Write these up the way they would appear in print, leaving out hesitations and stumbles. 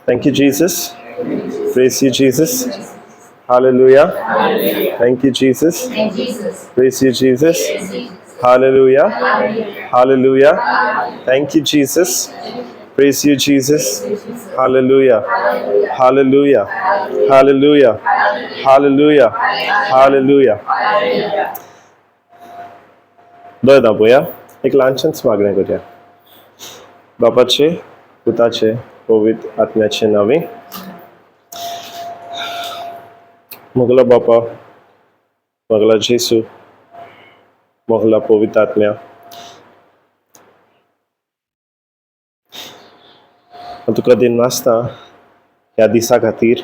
Thank you, Jesus. Praise you, Jesus. Hallelujah. Thank you, Jesus. Praise you, Jesus. Hallelujah. Hallelujah. Thank you, Jesus. Praise you, Jesus. Hallelujah. Hallelujah. Hallelujah. Hallelujah. Hallelujah. दोय दापोया एक ल्हानशेंच मागणें करया. बापाचे, पुताचे, पवित्र आत्म्याचे नांवे. मोगला बापा, मोगला जेसू, मोगला पवित्र आत्म्या, हांव तुका दिनवासता ह्या दिसा खातीर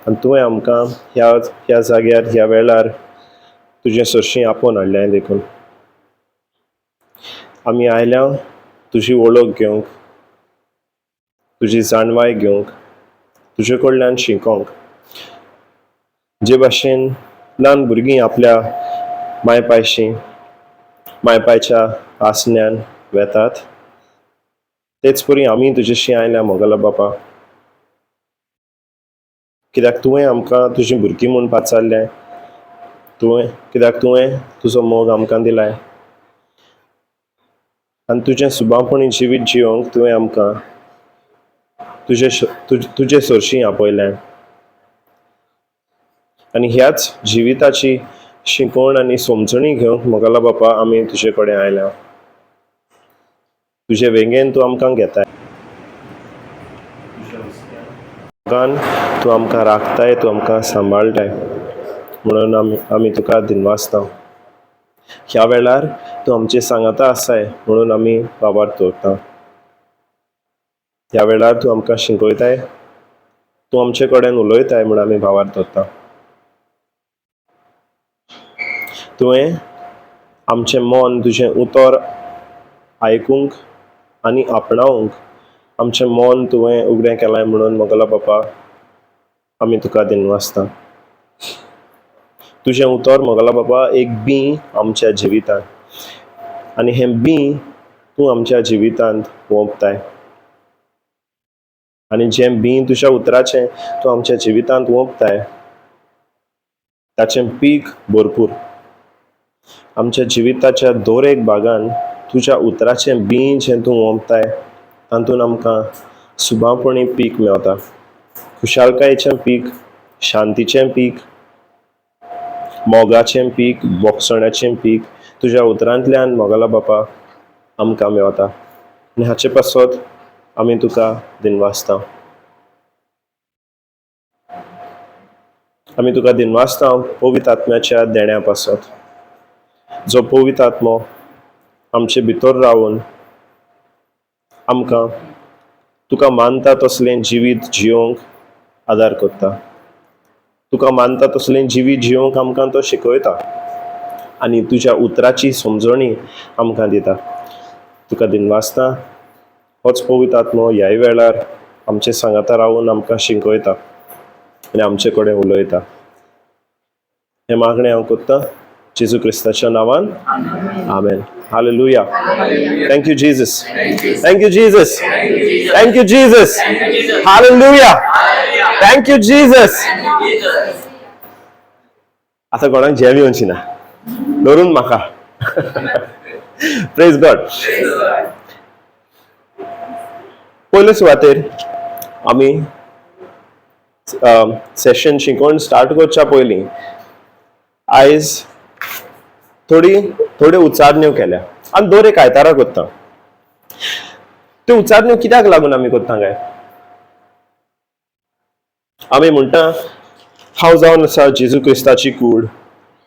आनी तुवें आमकां ह्या ह्या जाग्यार ह्या वेळार तुजें सरशीं आपोवन हाडलें. देखून आमी आयल्या तुजी वळख घेवंक, तुजी जाणवाय घेवंक, तुजे कडल्यान शिकोंक. जे भाशेन ल्हान भुरगीं आपल्या मायपायशी मायपायच्या आसण्यान वेतात, तेच परी आमी तुजेशी आयल्या मोगला बापा, कित्याक तुवें आमकां तुजीं भुरगीं म्हूण पाचारलें. तुवें कित्याक तुवें तुजो मोग आमकां दिलाय आनी तुजें सुबापणी जिवीत जियोंक तुवें आमकां तुजे तुजे सरशीं आपयलें. आनी ह्याच जिविताची शिकवण आनी समजणी घेवंक मोगाला बापा आमी तुजे कडेन आयल्या. तुजे वेंगेन तूं आमकां घेताय, मोगान तूं आमकां राखताय, तूं आमकां सांबाळटाय, म्हणून आमी आमी तुका दिनवासता. ह्या वेळार तूं आमचे सांगाता आसाय म्हणून आमी बाबार दवरता. ह्या वेळार तूं आमकां शिकयताय, तूं आमचे कडेन उलयताय म्हूण आमी भावार दवरता. तुवें आमचें मन तुजें उतर आयकूंक आनी आपणावंक आमचें मन तुवें उगडें केलां म्हणून मोगला बापा आमी तुका दिनवासता. तुजें उतर मोगला बापा एक बीं आमच्या जिवितांत, आनी हें बीं तूं आमच्या जिवितांत वोंपताय, आनी जें बीं तुज्या उतराचें तूं आमच्या जिवितांत वोंपताय ताचें पीक भरपूर. आमच्या जिविताच्या दर एक भागान तुज्या उतराचें बीं जें तूं वोंपताय तातूंत आमकां सुबापणी पीक मेवता. खुशालकायेचें पीक, शांतीचें पीक, मोगाचें पीक, बोगसण्याचें पीक तुज्या उतरांतल्यान मोगाला बापा आमकां मेवता. आनी हाचे पासत आमी तुका दिनवासता. आमी तुका दिनवासता पवित्र आत्म्याच्या देण्या पासत, जो पवित्र आत्मो आमचे भितर रावन आमकां तुका मानता तसलें जिवीत जियोंक आदार करता. तुका मानता तसलें जिवीत जियोंक आमकां तो शिकयता आनी तुज्या उतराची समजणी आमकां दिता. तुका दिनवासता होच पवित्र आत्मो ह्याय वेळार आमचे सांगाता रावन आमकां शिकयता आनी आमचे कडेन उलयता. हें मागणें हांव करतां जेजू क्रिस्ताच्या नांवान, आमेन. Hallelujah. Thank you Jesus. Thank you Jesus. Thank you Jesus. Hallelujah. Thank you Jesus. आतां कोणाक झेम येवची ना धरून म्हाका. Praise God. पयले सुवातेर आमी सेशन शिकोवन स्टार्ट करच्या पयलीं आयज थोडी थोड्यो उच्चारण्यो केल्या आनी दर एक आयतारा करता. त्यो उच्चारण्यो कित्याक लागून आमी करता काय? आमी म्हणटा हांव जावन आसा जेजू क्रिस्ताची कूड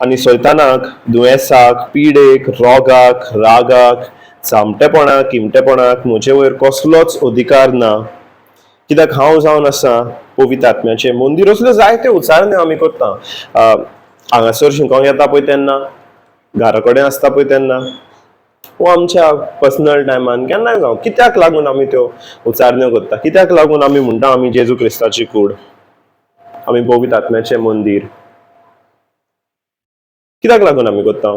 आनी सैतानाक, दुयेंसाक, पिडेक, रोगाक, रागाक, चामटेपणाक, किमटेपणाक म्हजे वयर कसलोच अधिकार ना, कित्याक हांव जावन आसा पवित्र आत्म्याचें मंदीर. असल्यो जायत्यो उच्चारण्यो आमी करता. हांगासर शिकोंक येता पळय तेन्ना, घरा कडेन आसता पळय तेन्ना, वो आमच्या पर्सनल टायमान केन्नाय जावं, कित्याक लागून आमी त्यो उच्चारण्यो करता? कित्याक लागून आमी म्हणटा आमी जेजू क्रिस्ताची कूड, आमी पवित्र आत्म्याचें मंदीर? कित्याक लागून आमी करता?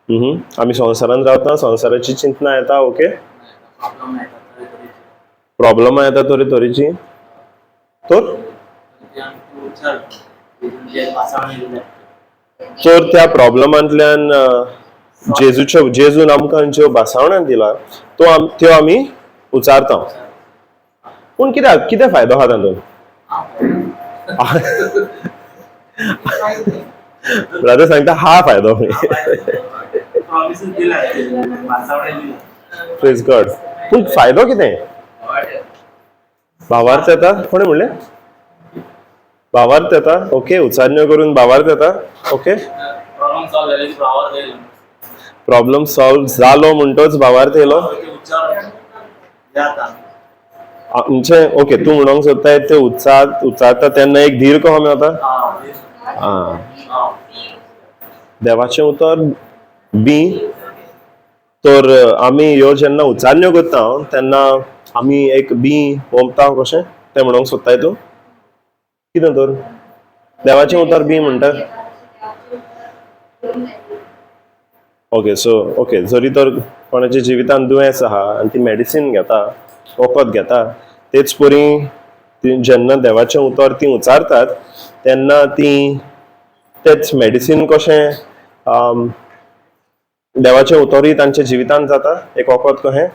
आमी संवसारांत रावता, संवसाराची चिंतना येता. ओके, प्रॉब्लमां येता तरे तरेची. तर तर त्या प्रॉब्लमांतल्यान जेजूच्यो, जेजून आमकां ज्यो भासावण्यो दिला तो त्यो आमी उचारता. पूण कित्याक, कितें फायदो आहा तातूंत? ब्रदर सांगता हा फायदो. प्रेज गॉड. पूण फायदो कितें? भावार्थ येता. कोणें म्हणलें भावार्थ येता? ओके, उचारण्यो करून भावार्थ येता. ओके, प्रॉब्लम सॉल्व जालो म्हणटोच भावार्थ येयलो आमचे. ओके, तूं म्हणूंक सोदताय ते उच्चारता तेन्ना एक धीर कसो मेळता. आं, देवाचें उतर बी. तर आमी ह्यो जेन्ना उच्चारण्यो करता तेन्ना आमी एक बी ओंपता कशें तें म्हणूंक सोदताय तूं? कितें तर देवाचें उतर बी म्हणटा? ओके, सो ओके, जरी तर कोणाच्या जिवितांत दुयेंस आहा आनी ती मेडिसीन घेता, वखद घेता, तेच परी ती जेन्ना देवाचें उतर ती उच्चारतात तेन्ना ती तेच मेडिसीन कशें देवाचें उतरूय तांच्या जिवितांत जाता एक वखद कशें,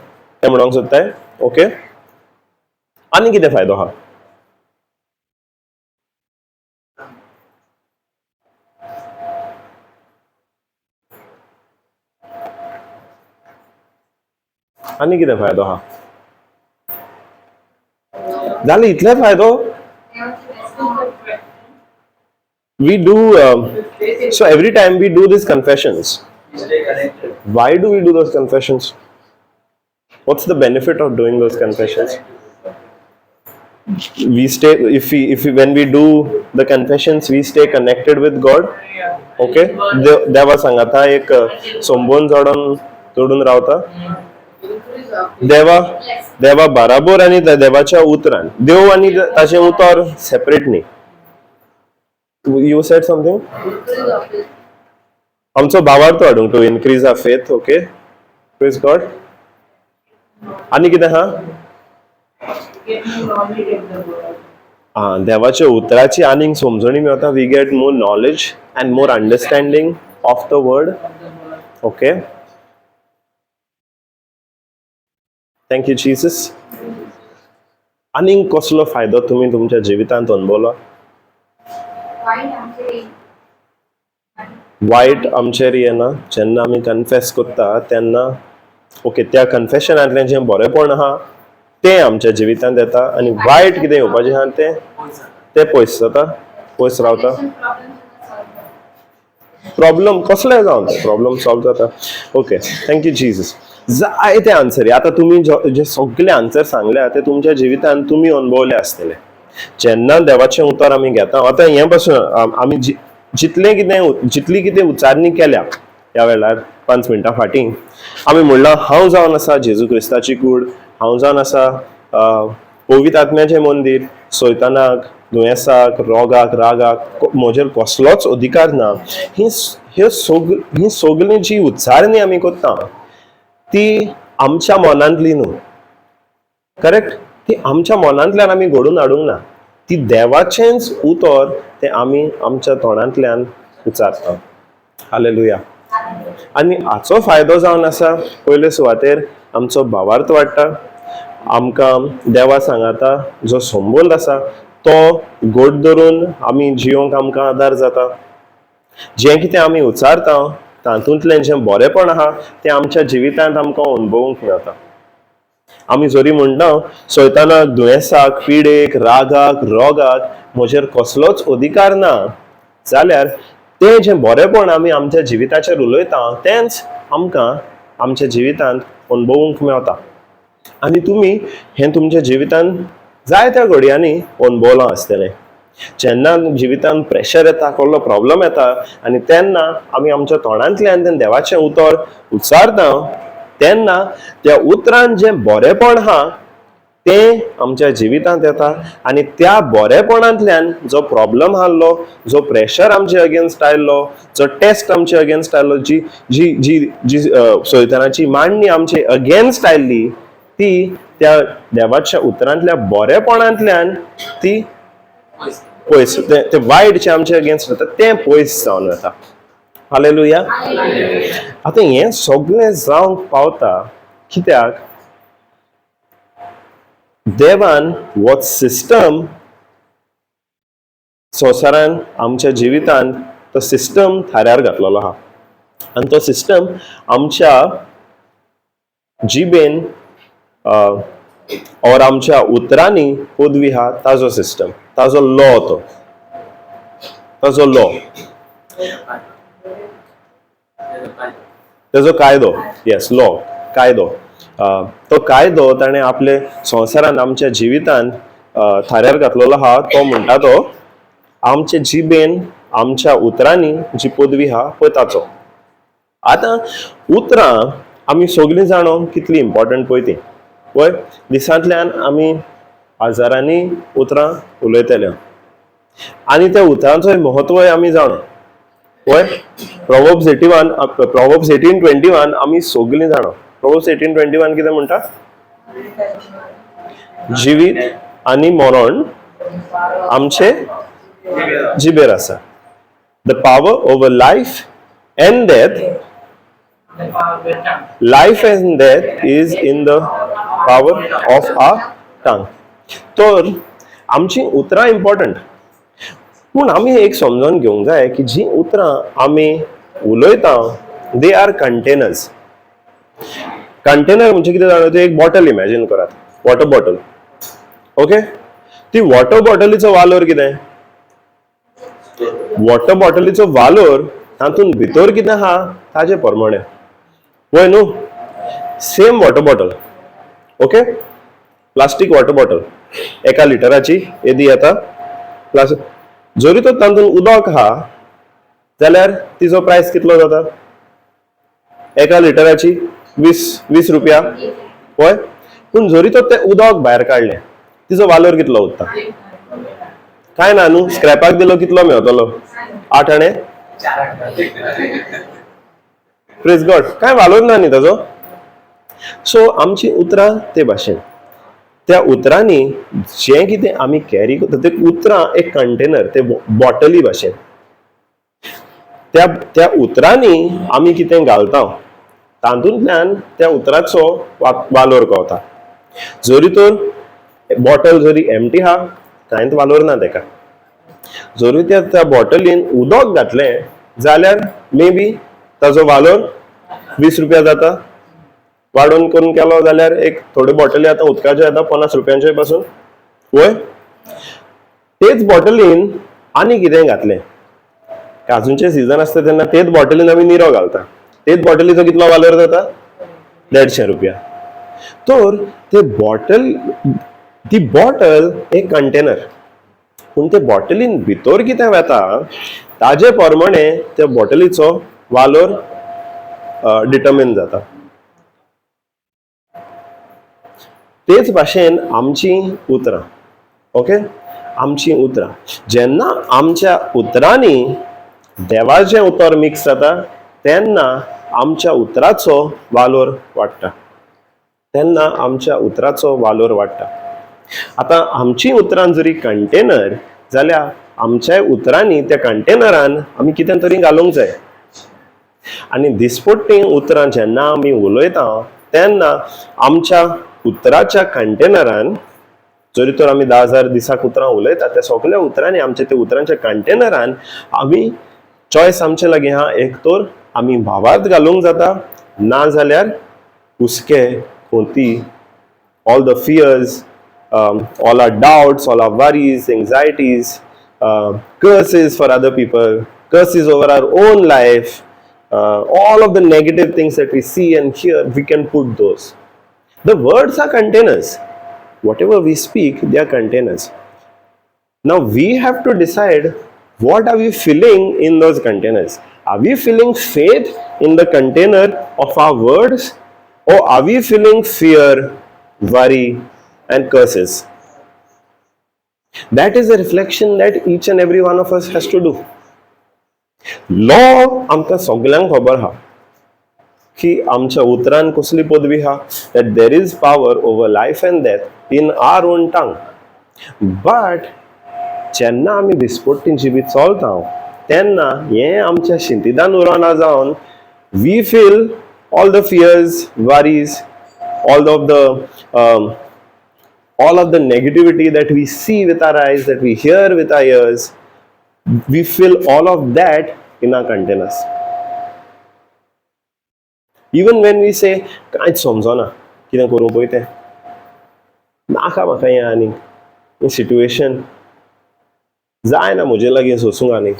तें म्हणूंक सोदताय. ओके, आनी कितें फायदो आहा? आनी कितें फायदो आहा? जालें, इतले फायदो? We do so every time we do these confessions, why do we do those confessions? What's the benefit of doing those confessions? We stay if we if we, when we do the confessions, we stay connected with God. Okay, देवा सांगाता एक संबंद जोडून जोडून रावता देवा देवा बराबर आनी त्या देवाच्या उतरान. देव आनी ताचें उतर सेपरेट न्ही. You said something? आमचो भावार्थ वाडूंक, to increase our faith. Okay, praise God. आनी कितें आहा? आं, देवाच्या उतराची आनीक समजणी मेळटा. We get more knowledge and more understanding of the word. Okay, thank you Jesus. आनीक कसलो फायदो तुमी तुमच्या जिवितांत अनुभवलो? वायट आमचेर येना जेन्ना आमी कन्फेस करता तेन्ना. ओके, त्या कन्फेशनांतलें जें बरेंपण आहा तें आमच्या जिवितांत येता आनी वायट कितें येवपाचें आहा तें तें पयस जाता, पयस रावता. प्रॉब्लम कसलेय जावन प्रॉब्लम सॉल्व जाता. Okay, thank you Jesus. जायते आन्सर. आतां तुमी जे सगळे आन्सर सांगल्या ते तुमच्या जिवितांत तुमी अनुभवले आसतले. जेन्ना देवाचें उतर आमी घेता, आतां हें पासून आमी जितलें कितें, जितली कितें उच्चारणी केल्या ह्या वेळार, 5 मिनटां फाटीं आमी म्हणलां, हांव जावन आसा जेजू क्रिस्ताची कूड, हांव जावन आसा पवित्र आत्म्याचें मंदीर, सैतानाक, दुयेंसाक, रोगाक, रागाक म्हजेर कसलोच अधिकार ना. ही ह्यो सग ही सगळी जी उच्चारणी आमी करता ती आमच्या मनांतली न्हू, करेक्ट? ती आमच्या मनांतल्यान आमी घडोवन हाडूंक ना. ती देवाचेंच उतर, तें आमी आमच्या तोंडांतल्यान उच्चारता. हालेलुया. आनी हाचो फायदो जावन आसा, पयले सुवातेर आमचो भावार्थ वाडटा. आमकां देवा सांगाता जो संबंद आसा तो घट धरून आमी जियोंक आमकां आदार जाता. जें कितें आमी उच्चारता तातूंतलें जें बरेंपण आहा तें आमच्या जिवितांत आमकां अनुभवूंक मेळटा. आमी जरी म्हणटा, सैतानाक, दुयेंसाक, पिडेक, रागाक, रोगाक म्हजेर कसलोच अधिकार ना, जाल्यार तें जें बरेंपण आमी आमच्या जिविताचेर उलयता तेंच आमकां आमच्या जिवितांत अनुभवूंक मेळटा. आनी तुमी हें तुमच्या जिवितांत जायत्या घडयांनी अनुभवलां आसतलें. जेन्ना जिवितांत प्रेशर येता, कसलो प्रॉब्लम येता आनी तेन्ना आमी आमच्या तोंडांतल्यान तें देवाचें उतर उच्चारता तेन्ना त्या उतरान जें बरेंपण आहा तें तें आमच्या जिवितांत येता आनी त्या बरेपणांतल्यान जो प्रॉब्लम आहलो, जो प्रेशर आमचे अगेन्स्ट आयल्लो, जो टेस्ट आमचे अगेन्स्ट आयल्लो, जी जी जी जी सैतानाची मांडणी आमचे अगेन्स्ट आयल्ली, ती त्या देवाच्या उतरांतल्या बरेपणांतल्यान ती पयस, ते वायट जें आमचे अगेन्स्ट जाता तें पयस जावन वता. हालेलुया. आतां हें सगळें जावंक पावता कित्याक? देवान हो सिस्टम संवसारान, आमच्या जिवितांत तो सिस्टम थाऱ्यार घातलेलो आहा आनी तो सिस्टम आमच्या जिबेन और आमच्या उतरांनी पदवी आहा. ताजो सिस्टम, ताजो लॉ, तो ताजो लॉ, ताजो कायदो, येस, लॉ, कायदो. तो कायदो ताणें आपले संवसारान, आमच्या जिवितान थाऱ्यार घातलेलो आहा. तो म्हणटा, तो आमचे जिबेन, आमच्या उतरांनी जी पदवी आहा पळय ताचो. आतां उतरां आमी सगळीं जाणो कितली इम्पॉर्टंट पळय ती. पळय, दिसांतल्यान आमी हजारांनी उतरां उलयतले आनी त्या उतरांचोय म्हत्वय आमी जाणो. पळय, Proverbs 81, Proverbs 18:21 आमी सगळीं जाणो. प्रोवर्ब्स 18:21 कितें म्हणटा? जिवीत आनी मरण आमचे जिबेर आसा. The power over life and death, life and death is in the power of our tongue. तर आमची उतरां इम्पॉर्टंट, पूण आमी एक समजून घेवंक जाय की जी उतरां आमी उलयता, they are containers. Container म्हणजे कितें जाणा? ते एक बॉटल इमॅजीन करात, वॉटर बॉटल, ओके? ती वॉटर बॉटलीचो वालोर कितें? वॉटर बॉटलीचो वालोर तातूंत भितर कितें आहा ताजे प्रमाणे. वय न्हू? Same water bottle, okay, plastic water bottle एका लिटराची येदी येता प्लास. जरी तर तातूंत उदक आहा जाल्यार तिजो प्रायस कितलो जाता एका लिटराची? 20 रुपया. हय. पूण जरी तर तें उदक भायर काडलें, तिजो वालोर कितलो उरता? कांय ना न्हू? स्क्रॅपाक दिलो, कितलो मेवतलो? 8 आणे. प्रेज गॉड. कांय वालोर ना न्ही ताजो? सो आमची उतरां ते भाशेन. त्या उतरांनी जें कितें आमी कॅरी करता, ते उतरां एक कंटेनर, ते बॉटली भाशेन. त्या त्या उतरांनी आमी कितें घालता, तातूंतल्यान त्या उतराचो वालोर कळता. जरी तर बॉटल जरी एमटी आहा, कांयच वालोर ना तेका. जरी त्या त्या बॉटलीन उदक घातलें जाल्यार मे बी ताजो वालोर 20 रुपया जाता. वाडोवन करून केलो जाल्यार एक थोड्यो बॉटली आतां उदकाच्यो येता 50 रुपयांचे पासून. वय? तेच बॉटलीन आनी कितेंय घातलें, काजूंचे सिजन आसता तेन्ना तेच बॉटलीन आमी निरो घालता. तेच बॉटलीचो कितलो वालोर जाता? 150 रुपया. तर ते बॉटल, ती बॉटल एक कंटेनर, पूण ते बॉटलीन भितर कितें वता ताजे प्रमाणे त्या बॉटलीचो वालोर डिटर्मीन जाता. तेच भाशेन आमची उतरां, ओके? आमची उतरां, जेन्ना आमच्या उतरांनी देवाचें उतर मिक्स जाता, तेन्ना आमच्या उतराचो वालोर वाडटा. तेन्ना आमच्या उतराचो वालोर वाडटा. आतां आमची उतरां जरी कंटेनर जाल्यार आमच्या उतरांनी, त्या कंटेनरान आमी कितें तरी घालूंक जाय. आनी दिसपट्टीं उतरां जेन्ना आमी उलयता, तेन्ना आमच्या उतराच्या कंटेनरान, जरी तर आमी 10,000 दिसाक उतरां उलयता, त्या सगळ्या उतरांनी, आमच्या त्या उतरांच्या कंटेनरान आमी चॉयस आमचे लागीं आहा. एक तर आमी भावार्थ घालूंक जाता, ना जाल्यार हुस्के, खोंती, all the fears, all our doubts, all our worries, anxieties, curses for other people, curses over our own life, all of the negative things that we see and hear, we can put those. The words are containers. Whatever we speak, they are containers. Now we have to decide, what are we filling in those containers? Are we filling faith in the container of our words, or are we filling fear, worry, and curses. That is a reflection that each and every one of us has to do. Law आमकां सगल्यांक खबर आहा की आमच्या उतरान कसली पदवी आहा, that there is power over life and death in our own tongue. But जेन्ना आमी दिसपट्टी जिवीत चलता तेन्ना हें आमच्या शिंतिदान उरना जावन we feel all the fears, worries, all of the negativity that we see with our eyes, that we hear with our ears, we fill all of that in our containers. Even when we say, कांयच समजना, कितें करूं पळय तें, नाका म्हाका हें आनीक, हें सिट्युएशन जायना म्हजे लागीं सोंसूंक आनीक.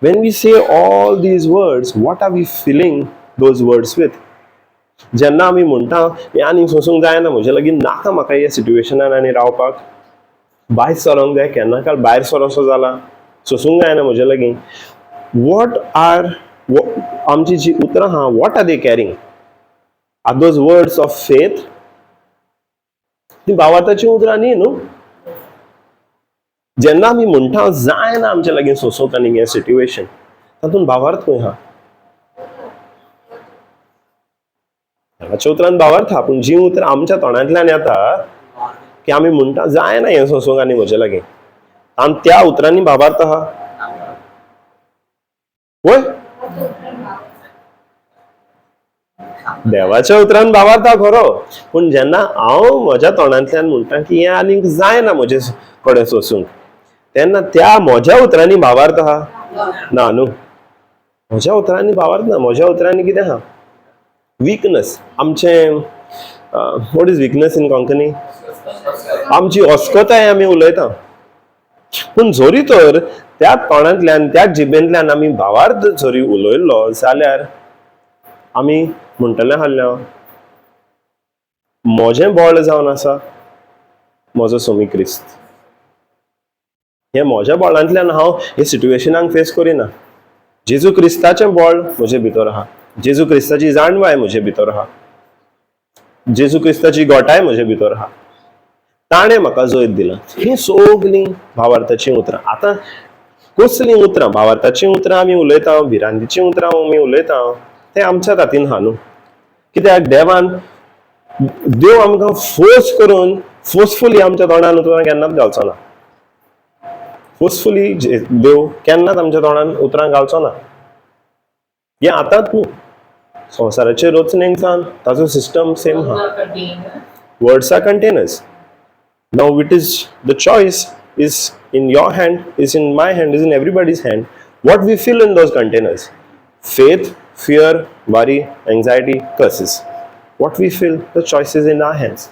When we say all these words, what are we filling those words with? जेन्ना आमी म्हणटा हें आनीक सोंसूंक जायना म्हजे लागीं, नाका म्हाका ह्या सिट्युएशनान आनी रावपाक, भायर सरोंक जाय, केन्ना काल भायर सरोसो जाला, सोंसूंक जायना म्हजे लागीं, what are आमची जी उतरां आहा, what are they carrying? Are those words of faith? ती भावार्थाची उतरां न्ही न्हू. जेन्ना आमी म्हणटा जायना आमच्या लागीं सोंसूंक आनी हें सिट्युएशन, तातूंत भावार्थ खंय आहा? देवाच्या उतरान भावार्थ आहा, पूण जीं उतरां आमच्या तोंडांतल्यान येता की आमी म्हणटा जायना हें सोंसूंक आनी म्हजे लागीं, आनी त्या उतरांनी भावार्थ आहा वय? देवाच्या उतरान भावार्थ आहा खरो, पूण जेन्ना हांव म्हज्या तोंडांतल्यान म्हणटा की हें आनीक जायना म्हजे कडेन सोंसूंक, तेन्ना त्या म्हज्या उतरांनी भावार्थ आहा ना न्हू. म्हज्या उतरांनी भावार्थ ना. म्हज्या उतरांनी कितें आहा? विकनस. आमचें what is weakness in Konkani? आमची अस्कताय आमी उलयता. पूण जरी तर त्या तोंडांतल्यान, त्या जिबेंतल्यान आमी भावार्थ जरी उलयल्लो जाल्यार आमी म्हणटले आहल्या म्हजें बळ जावन आसा म्हजो सोमी क्रिस्त. हें म्हज्या बळांतल्यान हांव हे सिट्युएशनाक फेस करिना. जेजू क्रिस्ताचें बळ म्हजे भितर आहा, जेजू क्रिस्ताची जाणवाय म्हजे भितर आहा, जेजू क्रिस्ताची गोटाय म्हजे भितर आहा, ताणें म्हाका जैत दिलां. हीं सगलीं भावार्थाचीं उतरां. आतां कसलीं उतरां? भावार्थाचीं उतरां आमी उलयता, भिरांतीचीं उतरां आमी उलयता, तें आमच्या हातीन आहा न्हू. कित्याक देवान, देव आमकां फोर्स करून फोर्सफुली आमच्या तोंडान उतरां केन्नाच घालचो ना. फोर्सफुली देव केन्नाच आमच्या तोंडान उतरां घालचो ना. हें आतांच न्हू, संवसाराचे रचनेक सावन ताचो सिस्टम सेम आहा. Words are containers. Now it is the choice is in your hand, is in my hand, is in everybody's hand. What we fill in those containers? Faith, fear, worry, anxiety, curses. What we fill, the choice is in our hands.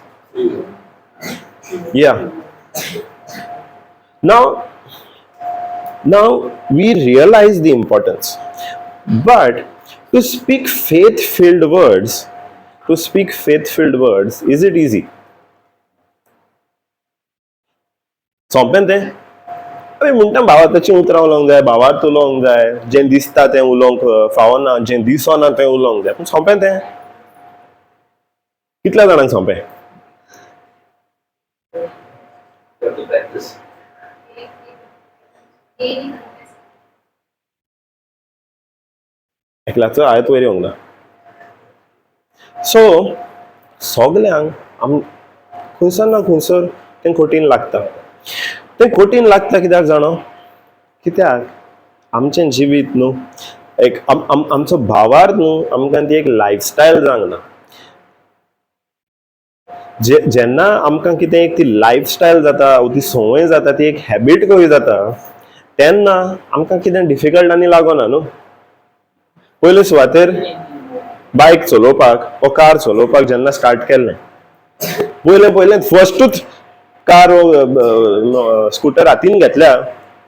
Yeah. Now we realize the importance. But to speak faith-filled words, to speak faith-filled words, is it easy? सोंपें तें? आमी म्हणटा भावार्थाचीं उतरां उलोवंक जाय, भावार्थ उलोवंक जाय, जें दिसता तें उलोवंक फावना, जें दिसना तें उलोवंक जाय, पूण सोंपें तें? कितल्या जाणांक सोंपें? एकल्याचो आयत वयर येवंक ना. सो सगल्यांक आम खंयसर ना खंयसर तें कठीण लागता. तें कठीण लागता कित्याक जाणो? कित्याक आमचें जिवीत न्हू एक आमचो भावार्थ न्हू आमकां ती एक लायफस्टायल जावंक ना. जेन्ना आमकां कितें एक ती लायफस्टायल जाता, ती संवय जाता, ती एक हॅबीट कशी जाता, तेन्ना आमकां कितें डिफिकल्ट आनी लागना न्हू. पयले सुवातेर बायक चलोवपाक वो कार चलोवपाक जेन्ना स्टार्ट केल्लें, पयलें पयलें फर्स्टूच कार स्कुटर हातीन घेतल्या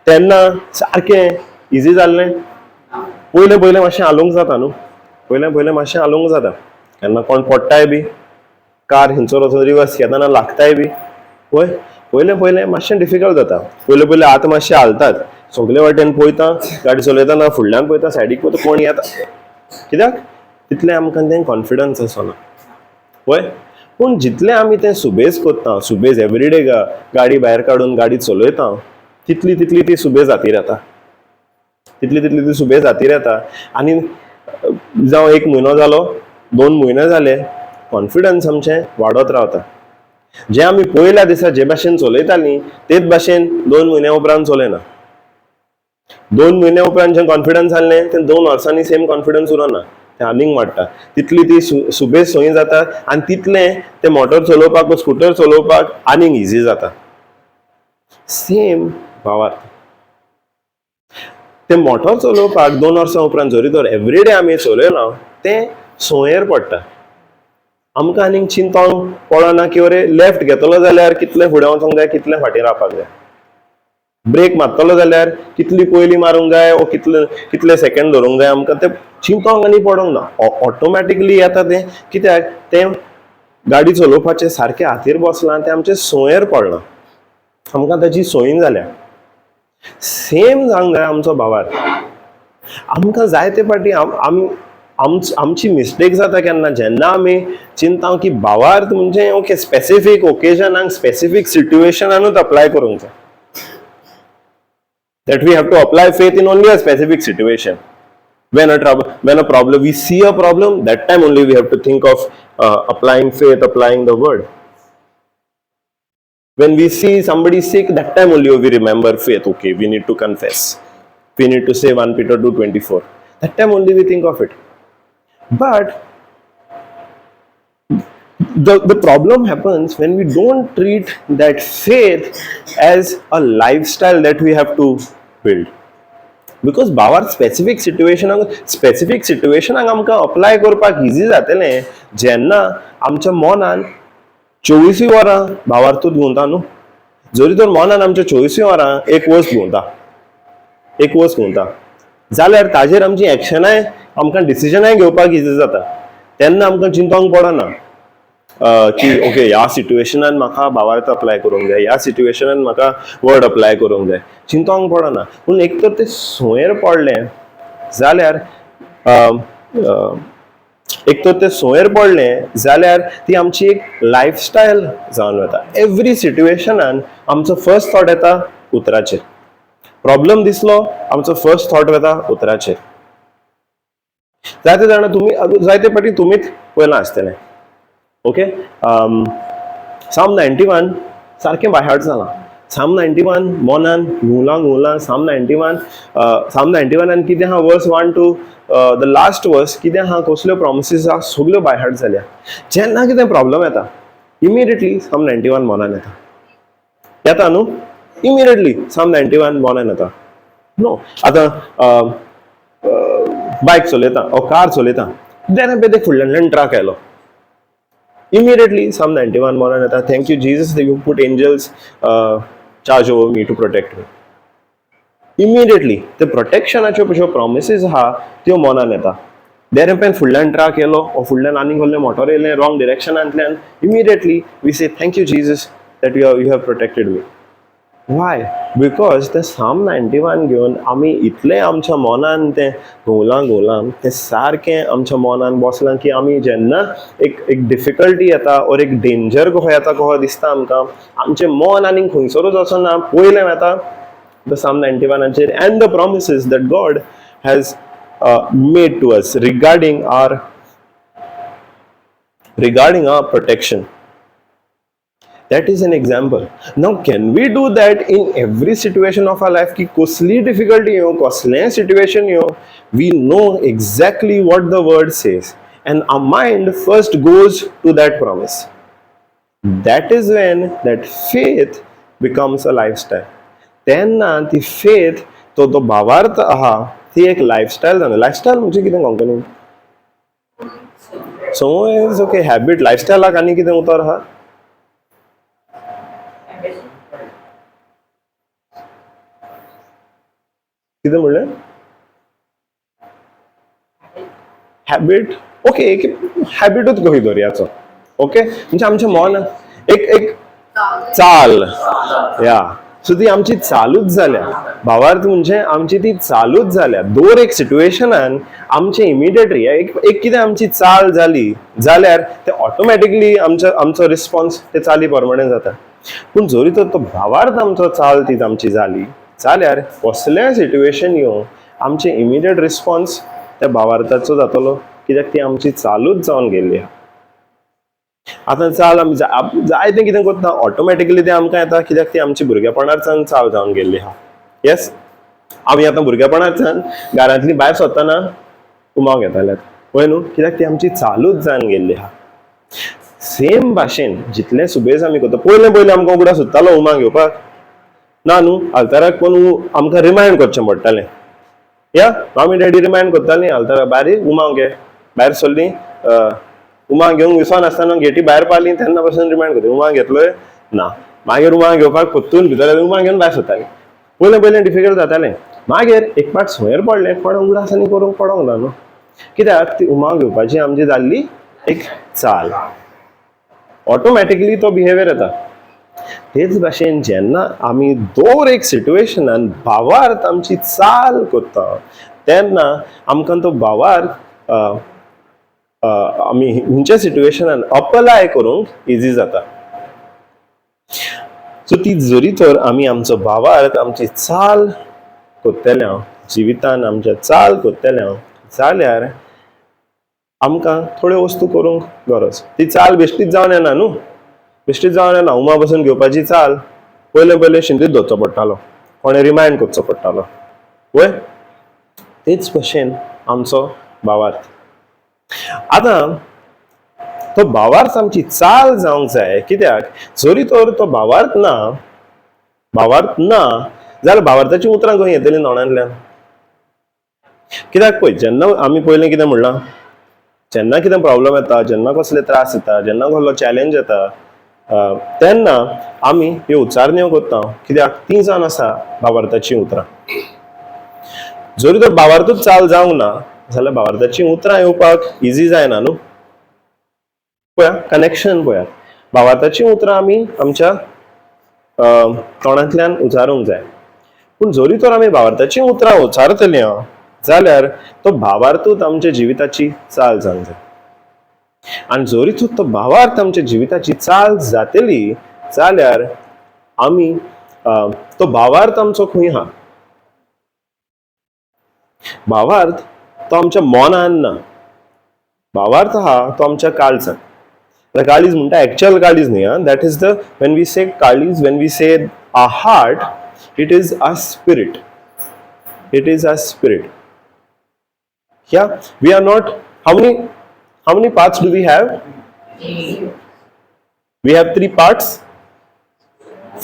तेन्ना सारकें इजी जाल्लें. पयलें पयलें मातशें हालूंक जाता न्हू, पयलें पयलें मातशें हालूंक जाता. केन्ना कोण पडटाय बी, कार हिंचोर वचून रिवर्स घेतना लागताय बी. पळय पयलें पयलें मातशें डिफिकल्ट जाता. पयलें पयलें हात मातशे हालतात, सगले वाटेन पळयता, गाडी चलयतना फुडल्यान पळयता, सायडीक पळयता, कोण येता. कित्याक तितलें आमकां तें कॉन्फिडन्स आसना. पळय पूण जितलें आमी तें सुबेज कोत्ता, सुबेज एवरीडे गाडी भायर काडून गाडी चलयता, तितली तितली ती सुबेज हातीर येता, तितली तितली ती सुबेज हातीर येता. आनी जावं एक म्हयनो जालो, 2 म्हयने जाले, कॉन्फिडन्स आमचें वाडत रावता. जें आमी पयल्या दिसा जे भाशेन चलयतालीं तेच भाशेन 2 म्हयन्या उपरांत चलयना. 2 म्हयन्या उपरांत जें कॉन्फिडन्स आसलें तें 2 वर्सांनी सेम कॉन्फिडन्स उरना, तें आनीक वाडटा. तितली ती सुबेज सोयी जाता आनी तितलें तें मोटर चलोवपाक, स्कुटर चलोवपाक आनीक इजी जाता. सेम भावार्थ तें मोटर चलोवपाक 2 वर्सां उपरांत जरी तर एवरीडे आमी चलयलां तें सोयेर पडटा. आमकां आनीक चिंतोंक पडना की अरे लेफ्ट घेतलो जाल्यार कितलें फुडें वचोंक जाय, कितलें फाटीं रावपाक जाय, ब्रेक मारतलो जाल्यार कितली पयलीं मारूंक जाय ओ कितले कितले सेकंड धरूंक जाय, आमकां तें चिंतोंक आनी पडोंक ना. ऑटोमॅटिकली येता तें, कित्याक तें गाडी चलोवपाचें सारकें हातीर बसलां, तें आमचें सोयेर पडलां, आमकां ताची सोयी जाल्या. सेम जावंक जाय आमचो भावार. आमकां जायते फावटी आमची मिस्टेक जाता केन्ना, जेन्ना आमी चिंता की भावार्थ म्हणजे ओके स्पेसिफीक ओकेजनाक स्पेसिफीक सिट्युएशनानूच अप्लाय करूंक जाय, that we have to apply faith in only a specific situation. When a trouble, when a problem, we see a problem, that time only we have to think of applying faith, applying the word. When we see somebody sick, that time only we remember faith. Okay, we need to confess. We need to say 1 Peter 2:24. That time only we think of it. But the problem happens when we don't treat that faith as a lifestyle that we have to build. Because भावार specific सिट्युएशनाक, specific सिट्युएशनाक आमकां apply करपाक easy जातलें जेन्ना आमच्या मनान 24 वरां भावार्थूच घुंवता न्हू. जरी तर मनान आमच्या 24 वरां एक वर्स घुंवता, एक वर्स घुंवता जाल्यार ताजेर आमची एक्शनाय, आमकां डिसिजनाय घेवपाक इजी जाता. तेन्ना आमकां चिंतोंक पडना की ओके ह्या सिट्युएशनान म्हाका भावार्थ अप्लाय करूंक जाय, ह्या सिट्युएशनान म्हाका वर्ड अप्लाय करूंक जाय, चिंतोंक पडना. पूण एक तर तें सोयेर पडलें जाल्यार, एक तर तें सोयेर पडलें जाल्यार ती आमची एक लायफस्टायल जावन वता. एवरी सिट्युएशनान आमचो फर्स्ट थॉट येता उतराचेर. प्रॉब्लम दिसलो, आमचो फर्स्ट थॉट वता उतराचेर. जायते जाणां तुमी, जायते फावटी तुमीच पळयलां आसतलें. ओके, साम 91 सारकें बाय हार्ट जालां. साम 91 मनान घुंवलां घुंवलां. साम 91, साम 91 कितें आहा, verse 1 to the last verse कितें आहा, कसल्यो प्रॉमिसीस आहा, सगल्यो बाय हार्ट जाल्या. जेन्ना कितें प्रॉब्लम येता इमिडिएटली साम 91 मनान येता, येता न्हू, इमिडिएटली साम 91 मनान येता नो. आतां बायक चलयता ओ कार चलयता, देन पळय फुडल्यान ट्रक आयलो, इमिडिएटली साम 91 मनान येता, thank you Jesus, you put angels charge over me to protect me. Immediately ते प्रोटेक्शनाच्यो ज्यो प्रॉमिसीस आहा त्यो मनान येता. देर पेन फुडल्यान ट्रक येयलो ओ फुडल्यान आनीक कसलें मोटर येयलें wrong डिरेक्शनांतल्यान, immediately we say thank you Jesus that you have protected me. Why? Because ते साम 91 घेवन आमी इतलें आमच्या मनान तें घुंवलां घुंवलां, तें सारकें आमच्या मनान बसलां की आमी जेन्ना एक एक डिफिकल्टी येता ओर एक डेंजर कसो येता कसो दिसता आमकां, आमचें मन आनीक खंयसरूच वचना, पयलें येता the Psalm 91 and the promises that God has made to us regarding our protection. That is an example. Now, can we do that in every situation of our life? की कसली difficulty येवं, कसलें situation येवं, we know exactly what the word says and our mind first goes to that promise. That is when that faith becomes a lifestyle. तेन्ना ती faith, तो तो भावार्थ आहा, ती एक लायफस्टायल जावन. लायफस्टायल म्हणजे कितें कोंकणीन? संवय is okay, habit. लायफस्टायलाक आनी कितें उतर आहा? कितें म्हणलें? हॅबीट. ओके, एक हॅबिटूच कही दर्याचो. ओके, म्हणजे आमचें मन एक एक चाल, या सो ती आमची चालूच जाल्या. भावार्थ म्हणजे आमची ती चालूच जाल्या. दर एक सिट्युएशनान आमचे इमिडिएट एक एक कितें आमची चाल जाली जाल्यार ते ऑटोमॅटिकली आमचो आमचो रिस्पॉन्स ते चाली प्रमाणे जाता. पूण जरी तर तो भावार्थ आमचो चाल ती आमची जाली जाल्यार कसलेंय सिट्युएशन येवं, आमचें इमिडिएट रिस्पॉन्स त्या भावार्थाचो जातलो, कित्याक ती आमची चालूच जावन गेल्ली आहा. आतां चाल आमी जायतें कितें करता, ऑटोमॅटिकली तें आमकां येता, कित्याक ती आमची भुरगेपणारच्यान चाल जावन गेल्ली आहा. येस, आमी आतां भुरगेपणाच्यान घरांतली भायर सरतना उमाव घेताले, पळय न्हू, कित्याक ती आमची चालूच जावन गेल्ली आहा. सेम भाशेन जितलें सुबेज आमी करता, पयलें पयलें आमकां उगडास सुट्टालो उमांग घेवपाक ना न्हू, आल्ताराक कोण आमकां रिमायंड करचें पडटालें. या मामी डॅडी रिमायंड करतालीं, आल्तारा भायर उमाव घे, भायर सरलीं उमांग घेवंक विसर नासतना गेटी भायर पावलीं तेन्ना पासून रिमायंड करता, उमांग घेतलोय ना. मागीर उमांग घेवपाक परतून भितर उमांग घेवन भायर सरतालीं. पयलें पयलें डिफिकल्ट जातालें, मागीर एक पाट संयर पडलें, कोणें उगडास आनी करूंक पडोंक ना न्हू, कित्याक ती उमांग घेवपाची आमची जाल्ली एक चाल, ऑटोमॅटिकली तो बिहेवियर येता. तेच भाशेन जेन्ना आमी दर एक सिट्युएशनान भावार्थ आमची चाल करता तेन्ना आमकां तो भावार्थ आमी खंयच्या सिट्युएशनान अप्लाय करूंक इजी जाता. सो ती जरी तर आमी आमचो भावार्थ आमची चाल करतले, जिवितान आमच्या चाल करतले जाल्यार आमकां थोड्यो वस्तू करूंक गरज. ती चाल बेश्टीच जावन येना न्हू, बेश्टीच जावन येना. उमा बसून घेवपाची चाल पयलें पयलें शिंदीत धरचो पडटालो, कोणें रिमायंड करचो पडटालो, वय. तेच भशेन आमचो भावार्थ आतां तो भावार्थ आमची चाल जावंक जाय, कित्याक जरी तर तो भावार्थ ना, भावार्थ ना जाल्यार भावार्थाची उतरां खंय येतलीं तोंडांतल्यान? कित्याक पळय, जेन्ना आमी पयलें कितें म्हणलां, जेन्ना कितें प्रॉब्लम येता, जेन्ना कसले त्रास येता, जेन्ना कसलो चॅलेंज येता, तेन्ना आमी ह्यो उच्चारण्यो करता, कित्याक ती जावन आसा भावार्थाचीं उतरां. जरी तर भावार्थूच चाल जावंक ना जाल्यार भावार्थाचीं उतरां येवपाक इजी जायना न्हू. पळया कनेक्शन पळयात, भावार्थाचीं उतरां आमी आमच्या तोंडांतल्यान उचारूंक जाय, पूण जरी तर आमी भावार्थाचीं उतरां उचारतलीं जाल्यार तो भावार्थूच आमच्या जिविताची चाल जावंक जाय. आनी जरी तर तो भावार्थ आमच्या जिविताची चाल जातली जाल्यार आमी तो भावार्थ आमचो खंय आहा? भावार्थ तो आमच्या मनान ना, भावार्थ आहा तो आमच्या काळजान. आतां काळीज म्हणटा, एक्चुअल काळीज न्ही. आं, that is the when we say काळीज, when we say a heart, it is a spirit, it is a spirit. Yeah, we are not, how many parts do we have? We have three parts.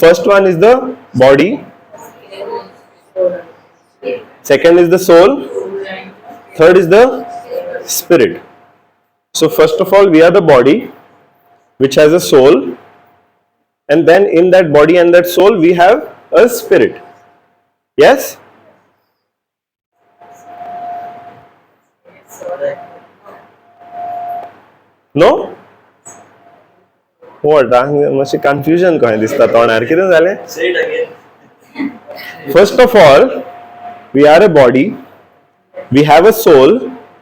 First one is the body, second is the soul, third is the spirit. So first of all, we are the body which has a soul, and then in that body and that soul we have a spirit. Yes? No? What? मातशें confusion कशें दिसता तोंडार, कितें जालें? Say it again. First of all, we are a body, we have a soul,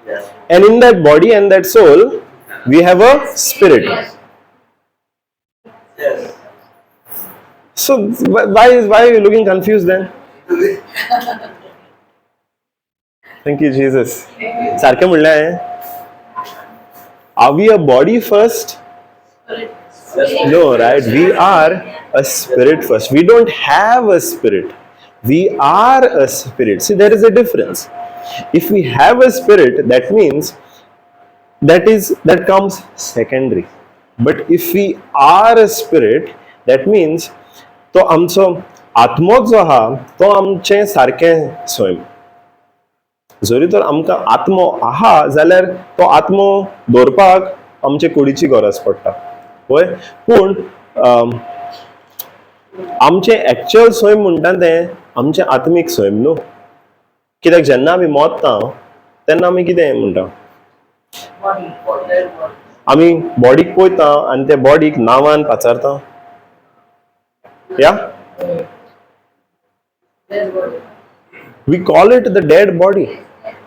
Yes. and in that body and that soul, we have a spirit. Yes. So why are you looking confused then? Thank you, Jesus. सारकें म्हणलें हांवें? Are we a body first? No, right? We are a spirit first. We don't have a spirit. We are a spirit. See, there is a difference. If we have a spirit, that means that comes secondary. But if we are a spirit, that means तो आमचो आत्मो जो आहा तो आमचें सारकें सैम. जरी तर आमकां आत्मो आहा जाल्यार तो आत्मो दवरपाक आमचे कुडीची गरज पडटा, पळय. पूण आमचें एक्चुअल सैम म्हणटा तें आमचें आत्मीक सैम न्हू, कित्याक जेन्ना आमी मोत्ता तेन्ना आमी कितें म्हणटा, आमी बॉडीक पळयता आनी त्या बॉडीक नांवान पाचारता. Yeah, we call it the dead body.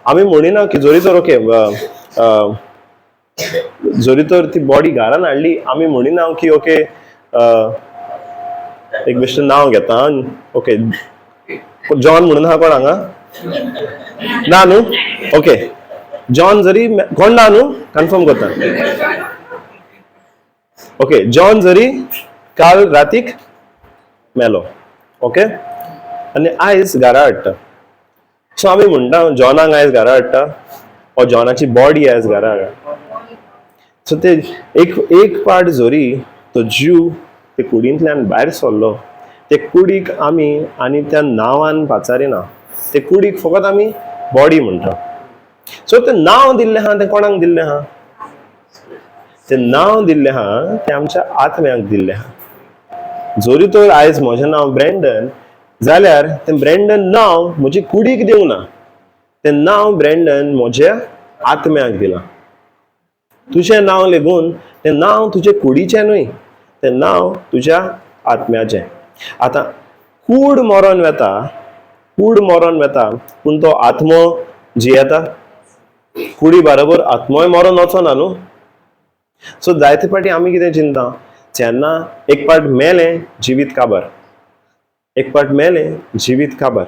आमी म्हणिना की जरी तर ओके जरी तर ती बॉडी घरान हाडली, आमी म्हणिना की ओके, एक बेश्टें नांव घेता, ओके जॉन म्हणून आहा कोण हांगा? ना न्हू? ओके, जॉन जरी कोण ना न्हू, कन्फर्म करता. ओके, जॉन जरी काल रातीक मेलो, ओके, आनी आयज घरा हाडटा. सो आमी म्हणटा जॉनाक आयज घरा हाडटा ओ जॉनाची बॉडी आयज घरा हाडटा. सो ते एक एक पार्ट जरी तो जीव ते कुडींतल्यान भायर सरलो, ते कुडीक आमी आनी त्या नांवान पाचारिना, ते कुडीक फकत आमी बॉडी म्हणटा. सो तें नांव दिल्लें आहा तें कोणाक दिल्लें आहा? तें नांव दिल्लें आहा तें आमच्या आत्म्याक दिल्लें आहा. जरी तर आयज म्हजें नांव ब्रँडन जाल्यार तें ब्रँडन नांव म्हजे कुडीक दिवंक ना, तें नांव ब्रँडन म्हज्या आत्म्याक दिलां. तुजें नांव लेगून तें नांव तुजे कुडीचें न्हय, तें नांव तुज्या आत्म्याचें. आतां कूड मरोन वेता, कूड मरोन वेता, पूण तो आत्मो जियेता. कुडी बरोबर आत्मोय मरोन वचना न्हू. सो जायते फावटी आमी कितें चिंता, जेन्ना एक पाट मेलें जिवीत काबार, एक पाट मेलें जिवीत काबार,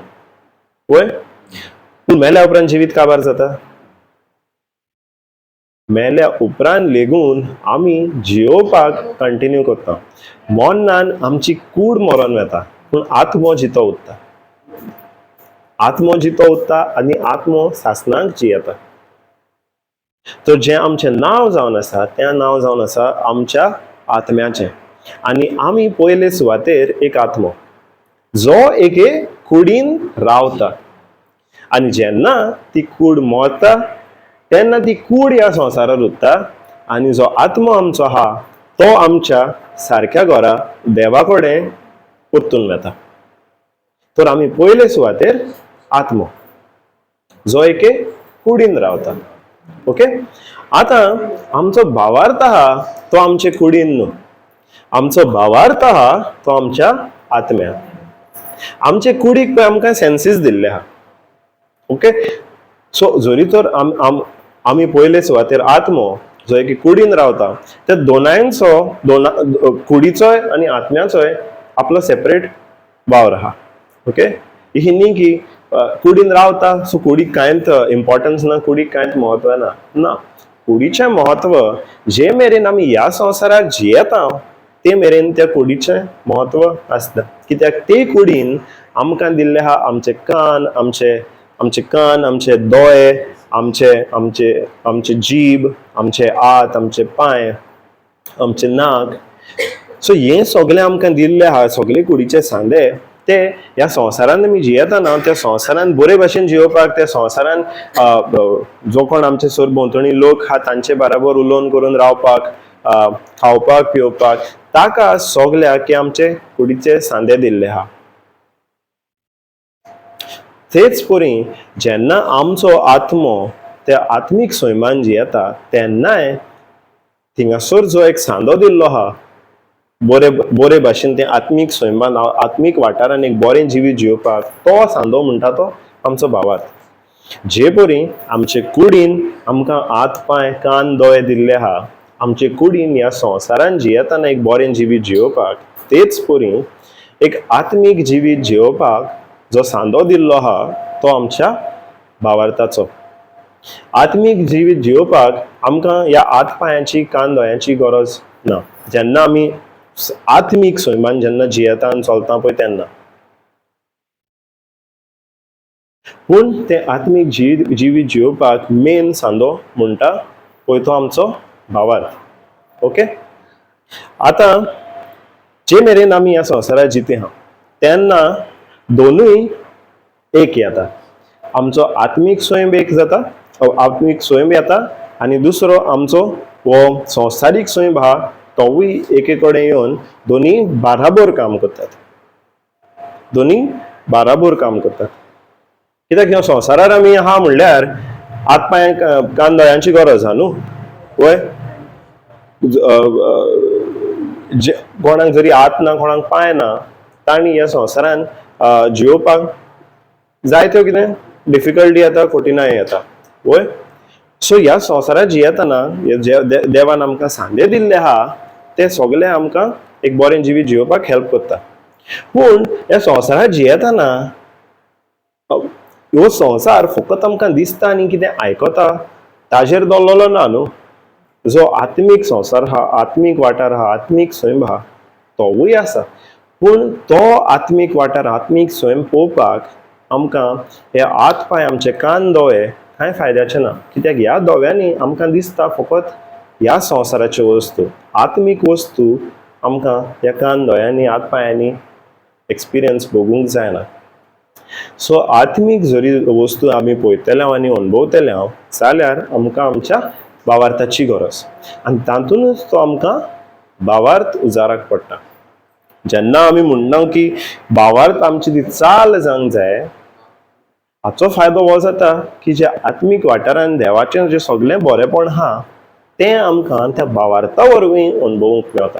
वय? पूण मेल्या उपरांत जिवीत काबार जाता? मेल्या उपरांत लेगून आमी जियोवपाक कंटिन्यू करता. मरणान आमची कूड मरोन वेता, पूण आत्मो जितो उरता. आत्मो जितो उरता आनी आत्मो सासणाक जियेता. तर जें आमचें नांव जावन आसा तें नांव जावन आसा आमच्या आत्म्याचें. आनी आमी पयले सुवातेर एक आत्मो जो एके कुडीन रावता, आनी जेन्ना ती कूड मरता तेन्ना ती कूड ह्या संवसारार उरता, आनी जो आत्मो आमचो आहा तो आमच्या सारक्या घरा देवा कडेन परतून वता. तर आमी पयले सुवातेर आत्मो जो एके कुडीन रावता. ओके, आतां आमचो भावार्थ आहा तो आमचे कुडीन न्हू, आमचो भावार्थ आहा तो आमच्या आत्म्यान. आमचे कुडीक पळय आमकां सेन्सीस दिल्ले आहा. ओके, सो जरी तर आम आम आमी पयले सुवातेर आत्मो जो एके कुडीन रावता, त्या दोनांयचो, दोना कुडीचोय आनी आत्म्याचोय आपलो सेपरेट वावर आहा. ओके, ही न्ही की कुडीन रावता सो कुडीक कांयच इम्पॉर्टन्स ना, कुडीक कांयच म्हत्व ना. ना, कुडीचें म्हत्व जे मेरेन आमी ह्या संवसारार जियेता ते मेरेन त्या कुडीचें म्हत्व आसता. कित्याक ते कुडीन आमकां दिल्ले आहा आमचे कान, आमचे आमचे कान, आमचे दोळे, आमचे आमचे आमचे जीब, आमचे हात, आमचे पांय, आमचे नाक. सो हें सगळें आमकां दिल्लें आहा, सगळे कुडीचे सांदे ते ह्या संवसारान आमी जियेतना त्या संवसारान बरे भाशेन जियोवपाक, त्या संवसारान जो कोण आमचे सरभोंवतणी लोक आहा तांचे बराबर उलोवन करून रावपाक, खावपाक पिवपाक, ताका सगळ्याक की आमचे कुडीचे सांदे दिल्ले आहा. तेच परी जेन्ना आमचो आत्मो त्या आत्मीक सैमान जियेता तेन्नाय थिंगासर जो एक सांदो दिल्लो आहा बरे बरे भाशेन ते आत्मीक सैमान आत्मीक वाठारान एक बरें जिवीत जियोवपाक, तो सांदो म्हणटा तो आमचो भावार्थ. जे परी आमचे कुडीन आमकां हात पांय कान दोळे दिल्ले आहा, आमचे कुडीन ह्या संवसारान जियेतना एक बरें जिवीत जियोवपाक, तेच परी एक आत्मीक जिवीत जियोवपाक जो सांदो दिल्लो आहा तो आमच्या भावार्थाचो. आत्मीक जिवीत जियोवपाक आमकां ह्या हात पांयांची कान दोळ्यांची गरज ना, जेन्ना आमी आत्मीक सैमान जेन्ना जियेता आनी चलता पळय तेन्ना. पूण तें आत्मीक जिवीत जियोवपाक मेन सांदो म्हणटा पळय तो आमचो भावार्थ. ओके, आतां जे मेरेन आमी ह्या संवसारार जिते आहा तेन्ना दोनूय एक येता. आमचो आत्मीक स्वयं एक जाता, आत्मीक स्वयं येता, आनी दुसरो आमचो हो संवसारीक स्वयं आहा तोवूय एके कडेन येवन दोनूय बाराबोर काम करतात, दोनूय बाराबोर काम करतात. कित्याक ह्या संवसारार आमी आहा म्हणल्यार हात पांय कान दोळ्यांची गरज आहा न्हू, वय? कोणाक जरी हात ना, कोणाक पांय ना, तांणी ह्या संवसारान जियोवपाक जायत्यो कितें डिफिकल्टी येता, कठिनाय येता, वय? सो ह्या संवसारात जियेतना जे देवान आमकां सांदे दिल्ले आहा ते सगळे आमकां एक बरें जिवीत जियोवपाक हेल्प करता. पूण ह्या संवसारात जियेतना ह्यो संवसार फकत आमकां दिसता आनी कितें आयकता ताजेर दवरलेलो ना न्हू. जो आत्मीक संवसार आहा, आत्मीक वाठार आहा, आत्मीक सैम आहा, तोवूय आसा. पूण तो आत्मीक वाठार, आत्मीक सैम पळोवपाक आमकां हे हात पांय, आमचे कान, दोळे कांय फायद्याचे ना, कित्याक ह्या दोळ्यांनी आमकां दिसता फकत ह्या संवसाराच्यो वस्तू. आत्मीक वस्तू आमकां ह्या कान, दोळ्यांनी, हात पांयांनी एक्सपिरियन्स भोगूंक जायना. सो आत्मीक जरी वस्तू आमी पळयतले आनी अणभवतले हांव जाल्यार आमकां आमच्या भावार्थाची गरज आनी तातूंतच तो आमकां भावार्थ उजाराक पडटा. जेन्ना आमी म्हणटा की भावार्थ आमची ती चाल जावंक जाय, हाचो फायदो हो जाता की जे आत्मीक वाठारान देवाचें जें सगळें बरेंपण आहा तें आमकां त्या भावार्था वरवीं अणभवूंक मेवता,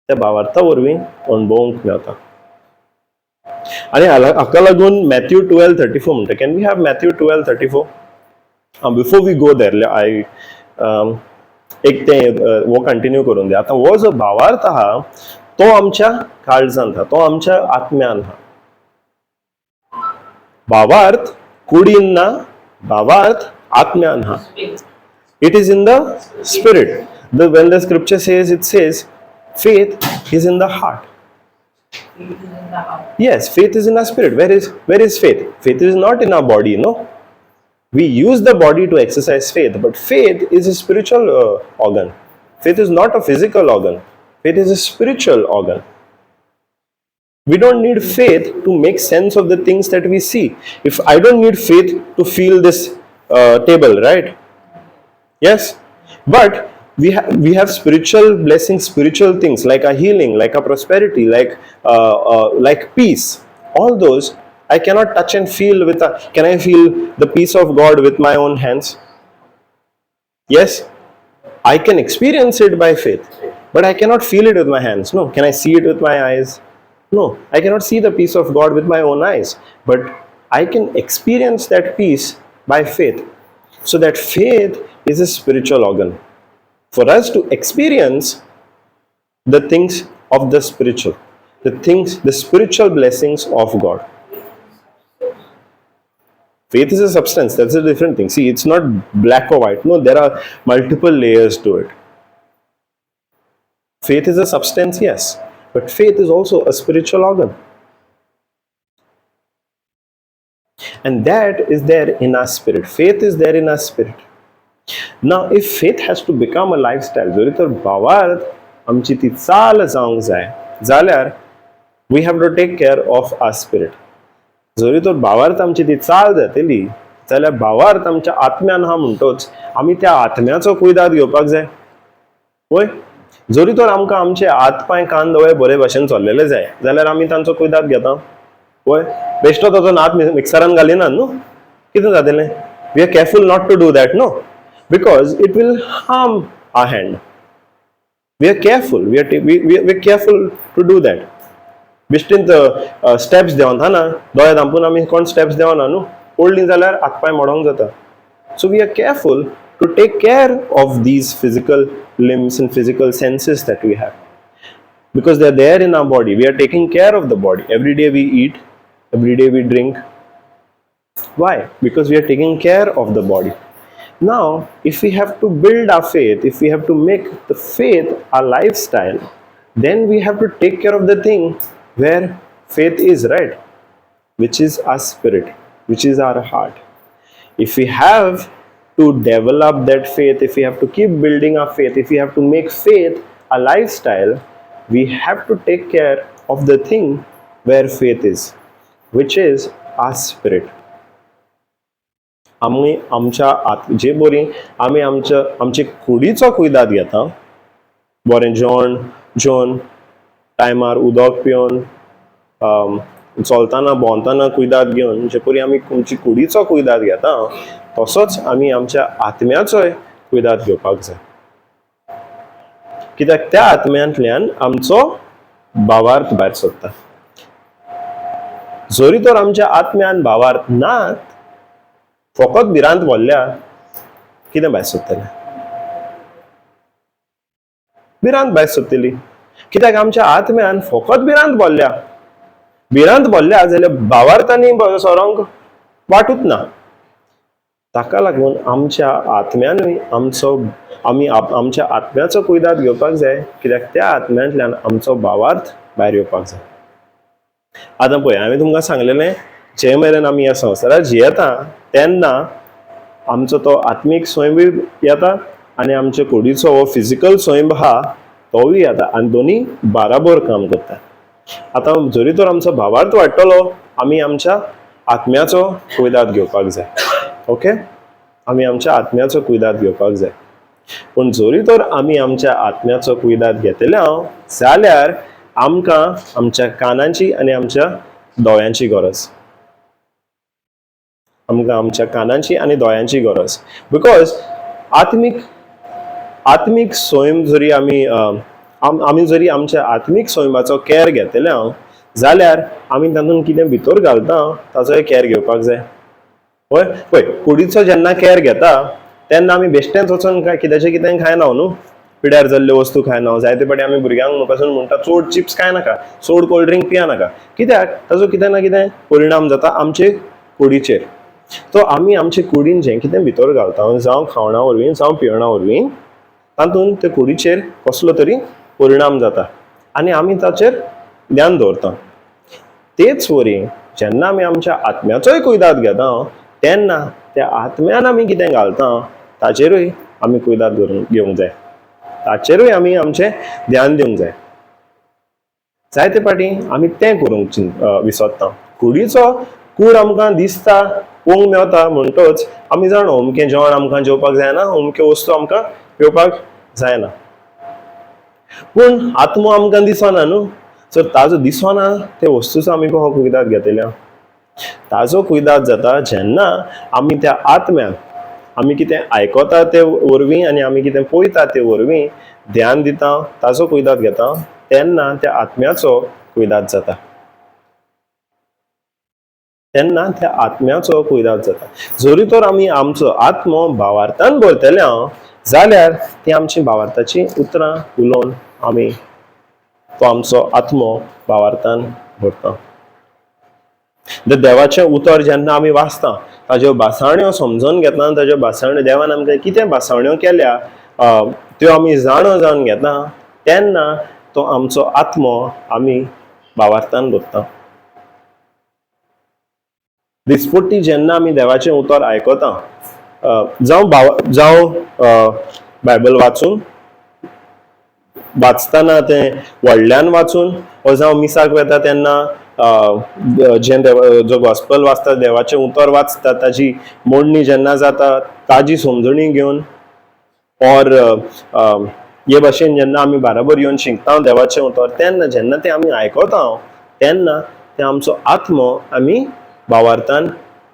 त्या भावार्था वरवीं अणभवूंक मेवता. आनी हाका लागून मॅथ्यू 12:34 म्हणटा. Can we have Matthew 12:34? Before we go there, I एक तें हो कंटिन्यू करून दी. आतां हो जो भावार्थ आहा तो आमच्या काळजांत आहा, तो आमच्या आत्म्यान आहा. भावार्थ कुडीन ना, भावार्थ आत्म्यान आहा. It is in the spirit. The when the scripture says, it says faith is in the heart. It is in the heart. Yes, faith is in our spirit. Where is faith? Faith is not in our body, no. We use the body to exercise faith, but faith is a spiritual organ. Faith is not a physical organ. Faith is a spiritual organ. We don't need faith to make sense of the things that we see. If I don't need faith to feel this table, right? Yes, but we have spiritual blessings, spiritual things like a healing, like a prosperity, like peace. All those I cannot touch and feel with a. Can I feel the peace of God with my own hands? Yes, I can experience it by faith, but I cannot feel it with my hands. No. Can I see it with my eyes? No, I cannot see the peace of God with my own eyes, but I can experience that peace by faith. So that faith is a spiritual organ for us to experience the things of the spiritual, the things, the spiritual blessings of God. Faith is a substance, that's a different thing. See, it's not black or white. No, there are multiple layers to it. Faith is a substance, yes, but faith is also a spiritual organ. And that is there in our spirit. Faith is there in our spirit. Now, if faith has to become a lifestyle, जरी तर भावार्थ आमची ती चाल जावंक जाय जाल्यार we have to take care of our spirit. जरी तर भावार्थ आमची ती चाल जातली जाल्यार भावार्थ आमच्या आत्म्यान आहा म्हणटोच आमी त्या आत्म्याचो कुयदाद घेवपाक जाय. वय, जरी तर आमकां आमचे हात पांय, कान, दोळे बरे भाशेन चल्लेले जाय जाल्यार आमी तांचो कुयदाद घेता. वय, बेश्टो ताचो हात मिक्सरान घालिना न्हू, कितें जातलें? We are careful not to do that, no, because it will harm our hand. We are careful, we are careful to do that. बेश्टींत स्टेप्स देंवतना दोळे धांपून आमी कोण स्टेप्स देंवना न्हू, पडलीं जाल्यार हात पांय मोडोंक जाता. So we are careful to take care of these physical limbs and physical senses that we have, because they are there in our body. We are taking care of the body. Every day we eat, every day we drink. Why? Because we are taking care of the body. Now, if we have to build our faith, if we have to make the faith our lifestyle, then we have to take care of the thing where faith is, right? Which is our spirit, which is our heart. If we have to develop that faith, if we have to keep building our faith, if we have to make faith a lifestyle, we have to take care of the thing where faith is, which is our spirit. आमी आमच्या आत जे बरी आमी आमच्या आमचे कुडीचो कुयदाद घेता, बरें जेवण जेवन, टायमार उदक पिवन, चलतना भोंवतना कुयदाद घेवन जे परी आमी आमची कुडीचो कुयदाद घेता, तसोच आमी आमच्या आत्म्याचोय कुयदाद घेवपाक जाय, कित्याक त्या आत्म्यांतल्यान आमचो भावार्थ भायर सरता. जरी तर आमच्या आत्म्यान भावार्थ नात, फकत भिरांत भरल्या. कितें भायर सोदतलें? भिरांत भायर सोदतली. कित्याक आमच्या आत्म्यान फकत भिरांत भरल्या. भिरांत भरल्या जाल्यार भावार्थांनी सरोंक वाटूच ना. ताका लागून आमच्या आत्म्यानूय आमचो आमी आमच्या आत्म्याचो कुयदाद घेवपाक जाय, कित्याक त्या आत्म्यांतल्यान आमचो भावार्थ भायर येवपाक जाय. आतां पळय, हांवें तुमकां सांगलेलें, जे मेरेन आमी ह्या संवसारार जियेता तेन्ना आमचो तो आत्मीक स्वयंबूय येता आनी आमचे कुडीचो हो फिजिकल स्वयंब आहा तोवूय येता आनी दोनी बाराबोर काम करता. आतां जरी तर आमचो भावार्थ वाडटलो, आमी आमच्या आत्म्याचो कुयदाद घेवपाक जाय. ओके, आमी आमच्या आत्म्याचो कुयदाद घेवपाक जाय. पूण जरी तर आमी आमच्या आत्म्याचो कुयदाद घेतले हांव जाल्यार आमकां आमच्या कानांची आनी आमच्या दोळ्यांची गरज. आमकां आमच्या कानांची आनी दोळ्यांची गरज, because आत्मीक आत्मीक सैम जरी आमी आमी जरी आमच्या आत्मीक सैमाचो कॅर घेतले हांव जाल्यार आमी तातूंत कितें भितर घालता ताचोय कॅर घेवपाक जाय. हय, पळय, कुडीचो जेन्ना कॅर घेता तेन्ना आमी बेश्टेंच वचोन काय कित्याचें कितें खायना न्हू, पिड्यार जाल्ल्यो वस्तू खायना. जायते फावटी आमी भुरग्यांक पासून म्हणटा, चड चिप्स खाय नाका, चड कोल्ड ड्रिंक पिया नाका. कित्याक? ताचो कितें ना कितें परिणाम जाता आमचे कुडीचेर. तो आमी आमचे कुडीन जें कितें भितर घालता, जावं खावणा वरवीं जावं पिवणा वरवीं, तातूंत ते कुडीचेर कसलो तरी परिणाम जाता आनी आमी ताचेर ध्यान दवरता. तेच वरी जेन्ना आमी आमच्या आत्म्याचोय कुयदाद घेता तेन्ना त्या आत्म्यान आमी कितें घालता ताचेरूय आमी कुयदाद घेवंक जाय, ताचेरूय आमी आमचें ध्यान दिवंक जाय. जायते फावटी आमी तें करूंक विसरता. कुडीचो कूड आमकां दिसता, पळोवंक मेवता, म्हणटच आमी जाणो अमकें जेवण आमकां जेवपाक जायना, अमक्यो वस्तू आमकां पिवपाक जायना. पूण आत्मो आमकां दिसना न्हू. सो ताजो दिसना ते वस्तूचो आमी कसो कुयदाद घेतल्या? ताजो कुयदाद जाता जेन्ना आमी त्या आत्म्याक आमी कितें आयकता ते वरवीं आनी आमी कितें पळयता ते वरवीं ध्यान दिता, ताजो कुयदाद घेता, तेन्ना त्या आत्म्याचो कुयदाद जाता. तेन्ना त्या आत्म्याचो कुयदाद जाता. जरी तर आमी आमचो आत्मो भावार्थान भरतले हांव जाल्यार ती आमची भावार्थाची उतरां उलोवन आमी तो आमचो आत्मो भावार्थान भरता. देवाचें उतर जेन्ना आमी वाचता, ताज्यो भासाण्यो समजून घेतना, ताज्यो भासाण्यो देवान आमकां कितें भासाण्यो केल्या त्यो आमी जाणो जावन घेता, तेन्ना तो आमचो आत्मो आमी भावार्थान भरता. दिसपट्टी जेन्ना आमी देवाचें उतर आयकता, जावं जावं बायबल वाचून, वाचतना तें व्हडल्यान वाचून, ओ जावं मिसाक वेता तेन्ना जें देव जो गॉस्पल वाचता, देवाचें उतर वाचता, ताजी मोडणी जेन्ना जाता ताजी समजणी घेवन, ऑर हे भाशेन जेन्ना आमी बाराबर येवन शिकता देवाचें उतर, तेन्ना जेन्ना तें आमी आयकता तेन्ना तें आमचो आत्मो आमी भावार्थान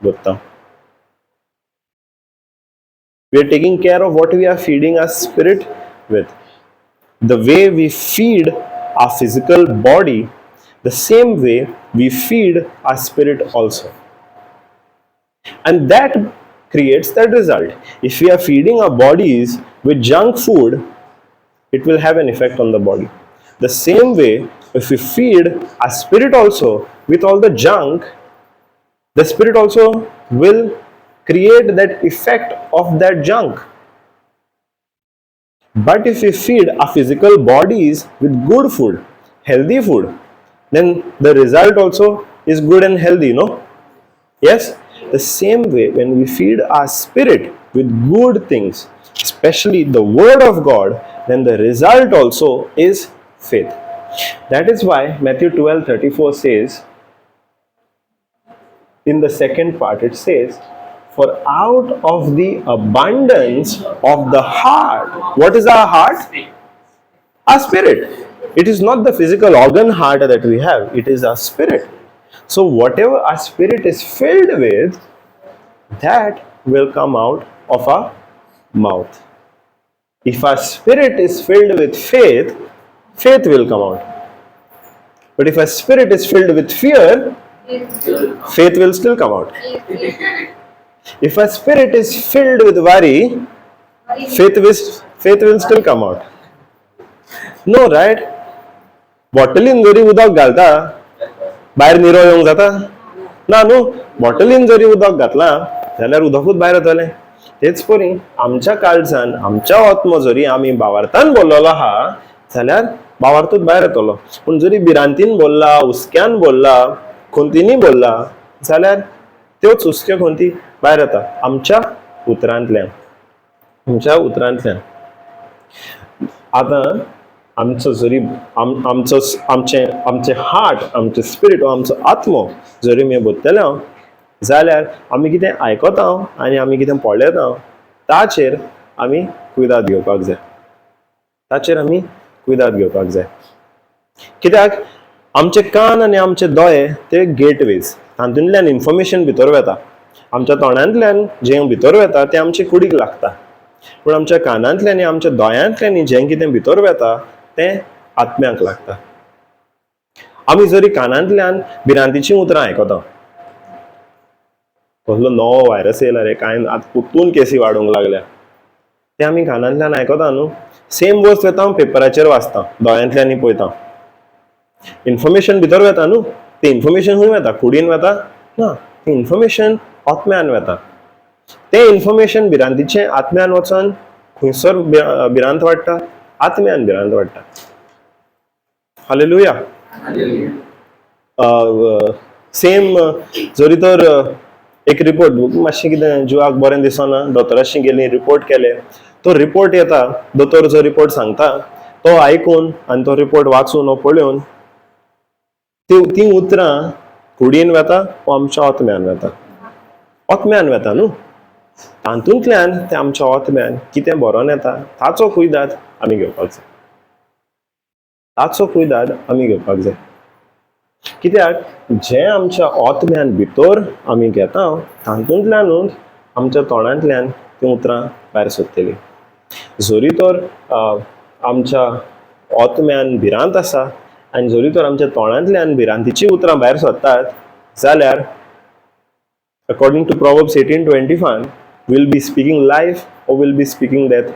भरता. We are taking care of what we are feeding our spirit with. The way we feed our physical body, the same way we feed our spirit also. And that creates that result. If we are feeding our bodies with junk food, it will have an effect on the body. The same way, if we feed our spirit also with all the junk, the spirit also will create that effect of that junk. But if we feed our physical bodies with good food, healthy food, then the result also is good and healthy, no? Yes? The same way, when we feed our spirit with good things, especially the word of God, then the result also is faith. That is why Matthew 12:34 says, in the second part it says, for out of the abundance of the heart. What is our heart? Our spirit. It is not the physical organ heart that we have, it is our spirit. So whatever our spirit is filled with, that will come out of our mouth. If our spirit is filled with faith, faith will come out. But if our spirit is filled with fear, faith will still come out. If our spirit is filled with worry, Faith will still come out. No, right? बॉटलीन जरी उदक घालता, भायर निरो येवंक जाता ना न्हू. बॉटलीन जरी उदक घातलां जाल्यार उदकूच भायर येतलें. तेच परी आमच्या काळजान, आमच्या आत्मो जरी आमी भावार्थान बोल्लोलो आहा जाल्यार भावार्थूच भायर येतलो. पूण जरी भिरांतीन बोल्ला, हुस्क्यान बोल्ला, खंतीनी बोल्ला जाल्यार त्योच हुस्क्यो खंती भायर येता आमच्या उतरांतल्यान, आमच्या उतरांतल्यान. आतां आमचो जरी आमचो आमचें आमचें हार्ट, आमचें स्पिरीट वा आमचो आत्मो जरी आमी बदतले जाल्यार आमी कितें आयकता आनी आमी कितें पळयता ताचेर आमी कुयदाद घेवपाक जाय, ताचेर आमी कुयदाद घेवपाक जाय. कित्याक आमचे कान आनी आमचे दोळे ते गेटवेज, तातूंतल्यान इन्फॉर्मेशन भितर वता. आमच्या तोंडांतल्यान जें भितर वता तें आमचे कुडीक लागता, पूण आमच्या कानांतल्यान आनी आमच्या दोळ्यांतल्यान जें कितें भितर वता तें आत्म्याक लागता. आमी जरी कानांतल्यान भिरांतीचीं उतरां आयकता, कसलो नवो व्हायरस येयला रे, कांय आतां परतून केसी वाडूंक लागल्या, ते आमी कानांतल्यान आयकता न्हू. सेम वस्त वता पेपराचेर वाचता, दोळ्यांतल्यान पळयता, इन्फॉर्मेशन भितर वता न्हू. ते इन्फॉर्मेशन खंय वता? कुडीन वता ना, ते इन्फॉर्मेशन आत्म्यान वता. तें इन्फॉर्मेशन भिरांतीचें आत्म्यान वचोन खंयसर भिरांत वाडटा? आत्म्यान भिरांत वाडटा. हालेलुया. सेम जरी तर एक रिपोर्ट, मातशें कितें जिवाक बरें दिसना, दोतोराशी गेली, रिपोर्ट केले, तो रिपोर्ट येता, दोतोर जो रिपोर्ट सांगता तो आयकून आनी तो रिपोर्ट वाचून वो पळोवन तीं उतरां कुडीन वता वो आमच्या आत्म्यान वता? आत्म्यान वता न्हू. तातूंतल्यान ते आमच्या आत्म्यान कितें बरोवन येता ताचो कुयदाद आमी घेवपाक जाय, ताचो कुयदाद आमी घेवपाक जाय. कित्याक जें आमच्या आत्म्यान भितर आमी घेता तातूंतल्यानूच आमच्या तोंडांतल्यान तीं उतरां भायर सोदतलीं. जरी तर आमच्या आत्म्यान भिरांत आसा आनी जरी तर आमच्या तोंडांतल्यान भिरांतीचीं उतरां भायर सोदतात जाल्यार according to Proverbs 18:25, we'll be speaking life or we'll be speaking death.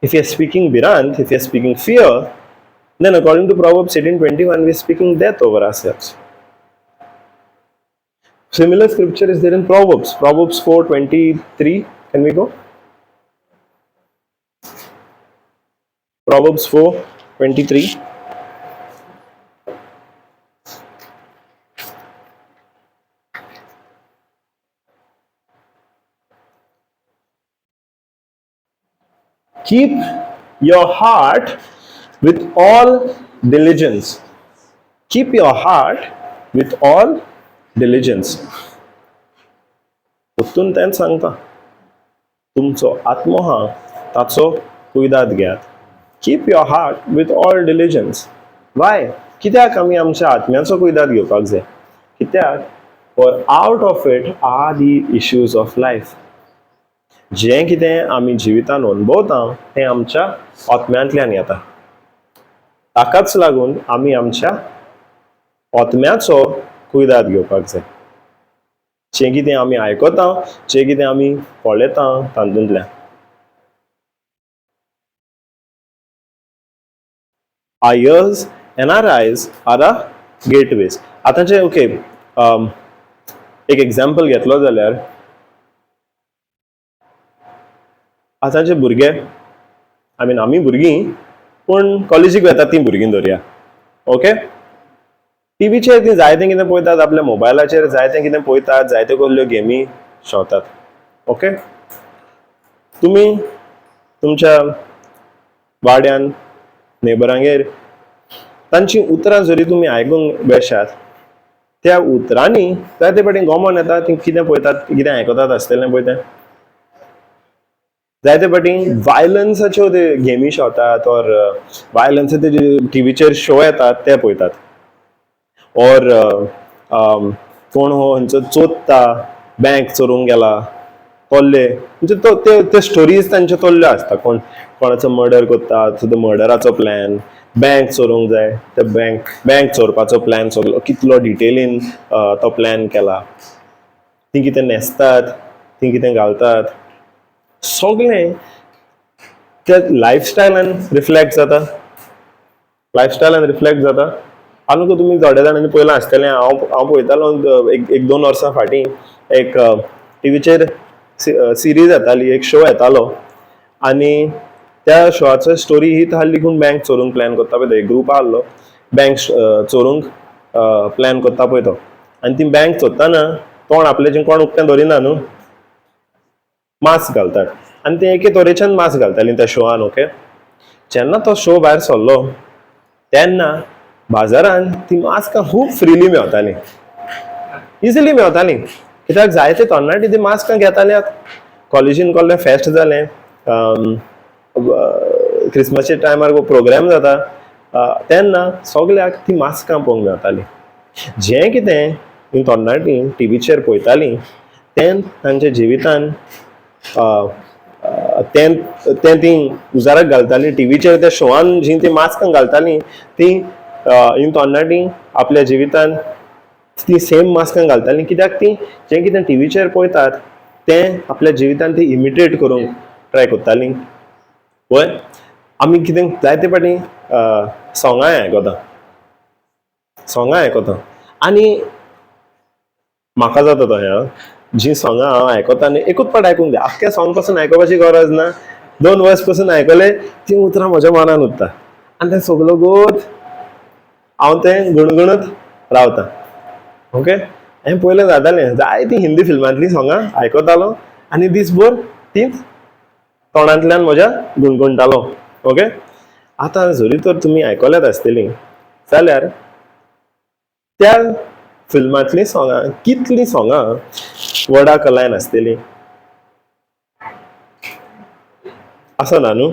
If you're speaking भिरांत, if you're speaking fear, then according to Proverbs 18:21, we're speaking death over ourselves. Similar scripture is there in Proverbs. Proverbs 4:23. Can we go? Proverbs 4:23. Keep your heart with all diligence. Keep your heart with all diligence. परतून तेंच सांगता, तुमचो आत्मो आहा ताचो कुयदाद घेयात. Keep your heart with all diligence. Why? कित्याक आमी आमच्या आत्म्याचो कुयदाद घेवपाक जाय? कित्याक for out of it are the issues of life. जें कितें आमी जिवितान अणभवता तें आमच्या आत्म्यांतल्यान येता. ताकाच लागून आमी आमच्या आत्म्याचो कुयदाद घेवपाक जाय. जें कितें आमी आयकता, जें कितें आमी पळयता तातूंतल्यान. Our ears and our eyes are our gateways. आतांचे ओके, एक एग्जाम्पल घेतलो जाल्यार आतांचे भुरगे, I mean आमी भुरगीं पूण कॉलेजीक वेतात तीं भुरगीं धरया, ओके, टिवीचेर तीं जायतें कितें पळयतात, आपल्या मोबायलाचेर जायतें कितें पळयतात, जायत्यो कसल्यो गेमी खेळतात. ओके, तुमी तुमच्या वाड्यान नेबरांगेर तांची उतरां जरी तुमी आयकूंक बेशात, त्या उतरांनी जायते फावटी गोमोन येता ती कितें पळयतात, कितें आयकतात आसतलें पळय तें. जायते फावटी वायलन्साच्यो ते गेमी खेळतात ऑर वायलन्साचे जे टिवीचेर शो येतात ते पळयतात, ऑर कोण हो खंयचो चोरता, बँक चोरूंक गेला तोल्ले, म्हणजे तो ते ते स्टोरीज तांच्यो तोल्ल्यो आसता. कोण कोणाचो मर्डर करता, तो मर्डराचो प्लॅन, बँक चोरूंक जाय ते बँक चोरपाचो प्लॅन सगलो कितलो डिटेलीन तो प्लॅन केला. तीं कितें न्हेसतात, तीं कितें घालतात, सगळें त्या लायफस्टायलान रिफ्लेक्ट जाता, लायफस्टायलान रिफ्लेक्ट जाता. आनी तुमी थोड्या जाणांनी पळयलां आसतलें, हांव पळयतालो एक एक दोन वर्सां फाटीं एक टिवीचेर सिरीज येताली, एक शो येतालो आनी त्या शोआचो स्टोरी ही आहली कोण बँक चोरूंक प्लॅन करता पळय तो, एक ग्रूप आहलो बँक चोरूंक प्लॅन करता पळय तो. आनी ती बँक चोरतना तोंड आपल्याचें कोण उक्तें दवरिना न्हू, मास्क घालतात आनी ते एके तरेच्यान मास्क घालताली त्या शोआन. ओके, जेन्ना तो शो भायर सरलो तेन्ना बाजारान ती मास्कां खूब फ्रिली मेवतालीं, इजिली मेवतालीं, कित्याक जायते तरणाटी ती मास्कां घेताले. कॉलेजीन कसलें फेस्ट जालें, क्रिसमसाच्या टायमार प्रोग्राम जाता, तेन्ना सगल्याक ती मास्कां पळोवंक मेवतालीं. जें कितें हीं तरणाटीं टिवीचेर पळयतालीं तें तांच्या जिवितान तें तें तीं उजाराक घालतालीं. टिवीचेर त्या शोआन जीं तीं मास्कां घालतालीं तीं हीं तरणाटीं आपल्या जिवितान ती सेम मास्कां घालतालीं, कित्याक तीं जें कितें टिवीचेर पळयतात तें आपल्या जिवितान ती इमिटेट करूंक ट्राय करतालीं. वय, आमी कितें जायते फावटी सोंगां आयकता, सोंगां आयकता आनी म्हाका जाता तशें, आं, जीं सोंगां हांव आयकता न्ही एकूच पाट आयकूंक जाय, आख्खें सोंग पसून आयकुपाची गरज ना, दोन वर्स पसून आयकलें तीं उतरां म्हज्या मनान उरता आनी तें सगलो गोत हांव तें गुणगुणत रावता. ओके, हांवें पयलें जातालें जायतीं हिंदी फिल्मांतलीं सोंगां आयकतालो आनी दीसभर तींच तोंडांतल्यान म्हज्या गुणगुणटालो. ओके, आतां जरी तर तुमी आयकल्यात आसतलीं जाल्यार त्या फिल्मांतलीं सोंगां कितलीं सोंगां वडा कलायन आसतलीं आसा ना न्हू?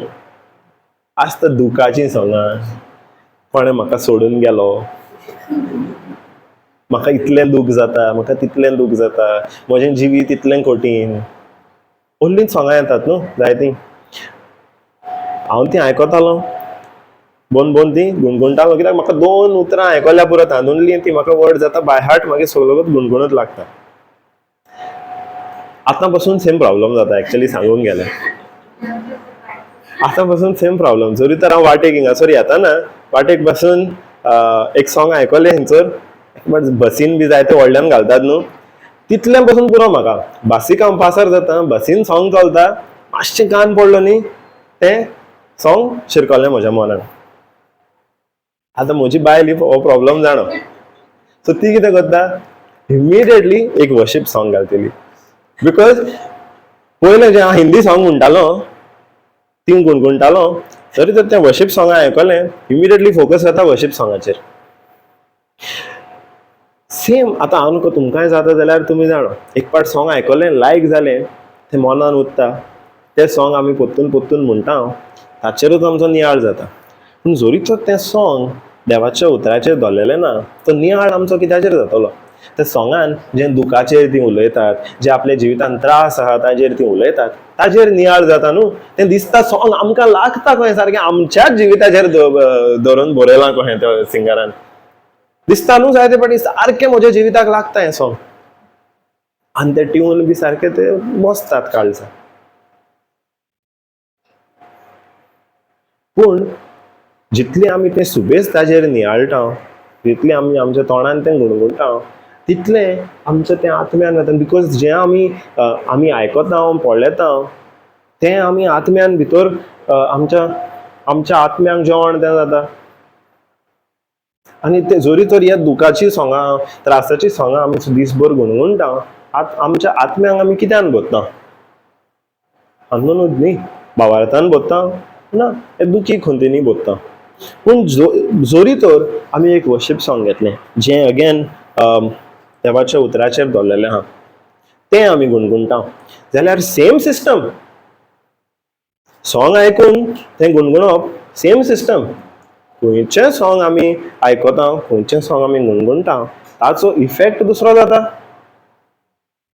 आसता दुखाचीं सोंगां, कोणें म्हाका सोडून गेलो, म्हाका इतलें दूख जाता, म्हाका तितलें दूख जाता, म्हजें जिवीत इतलें कठीण, ओल्लींच सोंगां येतात न्हू जायतीं. हांव तीं आयकतालो, बोन बोन तीं गुणगुणटालो, कित्याक म्हाका दोन उतरां आयकल्या पुरो तातूंतलीं ती म्हाका वर्ड जाता बाय हार्ट, मागीर सगळो गुणगुणत लागता. आतां पसून सेम प्रॉब्लम जाता, एक्चुअली सांगूंक गेल्यार आतां पसून सेम प्रॉब्लम. जरी तर हांव वाटेक हिंगासर येताना वाटेक बसून एक सॉंग आयकलें हिंगसर, बट बसीन बी जायते व्हडल्यान घालतात न्हू, तितलें पसून पुरो म्हाका. बसीक हांव पासार जाता, बसीन सॉंग चलता, मातशें कान पडलो न्ही तें सॉंग शिरकलें म्हज्या मनान. आतां म्हजी बायल ही हो प्रॉब्लम जाणा, सो ती कितें करता, इमिडिएटली एक वर्शीप सॉंग घालतली, because पयलें जें हांव हिंदी सॉंग म्हणटालो ती गुणगुणटालो, तरी तर तें वर्शीप सॉंग आयकलें इमिडिएटली फोकस जाता वर्शीप सॉंगाचेर. सेम आतां हांव न्हू तुमकांय जाता जाल्यार तुमी जाणा, एक पाट सॉंग आयकलें लायक जालें तें मनान उरता, तें सॉंग आमी परतून परतून म्हणटा, ताचेरूच आमचो नियाळ जाता. पूण जरी तर तें सॉंग देवाच्या उतराचेर धरलेलें ना, तो नियाळ आमचो कित्याचेर जातलो? त्या सॉंगान जे दुखाचेर ती उलयतात, जे आपल्या जिवितान त्रास आहा ताजेर ती उलयतात, ताजेर नियाळ जाता न्हू. तें दिसता सॉंग आमकां लागता कहें, सारकें आमच्याच जिविताचेर धरून बरयलां कहें त्या सिंगरान, दिसता न्हू जायते फावटी सारकें म्हज्या जिविताक लागता हें सॉंग, आनी ते ट्यून बी सारके ते बसतात काळजा. पूण जितली आमी तें सुबेज ताजेर नियाळटा, जितली आमी आमच्या तोंडान तें गुणगुणटा, तितलें आमच्या तें आत्म्यान वता. Because जें आमी आमी आयकता पळयता तें आमी आत्म्यान भितर आमच्या आमच्या आत्म्यांक जेवण तें जाता. आनी तें जरी तर ह्या दुखाची सोंगां त्रासाची सोंगां आमी दीसभर गुणगुणटा, आमच्या आत्म्यांक आमी कित्यान भरता? हातूनच न्ही भावार्थान भरता ना, हे दुखी खंतीनी भरता. पूण जरी तर आमी एक वर्शीप सॉंग घेतलें जें अगेन देवाच्या उतराचेर दवरलेलें आहा, तें आमी गुणगुणटा जाल्यार सेम सिस्टम, सॉंग आयकून तें गुणगुणप सेम सिस्टम, खंयचें सॉंग आमी आयकता खंयचें सॉंग आमी गुणगुणटा ताचो इफेक्ट दुसरो जाता,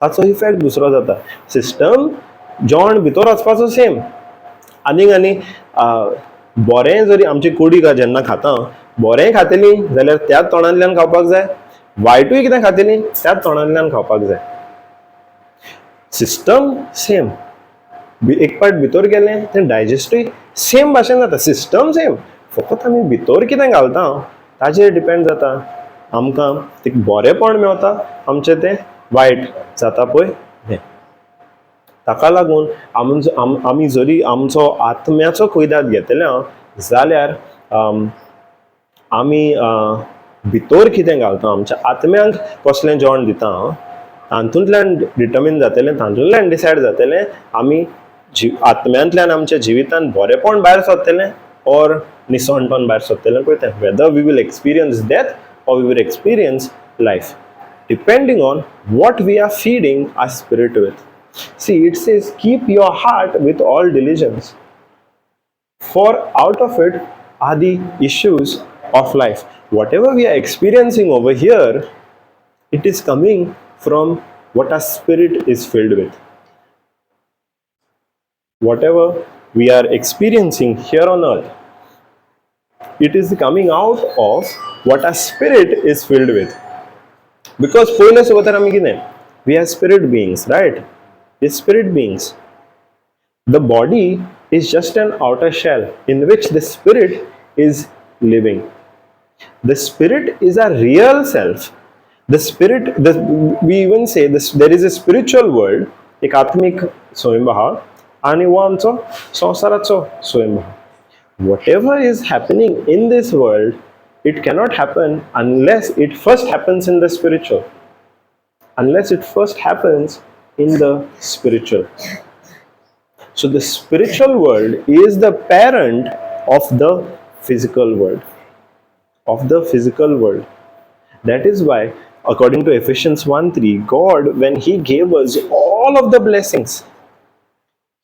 ताचो इफेक्ट दुसरो जाता. सिस्टम जेवण भितर वचपाचो सेम. आनीक आनी बरें जरी आमची कुडीक जेन्ना खाता बरें खातली जाल्यार त्याच तोंडांतल्यान खावपाक जाय, वायटूय कितें खातली त्याच तोंडांतल्यान खावपाक जाय. System same, एक पाट भितर गेलें तें डायजेस्टूय सेम भाशेन जाता, सिस्टम सेम, फकत आमी भितर कितें घालता ताजेर डिपेंड जाता आमकां तें बरेंपण मेवता, आमचें तें वायट जाता पळय हें. ताका लागून आमी जरी आमचो आत्म्याचो कुयदाद घेतले जाल्यार आमी भितर कितें घालता, आमच्या आत्म्यांक कसलें जेवण दिता तातूंतल्यान डिटर्मीन जातलें, तातूंतल्यान डिसायड जातलें आमी आत्म्यांतल्यान आमच्या जिवितान बरेंपण भायर सरतलें ऑर निसणपण भायर सरतलें पळय तें. Whether we will experience death or we will experience life, depending on what we are feeding our spirit with. See, it says keep your heart with all diligence, for out of it are the issues of life. Whatever we are experiencing over here, it is coming from what our spirit is filled with. Whatever we are experiencing here on earth, it is coming out of what our spirit is filled with. Because पयले सुवातेर आमी कितें, we are spirit beings, right? We are spirit beings. The body is just an outer shell in which the spirit is living. The spirit is our real self. The spirit, the, we even say this, there is a spiritual world, एक आत्मीक स्वयं आहा आनी हो आमचो संवसाराचो स्वयं आहा. Whatever is happening in this world, it cannot happen unless it first happens in the spiritual. Unless it first happens in the spiritual. So the spiritual world is the parent of the physical world. Of the physical world. That is why, according to Ephesians 1:3, God, when He gave us all of the blessings,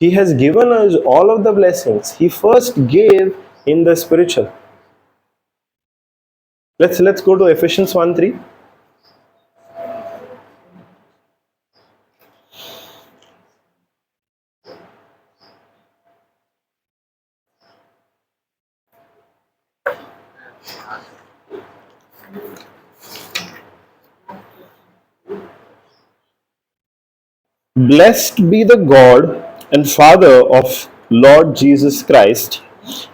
He has given us all of the blessings. He first gave in the spiritual. Let's go to Ephesians 1:3. Blessed be the God and Father of Lord Jesus Christ,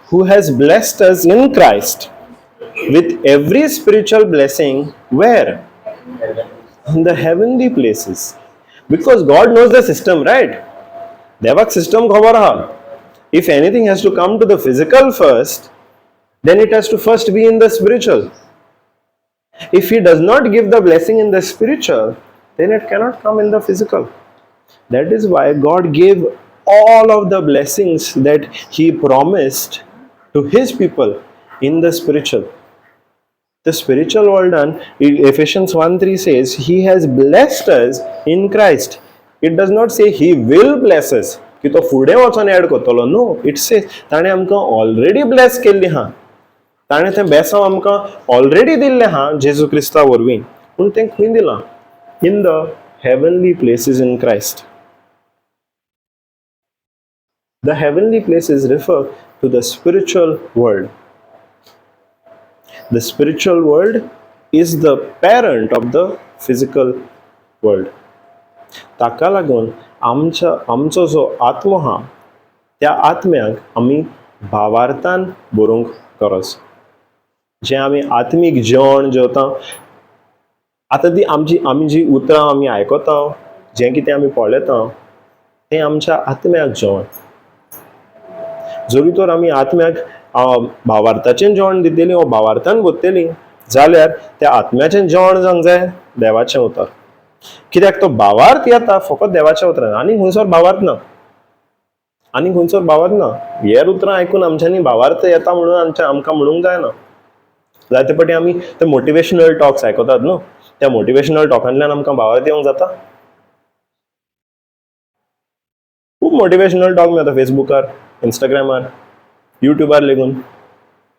who has blessed us in Christ with every spiritual blessing, where? In the heavenly places. Because God knows the system, right? देवाक system खबर आहा. If anything has to come to the physical first, then it has to first be in the spiritual. If he does not give the blessing in the spiritual, then it cannot come in the physical. That is why God gave all of the blessings that he promised to his people in the spiritual. The spiritual world, and Ephesians 1:3 says, he has blessed us in Christ. It does not say he will bless us. की तो फुडें वचोन add करतलो. No, it says ताणें आमकां already Blaise केल्ली आहा, ताणें तें बेसांव आमकां ऑलरेडी दिल्लें आहा जेजू क्रिस्ता वरवीं. पूण तें खंय दिलां? In the heavenly places in Christ. The heavenly places refer to the spiritual world. The spiritual world is the parent of the physical world. ताका लागून आमचो जो आत्मो आहा त्या आत्म्याक आमी भावार्थान बरोवंक गरज. जें आमी आत्मीक जेवण जेवता आतां ती आमची आमी जी उतरां आमी आयकता, जें कितें आमी पळयता तें आमच्या आत्म्याक जेवण. जरी तर आमी आत्म्याक भावार्थाचें जेवण दितलीं वा भावार्थान भरतलीं जाल्यार त्या आत्म्याचें जेवण जावंक जाय देवाचें उतर. कित्याक तो भावार्थ येता फकत देवाच्या उतरान, आनी खंयसर भावार्थ ना, आनी खंयसर भावार्थ ना. हेर उतरां आयकून आमच्यांनी भावार्थ येता म्हणून आमकां म्हणूंक जायना. जायते फावटी आमी ते मोटिवेशनल टॉक्स आयकतात न्हू, त्या मोटिवेशनल टॉकांतल्यान आमकां भावार्थ येवंक जाता. खूब मोटिवेशनल टॉक मेळटा फेसबुकार, इंस्टाग्रामार, युट्यूबार लेगून,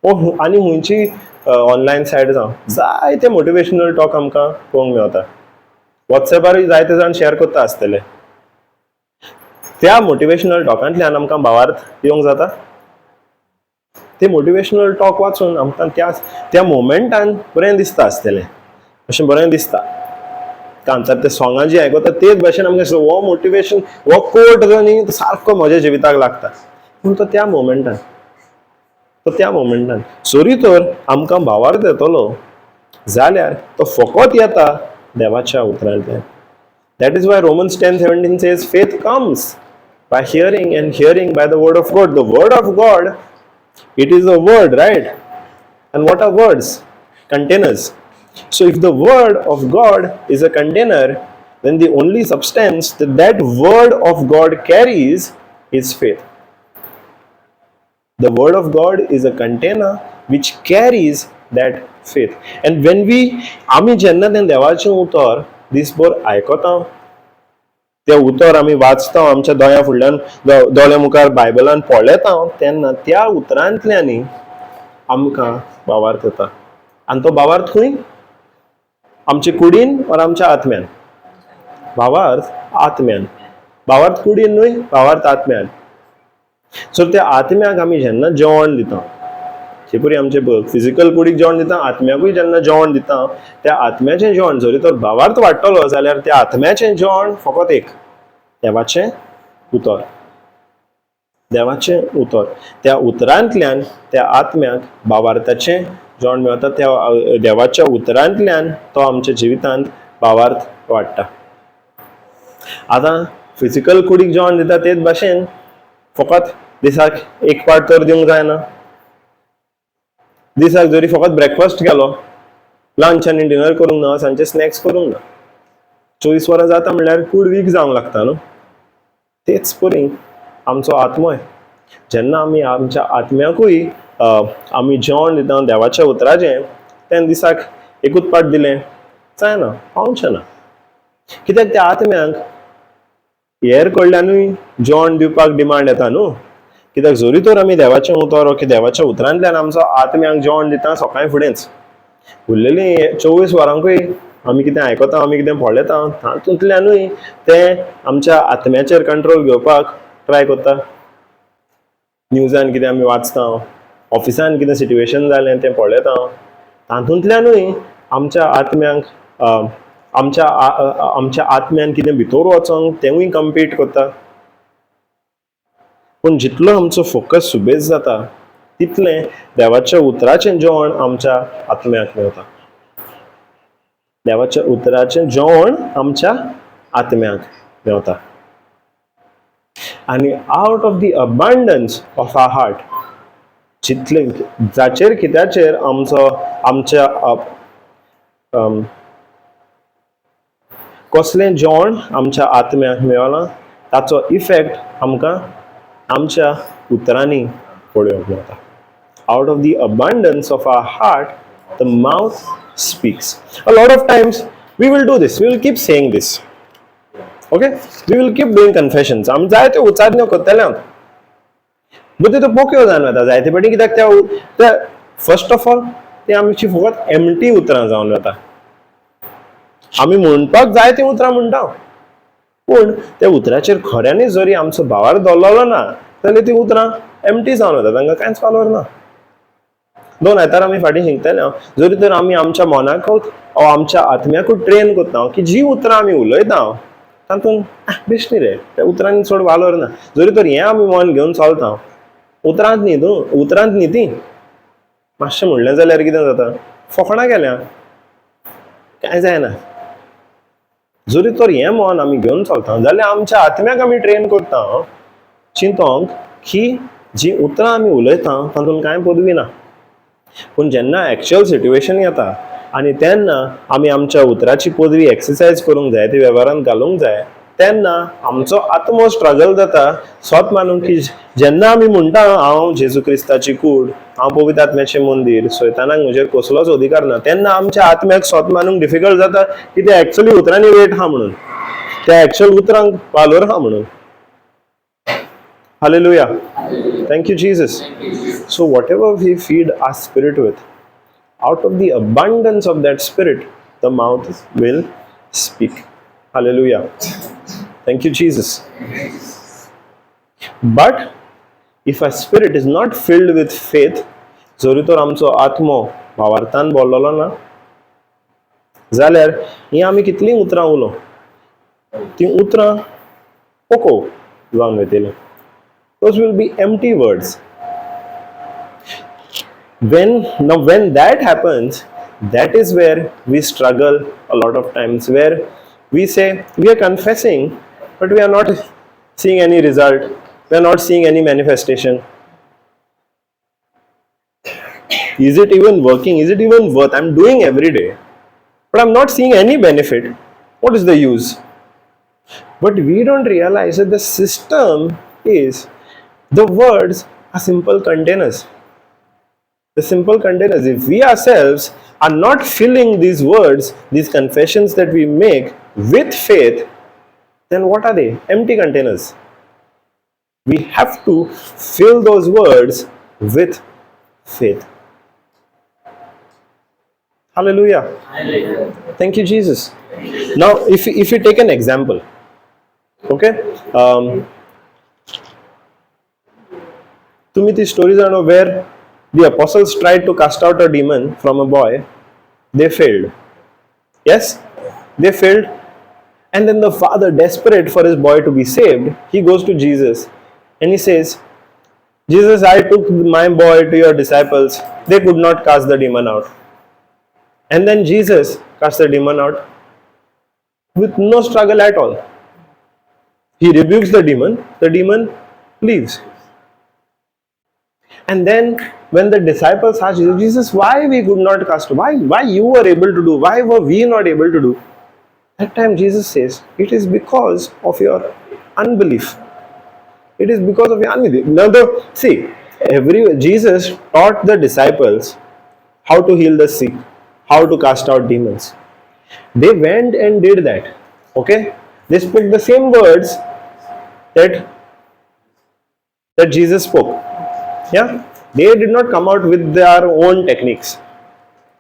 ओ आनी खंयची ऑनलायन सायट जावं, जायते मोटिवेशनल टॉक आमकां पळोवंक मेळटा. वॉट्सएपारूय जायते जाण शेअर करता आसतले. त्या मोटिवेशनल टॉकांतल्यान आमकां भावार्थ येवंक जाता. ते मोटिवेशनल टॉक वाचून आमकां त्या त्या मोमेंटान बरें दिसता आसतलें, अशें बरें दिसता. कांतार ते सोंगां जी आयकता तेच भाशेन आमकां दिसता हो मोटिवेशन, हो कोट जो न्ही तो सारको म्हज्या जिविताक लागता. पूण तो त्या मोमेंटान, तो त्या मोमेंटान सरी तर आमकां भावार्थ येतलो जाल्यार तो फकत येता देवाच्या उतरांतल्यान. That is why Romans 10:17 says faith comes by hearing and hearing by the word of God. The word of God, it is a word, right? And what are words? Containers. So if the word of God is a container, then the only substance that that word of God carries is faith. The word of God is a container which carries that faith. And when we, आमी जेन्ना तें देवाचें उतर दीसभर आयकता, तें उतर आमी वाचता, आमच्या दोळ्या फुडल्यान, दोळ्या मुखार बायबलान पळयता, तेन्ना त्या उतरांतल्यानी आमकां भावार्थ येता. आनी तो भावार्थ खंय? आमचे कुडीन or आमच्या आत्म्यान? भावार्थ आत्म्यान. भावार्थ कुडीन न्हय, भावार्थ आत्म्यान. सो त्या आत्म्याक आमी जेन्ना जेवण दिता, जे परी आमचे फिजिकल कुडीक जेवण दिता, आत्म्याकूय जेन्ना जेवण दिता, त्या आत्म्याचें जेवण जरी तर भावार्थ वाडटलो जाल्यार त्या आत्म्याचें जेवण फकत एक, देवाचें उतर. देवाचें उतर. त्या उतरांतल्यान त्या आत्म्याक भावार्थाचें जेवण मेळटा. त्या देवाच्या उतरांतल्यान तो आमच्या जिवितांत भावार्थ वाडटा. आतां फिजिकल कुडीक जेवण दिता तेच भाशेन फकत दिसाक एक पाट तर दिवंक जायना. दिसाक जरी फकत ब्रेकफास्ट केलो, लंच आनी डिनर करूंक ना, सांजचे स्नॅक्स करूंक ना, 24 वरां जाता म्हणल्यार कूड वीक जावंक लागता न्हू. तेच परी आमचो आत्मोय, जेन्ना आमी आमच्या आत्म्याकूय आमी जेवण दिता देवाच्या उतराचें, तेन्ना दिसाक एकूच पाट दिलें जायना, पावचें ना. कित्याक त्या आत्म्याक हेर कडल्यानूय जेवण दिवपाक डिमांड येता न्हू. कित्याक जरी तर आमी देवाचें उतर की देवाच्या उतरांतल्यान आमचो आत्म्याक जेवण दिता सकाळी फुडेंच, उरलेलीं 24 वरांकूय आमी कितें आयकता, आमी कितें पळयता, तातूंतल्यानूय तें आमच्या आत्म्याचेर कंट्रोल घेवपाक ट्राय करता. न्यूजान कितें आमी वाचता, ऑफिसान कितें सिट्युएशन जालें तें पळयता, तातूंतल्यानूय आमच्या आत्म्यांक, आमच्या आत्म्यान कितें भितर वचोंक तेंवूय कम्पीट करता. पूण जितलो आमचो फोकस सुबेज जाता, तितलें देवाच्या उतराचें जेवण आमच्या आत्म्याक मेळटा. देवाच्या उतराचें जेवण आमच्या आत्म्याक मेवता. आनी out of the abundance of our heart, जितले जाचेर कित्याचेर आमचो आमच्या कसलें जेवण आमच्या आत्म्याक मेळना, ताचो इफेक्ट आमकां आमच्या उतरांनी पळोवंक मेळटा. Out of the abundance of our heart, the mouth speaks. A lot of times we will do this, we will keep saying this, okay? We will keep doing confessions. आमी जायत्यो उच्चारण्यो करतले, बट त्यो पोक्यो जावन वता जायते फावटी. कित्याक त्या फर्स्ट ऑफ ऑल ते आमची फकत एमटी उतरां जावन वता. आमी म्हणपाक जायतीं उतरां म्हणटा, पूण त्या उतराचेर खऱ्यांनी जरी आमचो भावार्थ दवरलो ना जाल्यार ती उतरां एमटी जावन वता, तांकां कांयच वालोर ना. दोन आयतार आमी फाटीं शिकतले, जरी तर आमी आमच्या मनाकूच ओ आमच्या आत्म्याकूच ट्रेन करता की जी उतरां आमी उलयता तातूंत बेश्टी न्ही रे, त्या उतरांनी चड वालोर ना. जरी तर हें आमी मन घेवन चलता, उतरांत न्ही तूं, उतरांत न्ही ती, मातशें म्हणलें जाल्यार कितें जाता, फकाणां केल्या, कांय जायना. जरी तर हें मन आमी घेवन चलता जाल्यार आमच्या आत्म्याक आमी ट्रेन करता चिंतोंक की जी उतरां आमी उलयता तातूंत कांय पदवी ना. पूण जेन्ना एक्च्युअल सिट्युएशन येता आनी तेन्ना आमी आमच्या उतराची पदवी एक्सरसायज करूंक जाय, ती वेव्हारांत घालूंक जाय, तेन्ना आमचो आत्मो स्ट्रगल जाता स्वत मानूंक की जेन्ना आमी म्हणटा, हांव जेजू क्रिस्ताची कूड, हांव पवित्र आत्म्याचें मंदीर, सैतानाक म्हजेर कसलोच अधिकार ना, तेन्ना आमच्या आत्म्याक स्वत मानूंक डिफिकल्ट जाता की ते एक्चुअली उतरांनी वेट आहा म्हणून, त्या एक्च्युअल उतरांक वालोर आहा म्हणून. Hallelujah. Thank you, Jesus. So whatever we feed our spirit with, out of the abundance of that spirit, the mouth will speak. Hallelujah. Thank you, Jesus. But if our spirit is not filled with faith, जरी तर आमचो आत्मो भावार्थान बोल्लोलो ना, जाल्यार हीं आमी कितलीं उतरां उलोवं, तीं उतरां पोको जावन वयतलीं. Those will be empty words. When now when that happens, that is where we struggle a lot of times, where we say we are confessing, but we are not seeing any result, we are not seeing any manifestation. Is it even working? Is it even worth? I'm doing every day, but I'm not seeing any benefit. What is the use? But we don't realize that the system is, the words are simple containers. The simple containers. If we ourselves are not filling these words, these confessions that we make, with faith, then what are they? Empty containers. We have to fill those words with faith. Hallelujah. Thank you, Jesus. Now, if you take an example, okay, तुम्ही ती story जाणो where the apostles tried to cast out a demon from a boy. They failed. Yes, they failed. And then the father, desperate for his boy to be saved, he goes to Jesus and he says, "Jesus, I took my boy to your disciples. They could not cast the demon out." And then Jesus cast the demon out with no struggle at all. He rebukes the demon leaves. And then when the disciples asked Jesus, "Jesus, why we could not cast? Why you were able to do? Why were we not able to do?" That time Jesus says, "It is because of your unbelief. It is because of your unbelief." Now see, every Jesus taught the disciples how to heal the sick, how to cast out demons. They went and did that. Okay? They spoke the same words that Jesus spoke. Yeah? They did not come out with their own techniques.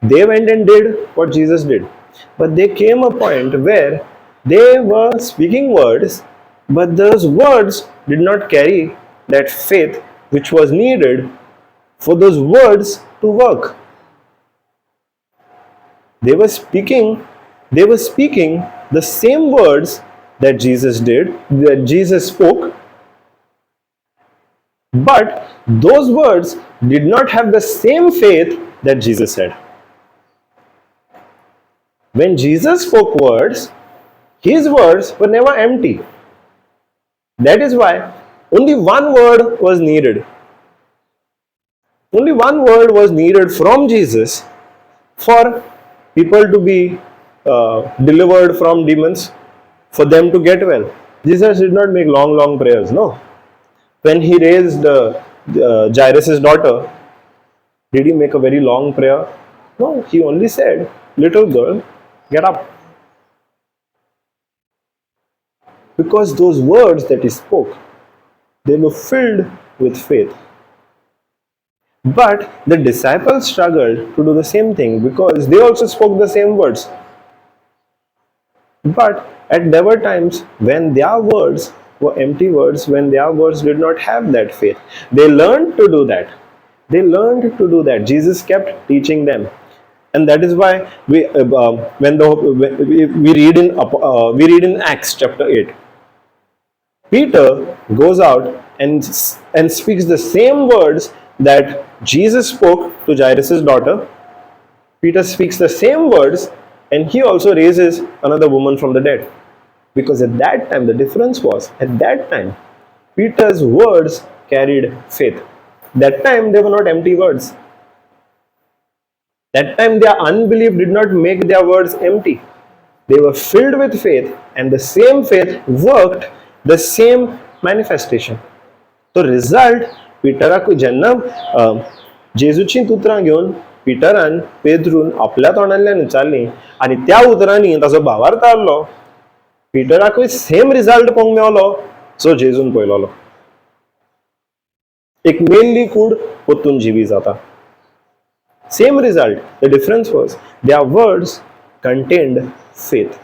They went and did what Jesus did. But there came a point where they were speaking words, but those words did not carry that faith which was needed for those words to work. They were speaking the same words that Jesus did, that Jesus spoke, but those words did not have the same faith that Jesus said. When Jesus spoke words, his words were never empty. That is why only one word was needed. Only one word was needed from Jesus for people to be delivered from demons, for them to get well. Jesus did not make long, long prayers, no. When he raised Jairus' daughter, did he make a very long prayer? No, he only said, "Little girl, get up." Because those words that he spoke, they were filled with faith. But the disciples struggled to do the same thing because they also spoke the same words. But at there were times when their words were empty words, when their words did not have that faith. They learned to do that. They learned to do that. Jesus kept teaching them. And that is why we when the we read in we read in Acts chapter 8, Peter goes out and speaks the same words that Jesus spoke to Jairus' daughter. Peter speaks the same words and he also raises another woman from the dead. Because at that time, the difference was, at that time, Peter's words carried faith. That time, they were not empty words. That time, their unbelief did not make their words empty. They were filled with faith, and the same faith worked the same manifestation. तो result पिटराक जेन्ना जेजूची उतरां घेवन पिटरान, पेद्रून आपल्या तोंडांतल्यान उच्चारली आनी त्या उतरांनी ताचो भावार्थ आहलो, पिटराकूय सेम रिजल्ट पळोवंक मेवलो जो जेजून पळयलोलो. एक मेल्ली कूड परतून जिवी जाता. Same result. The difference was their words contained faith.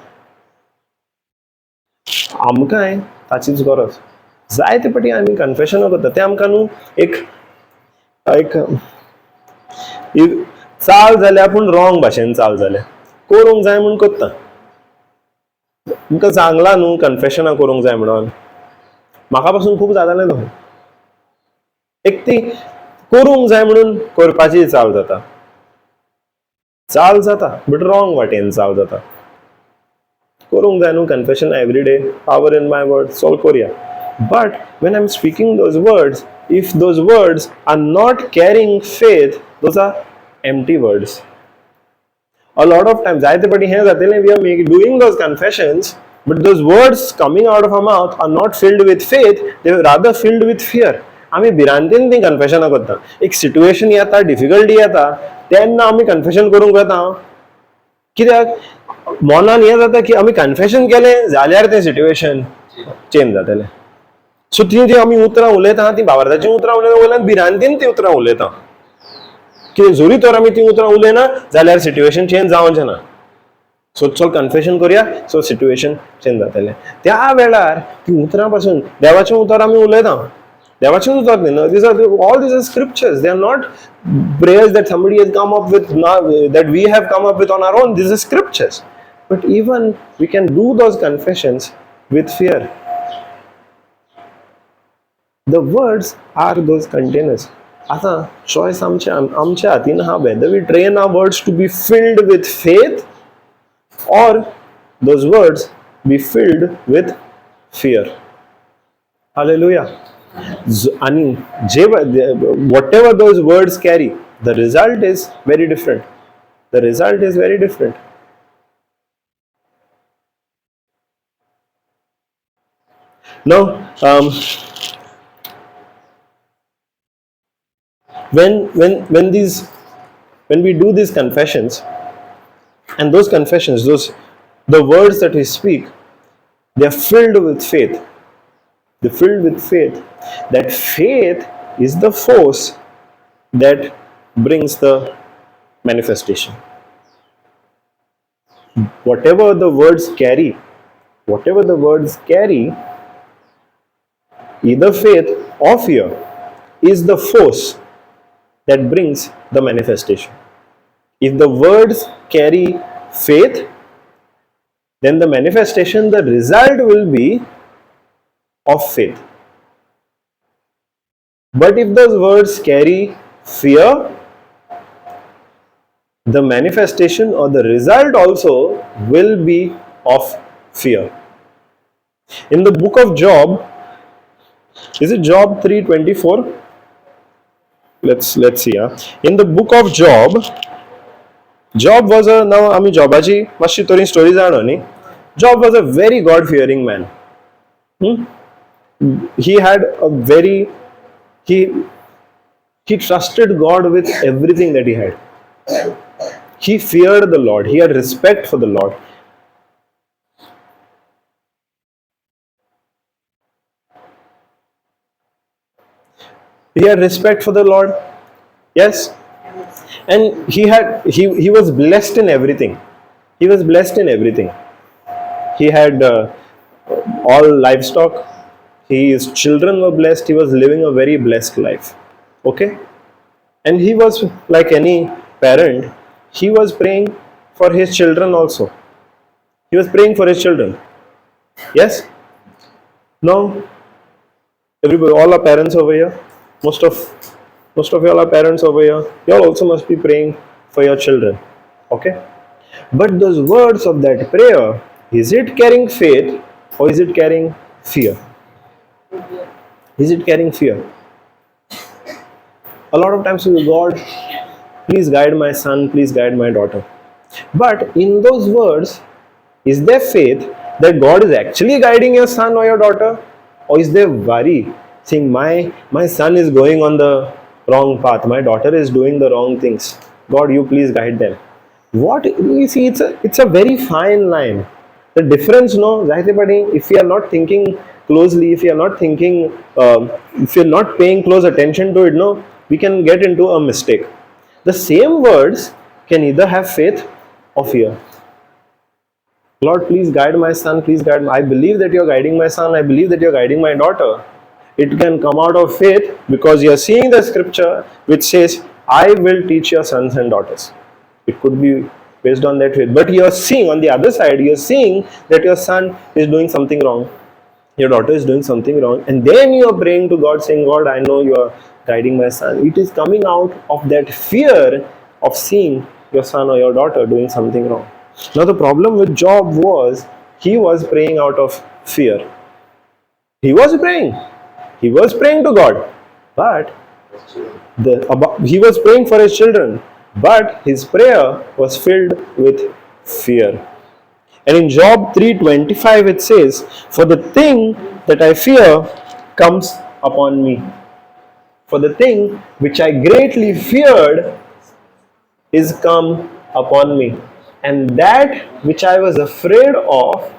आमकांय ताचीच गरज. जायते फावटी आमी कन्फेशन करता तें आमकां न्हू एक एक एक चाल जाल्या, पूण रॉंग भाशेन चाल जाल्या. करूंक जाय म्हूण करता. तुमकां सांगलां न्हू कन्फेशनां करूंक जाय म्हणून. म्हाका पासून खूब जातालें न्हू. एक ती करूंक जाय म्हणून करपाची चाल जाता, चाल जाता, बट रॉंग वाटेन चाल जाता. करूंक जाय न्हू confession every day, power in my words, चल करुया. But when I am speaking those words, if those words are not carrying faith, those are empty words. A lot of times, जायते फावटी हें जातलें, we are doing those confessions, but those words coming out of our mouth are not filled with faith, they are rather filled with fear. आमी भिरांतीन तीं कन्फेशनां करता. एक situation येता, डिफिकल्टी येता, तेन्ना आमी कन्फेशन करूंक वता. कित्याक मनान हें जाता की आमी कन्फेशन केलें जाल्यार तें सिट्युएशन चेंज जातलें. सो तीं जीं आमी उतरां उलयता तीं भावार्थाचीं उतरां उलयता, वयल्यान भिरांतीन तीं उतरां उलयता की जरी तर आमी तीं उतरां उलयना जाल्यार सिट्युएशन चेंज जावचें ना. सो चल कन्फेशन करुया, सो सिट्युएशन चेंज जातलें. त्या वेळार ती उतरां पासून देवाचें उतर आमी उलयता, देवाचें उतर न्ही, these are all these are scriptures, they are not prayers that somebody has come up with, that we have come up with on our own. These are scriptures. But even we can do those confessions with fear. The words are those containers. आतां choice आमच्या आमच्या हातीन आहा, whether we train our words to be filled with faith or those words be filled with fear. Hallelujah. आणि जे whatever those words carry, the result is very different. The result is very different. Now, when we do these confessions, and those confessions, those the words that we speak, they are filled with faith. They're filled with faith. That faith is the force that brings the manifestation. Whatever the words carry, whatever the words carry, either faith or fear, is the force that brings the manifestation. If the words carry faith, then the manifestation, the result will be of faith. But if those words carry fear, the manifestation or the result also will be of fear. In the book of Job, is it Job 3:24? Let's see. In the book of Job, Job was a, now आमी जॉबाची मातशी तरी story जाणो न्ही. Job was a very God fearing man. He had a very, he trusted God with everything that he had. He feared the Lord. He had respect for the Lord. He had respect for the Lord. Yes. And he was blessed in everything. He was blessed in everything. He had all livestock. His children were blessed. He was living a very blessed life. Okay? And he was like any parent, he was praying for his children also. He was praying for his children. Yes? No? Everybody, all our parents over here, most of y'all are parents over here. Y'all also must be praying for your children. Okay? But those words of that prayer, is it carrying faith or is it carrying fear? Is it carrying fear? A lot of times we go, God, please guide my son, please guide my daughter. But in those words, is there faith that God is actually guiding your son or your daughter? Or is there worry, saying my son is going on the wrong path, my daughter is doing the wrong things, God, you please guide them? What you see, it's a very fine line. The difference, no, if we are not thinking closely, if you are not thinking, if you are not paying close attention to it, no, we can get into a mistake. The same words can either have faith or fear. Lord, please guide my son, please guide my, I believe that you are guiding my son, I believe that you are guiding my daughter. It can come out of faith because you are seeing the scripture which says, I will teach your sons and daughters. It could be based on that faith. But you are seeing on the other side, you are seeing that your son is doing something wrong, your daughter is doing something wrong, and then you are praying to God saying, God, I know you are guiding my son. It is coming out of that fear of seeing your son or your daughter doing something wrong. Now the problem with Job was he was praying out of fear. He was praying. He was praying to God, but he was praying for his children, but his prayer was filled with fear. And in Job 3:25 it says, for the thing that I fear comes upon me. For the thing which I greatly feared is come upon me, and that which I was afraid of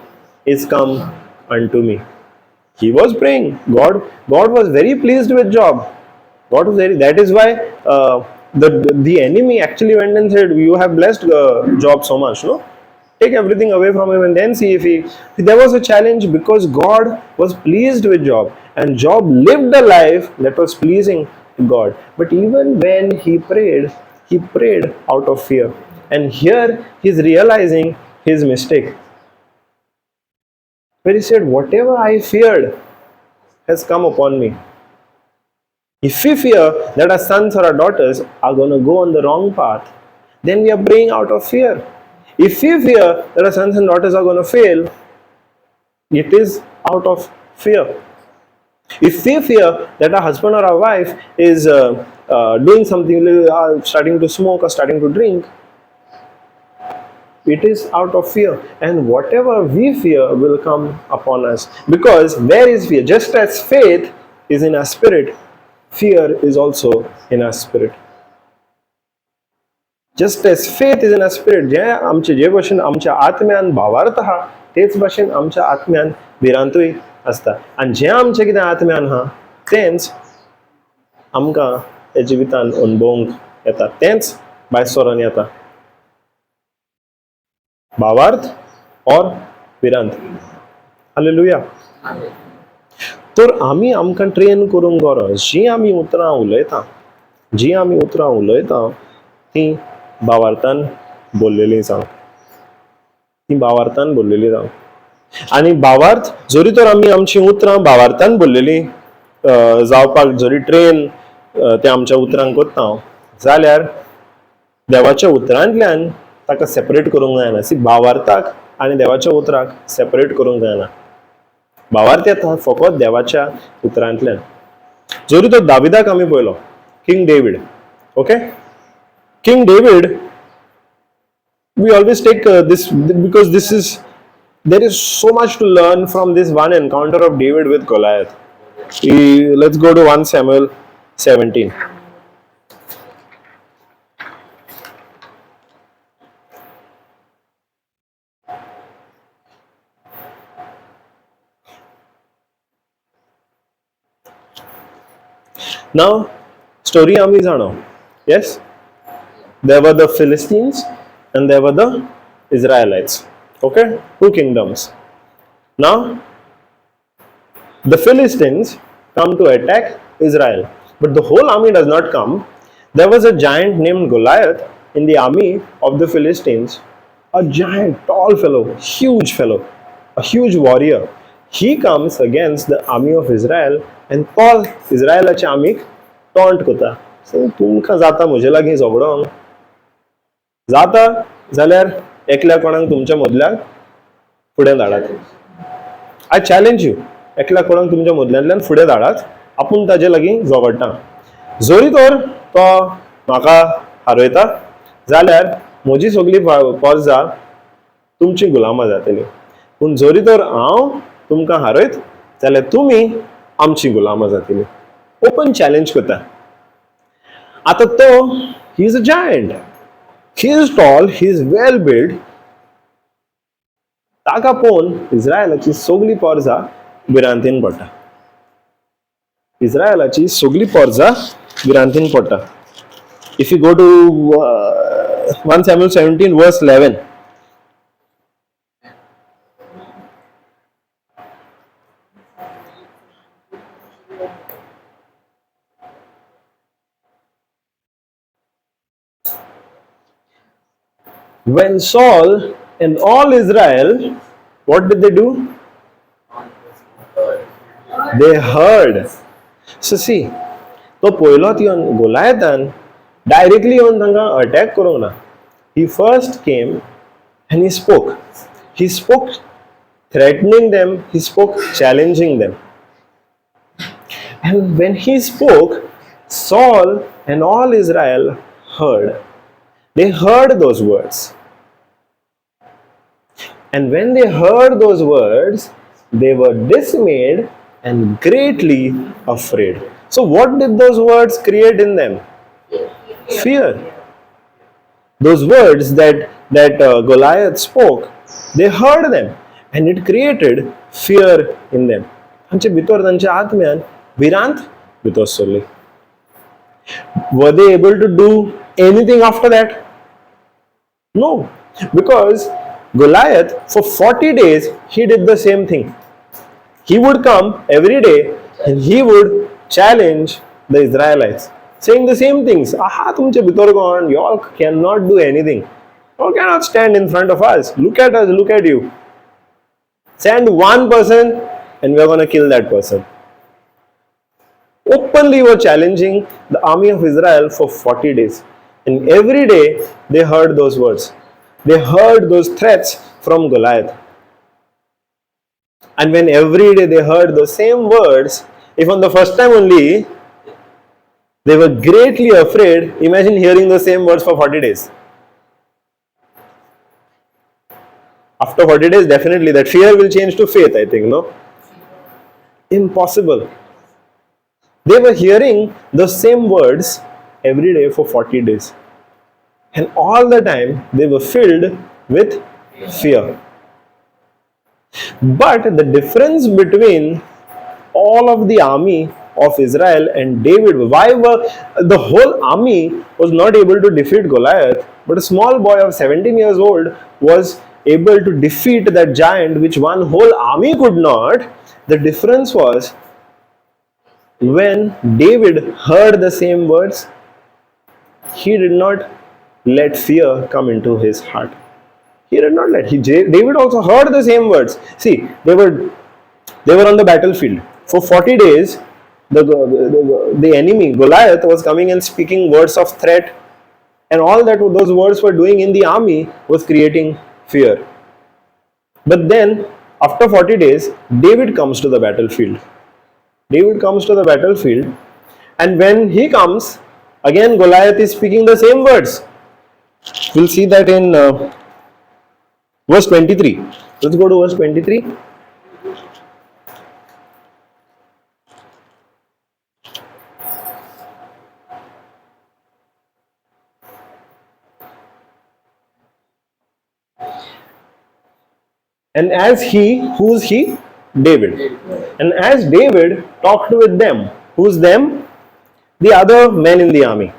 is come unto me. He was praying. God was very pleased with Job. God was very. That is why the enemy actually went and said, you have blessed Job so much, no? Take everything away from him and then see if he... There was a challenge because God was pleased with Job, and Job lived a life that was pleasing to God. But even when he prayed out of fear. And here he's realizing his mistake. Where he said, whatever I feared has come upon me. If we fear that our sons or our daughters are going to go on the wrong path, then we are praying out of fear. If we fear that our sons and daughters are going to fail, it is out of fear. If we fear that our husband or our wife is doing something, starting to smoke or starting to drink, it is out of fear. And whatever we fear will come upon us. Because there is fear. Just as faith is in our spirit, fear is also in our spirit. Just as faith is in our spirit, जे आमचे जे भशेन आमच्या आत्म्यान भावार्थ आहा तेच भशेन आमच्या आत्म्यान भिरांतूय आसता. आनी जें आमचें कितें आत्म्यान आहा तेंच आमकां त्या जिवितान अणभवूंक येता, तेंच भायर सरोन येता. भावार्थ और भिरांत. हालेलुया. तर आमी आमकां ट्रेन करूंक गरज, जीं आमी उतरां उलयता, जीं आमी उतरां उलयता तीं भावार्थान बोल्लेलीं जावं, तीं भावार्थान बोल्लेलीं जावं. आनी भावार्थ जरी तर आमी आमचीं उतरां भावार्थान बोल्लेलीं जावपाक जरी ट्रेन ते आमच्या उतरांक करता जाल्यार देवाच्या उतरांतल्यान ताका सेपरेट करूंक जायना. सी, भावार्थाक आनी देवाच्या उतराक सेपरेट करूंक जायना. भावार्थ येता फकत देवाच्या उतरांतल्यान. जरी तो दाविदाक आमी पळयलो, King David, okay, King David, we always take this because this is, there is so much to learn from this one encounter of David with Goliath. Let's go to 1 Samuel 17. Now, story ami jano. Yes? There were the Philistines and there were the Israelites. Okay? Two kingdoms. Now, the Philistines come to attack Israel. But the whole army does not come. There was a giant named Goliath in the army of the Philistines. A giant, tall fellow, huge fellow, a huge warrior. He comes against the army of Israel and तो इस्रायलाच्या आर्मीक taunt करता. So तुमकां जाता म्हजे लागीं झगडोंक जाता जाल्यार एकल्या कोणाक तुमच्या मदल्याक फुडें धाडात. I challenge you, एकल्या कोणाक तुमच्या मदल्यांतल्यान फुडें धाडात, आपूण ताजे लागीं झगडटा. जरी तर तो म्हाका हारयता जाल्यार म्हजी सगळी पोरजां तुमची गुलामां जातली, पूण जरी तर हांव तुमकां हारयत जाल्यार तुमी आमची गुलामां जातली. ओपन चॅलेंज करता. आतां तो, he is a giant, he is tall, he is well build. ताका पळोवन इस्रायलाची सगळी पोरजां भिरांतीन पडटा. इस्रायलाची सगळी पोरजां भिरांतीन पडटा. If you go to 1 Samuel 17 verse 11. When Saul and all Israel, what did they do? They heard. So see, तो पयलोच येवन गोलायतान डायरेक्टली येवन तांकां अटॅक करूंक ना. He first came and he spoke. He spoke threatening them, he spoke challenging them. And when he spoke, Saul and all Israel heard. They heard those words. And when they heard those words, they were dismayed and greatly afraid. So, what did those words create in them? Fear. Those words that Goliath spoke, they heard them and it created fear in them. तांचे भितर, तांच्या आत्म्यान भिरांत भितर सरली. Were they able to do anything after that? No, because Goliath, for 40 days, he did the same thing. He would come every day and he would challenge the Israelites, saying the same things. "Aha, तुमचे भितर कोण? You all cannot do anything. You all cannot stand in front of us. Look at us, look at you. Send one person and we are going to kill that person." Openly were challenging the army of Israel for 40 days. And every day they heard those words. They heard those threats from Goliath. And when every day they heard those same words, if on the first time only they were greatly afraid, imagine hearing the same words for 40 days. After 40 days, definitely that fear will change to faith, I think, no? Impossible. They were hearing the same words every day for 40 days. And all the time they were filled with fear. But the difference between all of the army of Israel and David, why were the whole army was not able to defeat Goliath, but a small boy of 17 years old was able to defeat that giant which one whole army could not? The difference was, when David heard the same words, he did not let fear come into his heart. He did not let. David also heard the same words. See, they were on the battlefield for 40 days. The enemy Goliath was coming and speaking words of threat, and all that those words were doing in the army was creating fear. But then, after 40 days, David comes to the battlefield. David comes to the battlefield, and when he comes, again Goliath is speaking the same words. We'll see that in verse 23. Let's go to verse 23. And as he, who's he? David. And as David talked with them, who's them? The other men in the army.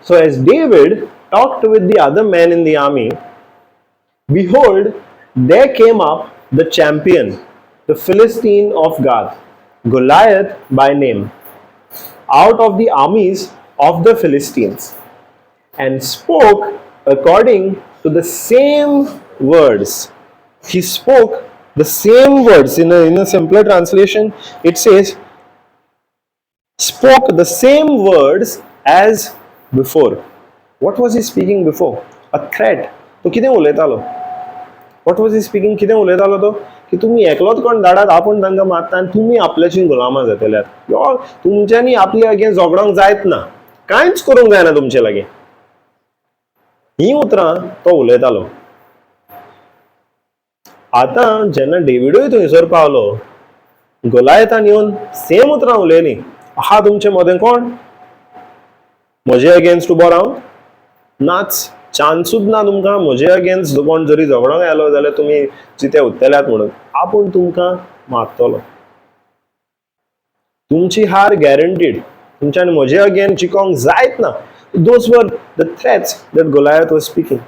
So as David talked with the other men in the army, behold, there came up the champion, the Philistine of Gath, Goliath by name, out of the armies of the Philistines, and spoke according to the same words. He spoke the same words. In a simpler translation, it says, spoke the same words as before. What was he speaking before? A threat. तो कितें उलयतालो? What was he speaking? कितें उलयतालो तो? की तुमी एकलोच कोण धाडात, आपूण तांकां मारता आनी तुमी आपल्याशी गुलामां जातल्यात. यो तुमच्यांनी आपले अगेन्स्ट झगडोंक जायत ना, कांयच करूंक जायना तुमचे लागीं. हीं उतरां तो उलयतालो. आतां जेन्ना डेविडूय थंयसर पावलो, गोलायतान येवन सेम उतरां उलयलीं. आहा तुमचे मदें कोण म्हजे अगेन्स्ट उबो रावन? नाच, चान्सूच ना तुमकां. म्हजे अगेन्स्ट कोण जरी झगडोंक आयलो जाल्यार तुमी जिते उत्तल्यात म्हणून आपूण तुमकां मारतलो. तुमची हार गॅरंटीड. तुमच्यान म्हजे अगेन्स्ट जिकोंक जायत ना. Those were the threats that Goliath was speaking.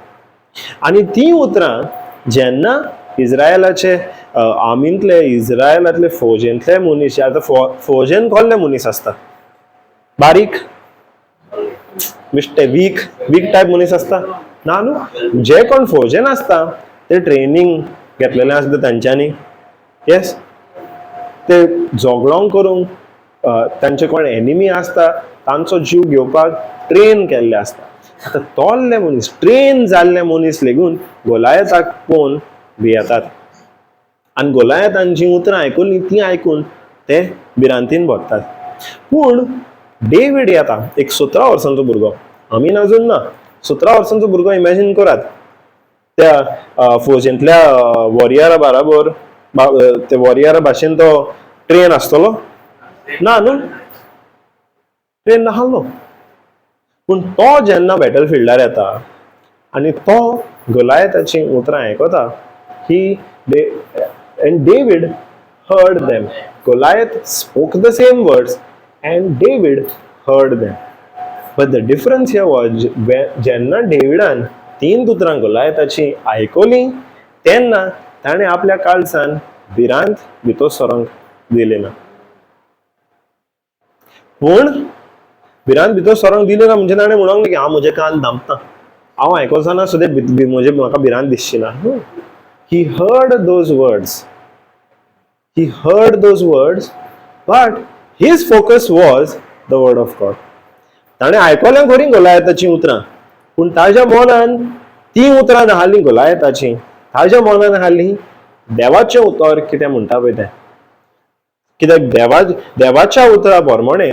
आनी ती उतरां जेन्ना इस्रायलाचे आर्मींतले, इस्रायलांतले फौजेंतले मनीस, आतां फौजेन कोल्ले मनीस आसता? बारीक, बिश्टे, वीक वीक टायप मनीस आसता. ना न्हू. जे कोण फौजेन आसता ते ट्रेनींग घेतलेलें आसता तांच्यांनी. येस, ते झगडोंक करूंक तांचे कोण एनिमी आसता तांचो जीव घेवपाक ट्रेन केल्ले आसता. आतां तोल्ले मनीस, ट्रेन जाल्ले मनीस लेगून गोलायताक पळोवन भियेतात आनी गोलायतान जीं उतरां आयकुलीं तीं आयकून ते भिरांतीन भरतात. पूण डेवीड येता, एक 17 वर्सांचो भुरगो, आमी अजून ना, 17 वर्सांचो भुरगो इमॅजीन करात, त्या फौजेंतल्या वॉरियरा बराबर ते वॉरियरा भाशेन तो ट्रेन आसतलो ना न्हू, ट्रेन नासलो. पूण तो जेन्ना बॅटल फिल्डार येता आनी तो गोलायताचीं उतरां आयकता, he and David heard them. Goliath spoke the same words and David heard them. But the difference here was, जेन्ना डेविडान तीन उतरां गोलायताची आयकलीं तेन्ना ताणें आपल्या काळजान भिरांत भितर सरोंक दिली ना. पूण भिरांत भितर सरोंक दिली ना म्हणजे ताणें म्हणोंक ना की हांव म्हजे कान धांपता, हांव आयकोचो सुद्दां म्हजे म्हाका भिरांत दिसची ना. He heard those words. He heard those words, but his focus was the word of God. ताणें आयकलें खरी गोलायताचीं उतरां, पूण ताज्या मनान तीं उतरां नासलीं गोलायताचीं, ताज्या मनान आसलीं देवाचें उतर कितें म्हणटा पळय तें. कित्याक देवाच्या उतरा प्रमाणे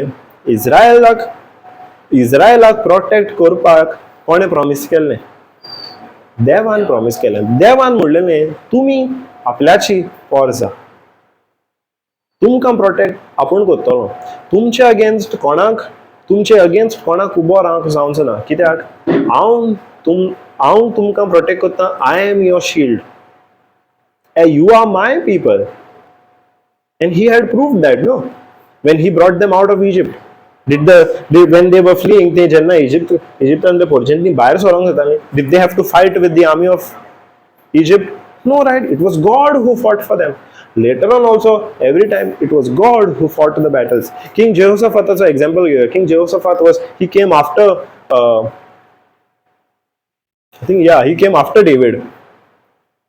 इस्रायलाक प्रोटेक्ट करपाक कोणें प्रॉमीस केल्लें? देवान प्रॉमीस केलें. देवान म्हणलें तुमी आपल्याची पोरजा, तुमकां प्रोटेक्ट आपूण करतलो, तुमचे अगेन्स्ट कोणाक, तुमचे अगेन्स्ट कोणाक उबो रावंक जावचो ना, कित्याक हांव तुमकां प्रोटेक्ट करता. I am your shield, you are my people. And he had proved that, no, when he brought them out of Egypt. Did the when they were fleeing, ते जेन्ना इजिप्तांतले पोर्जेंतली भायर सरोंक जाताले, did they have to fight with the army of Egypt? No, right? It was God who fought for them. Later on also, every time it was God who fought the battles. King Jehoshaphat is an example here. King Jehoshaphat was, he came after, I think, yeah, he came after David.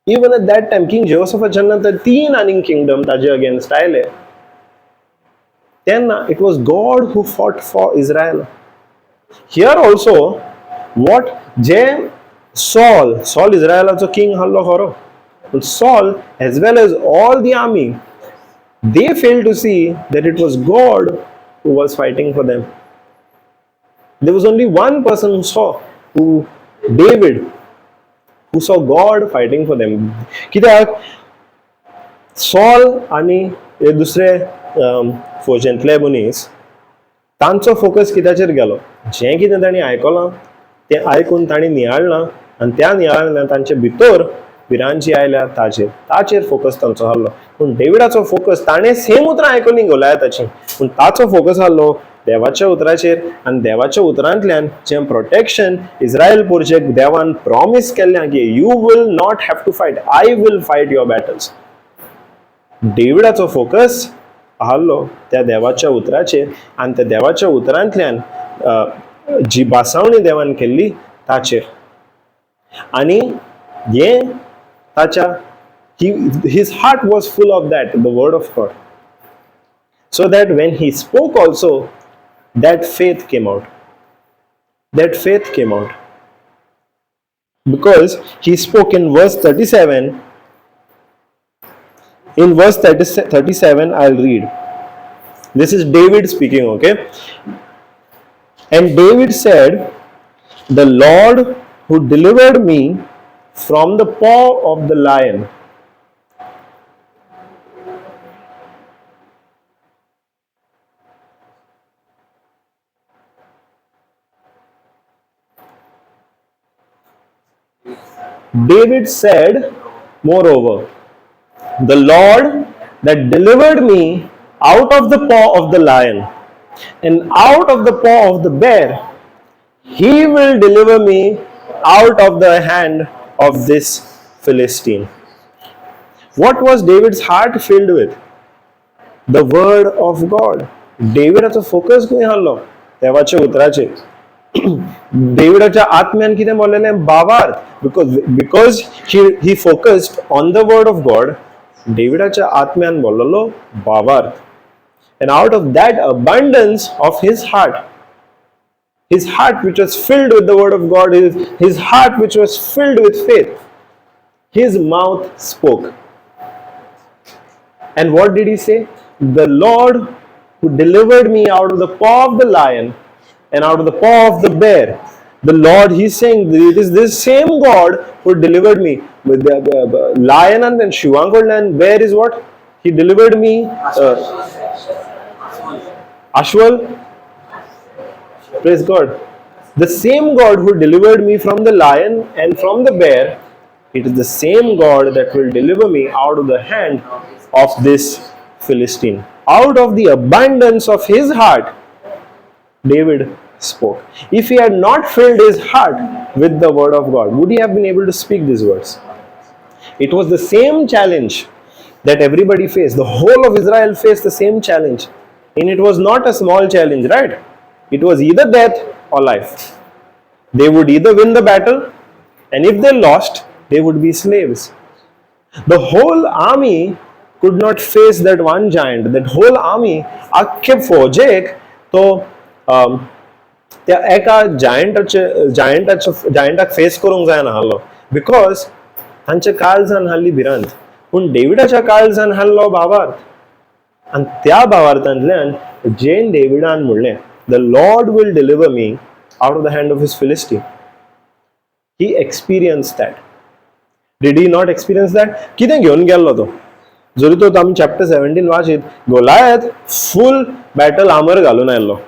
Even at that time, King Jehoshaphat जेन्ना ते तीन आनीक kingdom ताजे against आयले तेन्ना it was God who fought for Israel. Here also, what J Saul इस्रायलाचो king आहलो खरो, पूण Saul as well as all the army, they failed to see that it was God who was fighting for them. There was only one person who saw, who David, who saw God fighting for them. कित्याक सॉल आनी हे दुसरे फौजेंतले मनीस तांचो focus कित्याचेर गेलो? जें कितें तांणी आयकलां तें आयकून तांणी नियाळ्ळां आनी त्या नियाळ्ळ्यान तांचे भितर भिरांत जी आयल्या ताचेर फोकस तांचो आहलो. पूण डेविडाचो फोकस, ताणें सेम उतरां आयकलीं गोलायताचीं, पूण ताचो फोकस आहलो देवाच्या उतराचेर आनी देवाच्या उतरांतल्यान जें प्रोटेक्शन इस्रायल पोरजेक देवान प्रॉमीस केल्लें की you will not have to fight, I will fight your battles. डेविडाचो focus आहलो त्या देवाच्या उतराचेर आनी त्या देवाच्या उतरांतल्यान जी बासावणी देवान केल्ली ताचेर. आनी हें ताच्या his heart was full of that, the word of God, so that when he spoke also, that faith came out. That faith came out because he spoke in verse 37. In verse 37, I'll read. This is David speaking, okay? And David said, the Lord who delivered me from the paw of the lion. David said, moreover, the Lord that delivered me out of the paw of the lion and out of the paw of the bear, he will deliver me out of the hand of this Philistine. What was David's heart filled with? The word of God. डेविडाचो focus खंय आहलो? देवाच्या उतराचेर. डेव्हिडाच्या आत्म्यान कितें बोल्लेलें? भावार्थ. Because he focused on the word of God. डेव्हिडाच्या आत्म्यान बोल्लेलो भावार्थ, and out of that abundance of his heart, his heart which was filled with the word of God, his heart which was filled with faith, his mouth spoke. And what did he say? "The Lord who delivered me out of the paw of the lion and out of the paw of the bear." The Lord, he's saying, it is this same God who delivered me with the lion and then शिंवा कडल्यान. Bear is what? He delivered me. अस्वल. Praise God. The same God who delivered me from the lion and from the bear, it is the same God that will deliver me out of the hand of this Philistine. Out of the abundance of his heart, David spoke. If he had not filled his heart with the word of God, would he have been able to speak these words? It was the same challenge that everybody faced. The whole of Israel faced the same challenge. And it was not a small challenge, right? It was either death or life. They would either win the battle, and if they lost, they would be slaves. The whole army could not face that one giant. That whole army, आख्खे फौजेक तो त्या एका जायंटाचे जायंटाचो जायंटाक face करूंक जायना आहलो, because तांच्या काळजान आहली भिरांत. पूण डेविडाच्या काळजान आहलो भावार्थ, आनी त्या भावार्थांतल्यान जेन डेविडान म्हणलें, "The Lord will deliver me out of the hand of this Philistine." He experienced that. Did he not experience that? कितें घेवन गेल्लो तो? जरी तो आमी चॅप्टर 17 वाचीत, गोलायत फूल बॅटल आर्मर घालून आयल्लो,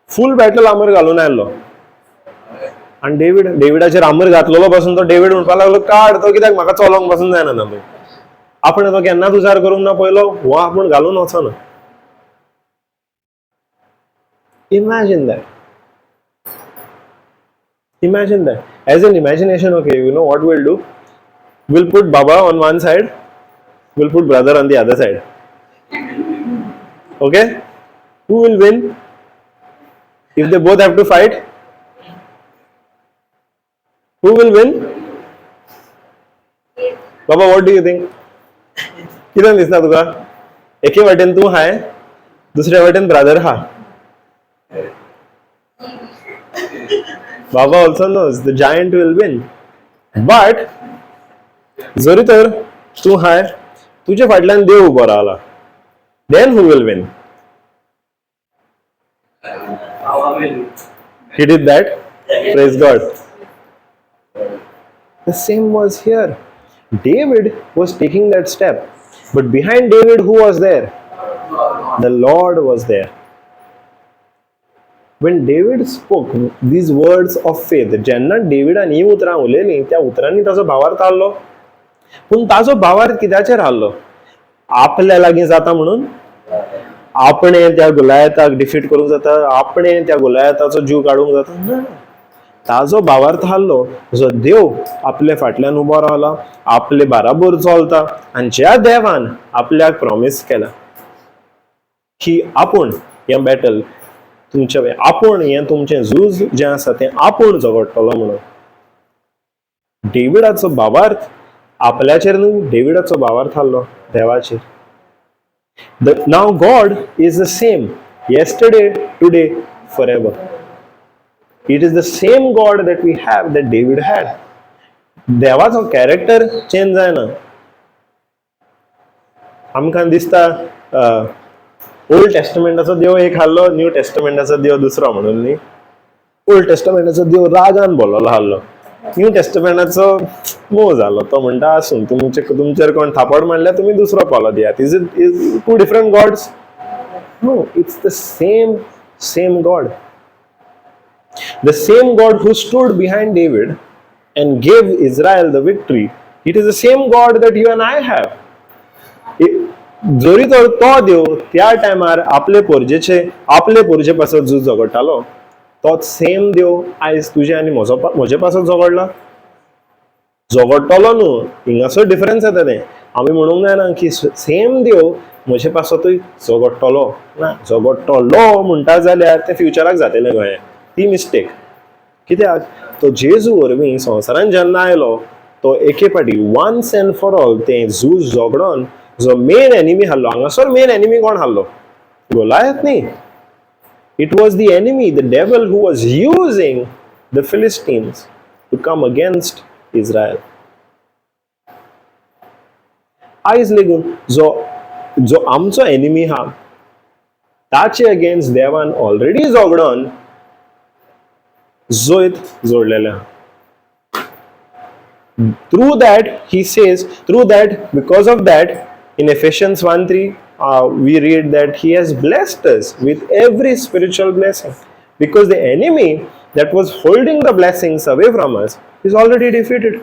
फूल बॅटल आर्मर घालून आयल्लो. आनी डेविड, डेविडाचेर आर्मर घातलेलो पासून तो डेविड म्हणपाक लागलो, काड तो, कित्याक म्हाका चलोंक पासून जायना ना. आपण तो केन्नाच उजार करूंक ना पयलो, हो आपूण घालून वचना. Imagine that. Imagine that. As an imagination, okay, you know what we'll do? We'll put Baba on one side, we'll put brother on the other side. Okay? Who will win? If they both have to fight, who will win? Baba, what do you think? कितें दिसता तुका? एके वाटेन तूं हाय, दुसऱ्या वाटेन brother हा. Baba also knows the giant will win. But जरी तर तूं हाय, तुझ्या फाटल्यान देव उबो रावला, then who will win? Baba will win. He did that. Praise God. The same was here. David was taking that step. But behind David, who was there? The Lord was there. When David spoke these words of faith, जेन्ना डेविडान ही उतरां उलयलीं, त्या उतरांनी ताजो भावार्थ आहलो. पूण ताजो भावार्थ कित्याचेर आहलो? आपल्या लागीं जाता म्हणून, आपणे त्या गुलायताक डिफीट करूंक जाता, आपणे त्या गुलायताचो जीव काडूंक जाता? ना. ताजो भावार्थ आहलो, जो देव आपले फाटल्यान उबो रावला, आपले बाराबर चलता, आनी ज्या देवान आपल्याक प्रॉमीस केला की आपूण हें बॅटल तुमचे, आपूण हें तुमचें झूज जें आसा तें आपूण झगडटलो म्हणून. डेविडाचो भावार्थ आपल्याचेर न्हू, डेविडाचो भावार्थ आहलो देवाचेर. Now God is the same yesterday, today, forever. It is the same God that we have, that David had. देवाचो कॅरेक्टर चेंज जायना. आमकां दिसता ओल्ड टेस्टमेंटाचो देव एक आहलो, न्यू टेस्टमेंटाचो देव दुसरो म्हणून न्ही. ओल्ड टेस्टमेंटाचो देव रागान बोल्लोलो आहलो, न्यू टेस्टमेंटाचो मोव जालो. तो म्हणटा, आसूं, तुमचे तुमचेर कोण थापड मारल्यार तुमी दुसरो पावलो दियात. Is it is two different Gods? No, it's the same God. The same God who stood behind David and gave Israel the victory, it is the same God that you and I have. जरी तर तो देव त्या टायमार आपले पोरजेचे, आपले पोरजे पासत झूज झगडटालो, तोच सेम देव आयज तुजे आनी म्हजो म्हजे पासत झगडला, झगडटलो न्हू. हिंगासर डिफरन्स येता तें. आमी म्हणूंक जायना की सेम देव म्हजे पासतूय झगडटलो ना. झगडटलो म्हणटा जाल्यार तें फ्युचराक जातलें कळ्ळें, ती मिस्टेक. कित्याक तो जेजू वरवीं संवसारान जेन्ना आयलो तो एके फावटी वन्स एंड फॉर ऑल तें झूज झगडोन जो मेन एनिमी हाडलो. हांगासर मेन एनिमी कोण हाडलो? गोलायत न्ही. It was the enemy, the devil, who was using the Philistines to come against Israel. आयज लेगून जो जो आमचो एनिमी हा ताचे अगेन्स्ट देवान ऑलरेडी झगडोन जैत जोडलेलें आहा. Through that, he says, through that, because of that, in Ephesians 1:3, we read that he has blessed us with every spiritual blessing, because the enemy that was holding the blessings away from us is already defeated.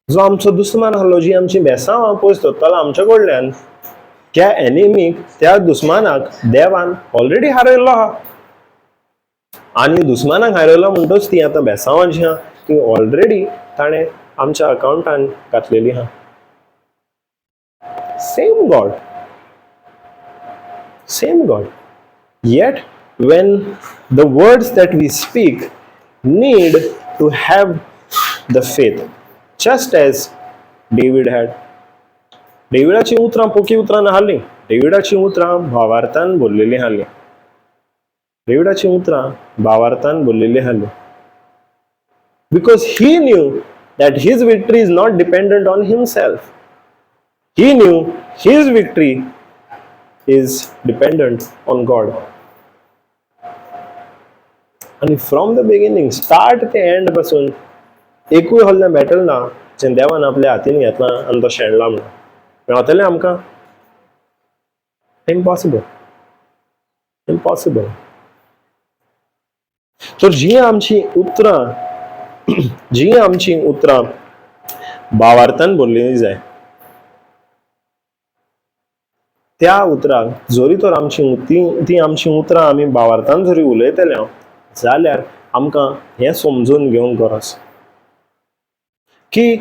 जो आमचो दुस्मान आहलो, जी आमची बेसांव पयस दवरतालो आमच्या कडल्यान, त्या एनिमीक, त्या दुस्मानाक देवान ऑलरेडी हारयल्लो आहा. आनी दुस्मानाक हारयलो म्हणटच ती आतां बेसांवां जी आहा ती ऑलरेडी ताणें आमच्या अकावंटान घातलेली आहा. Same God, same God. Yet when the words that we speak need to have the faith, just as David had. डेविडाची उतरां पोकी उतरां नासलीं. डेविडाची उतरां भावार्थान भरलेलीं आहलीं. डेविडाची उतरां भावार्थान भरलेलीं आहलीं, because he knew that his victory is not dependent on himself. He knew his victory is dependent on God. आनी from the beginning, start ते and पासून एकूय हल्लें battle ना जें देवान आपल्या हातीन घेतलां आनी तो शेणला म्हणून. मेळतलें आमकां? Impossible, impossible. तर जी आमची उतरां भावार्थान भरलेली जाय, त्या उतराक जरी तर आमची ती ती आमची उतरां आमी भावार्थान जरी उलयतले जाल्यार आमकां हें समजून घेवंक गरज की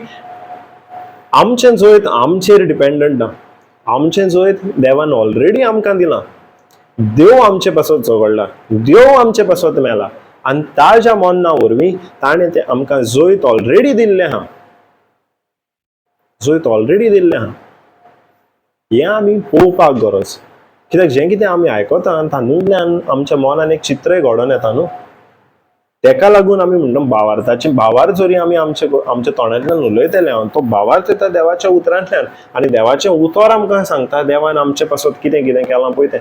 आमचें जैत आमचेर डिपेंडंट ना. आमचें जैत देवान ऑलरेडी आमकां दिलां. देव आमचे पासत झगडला, देव आमचे पासत मेला आनी ताज्या मरणा वरवीं ताणें तें आमकां जैत ऑलरेडी दिल्लें आहा, जैत ऑलरेडी दिल्लें आहा. हें आमी पळोवपाक गरज, कित्याक जें कितें आमी आयकता तातूंतल्यान आमच्या मनान एक चित्रय घडोवन येता न्हू. तेका लागून आमी म्हणटा भावार्थाचे भावार्थ जरी आमी आमचे आमच्या तोंडांतल्यान उलयतले, तो भावार्थ येता देवाच्या उतरांतल्यान आनी देवाचें उतर आमकां सांगता देवान आमचे पासत कितें कितें केलां पळय तें.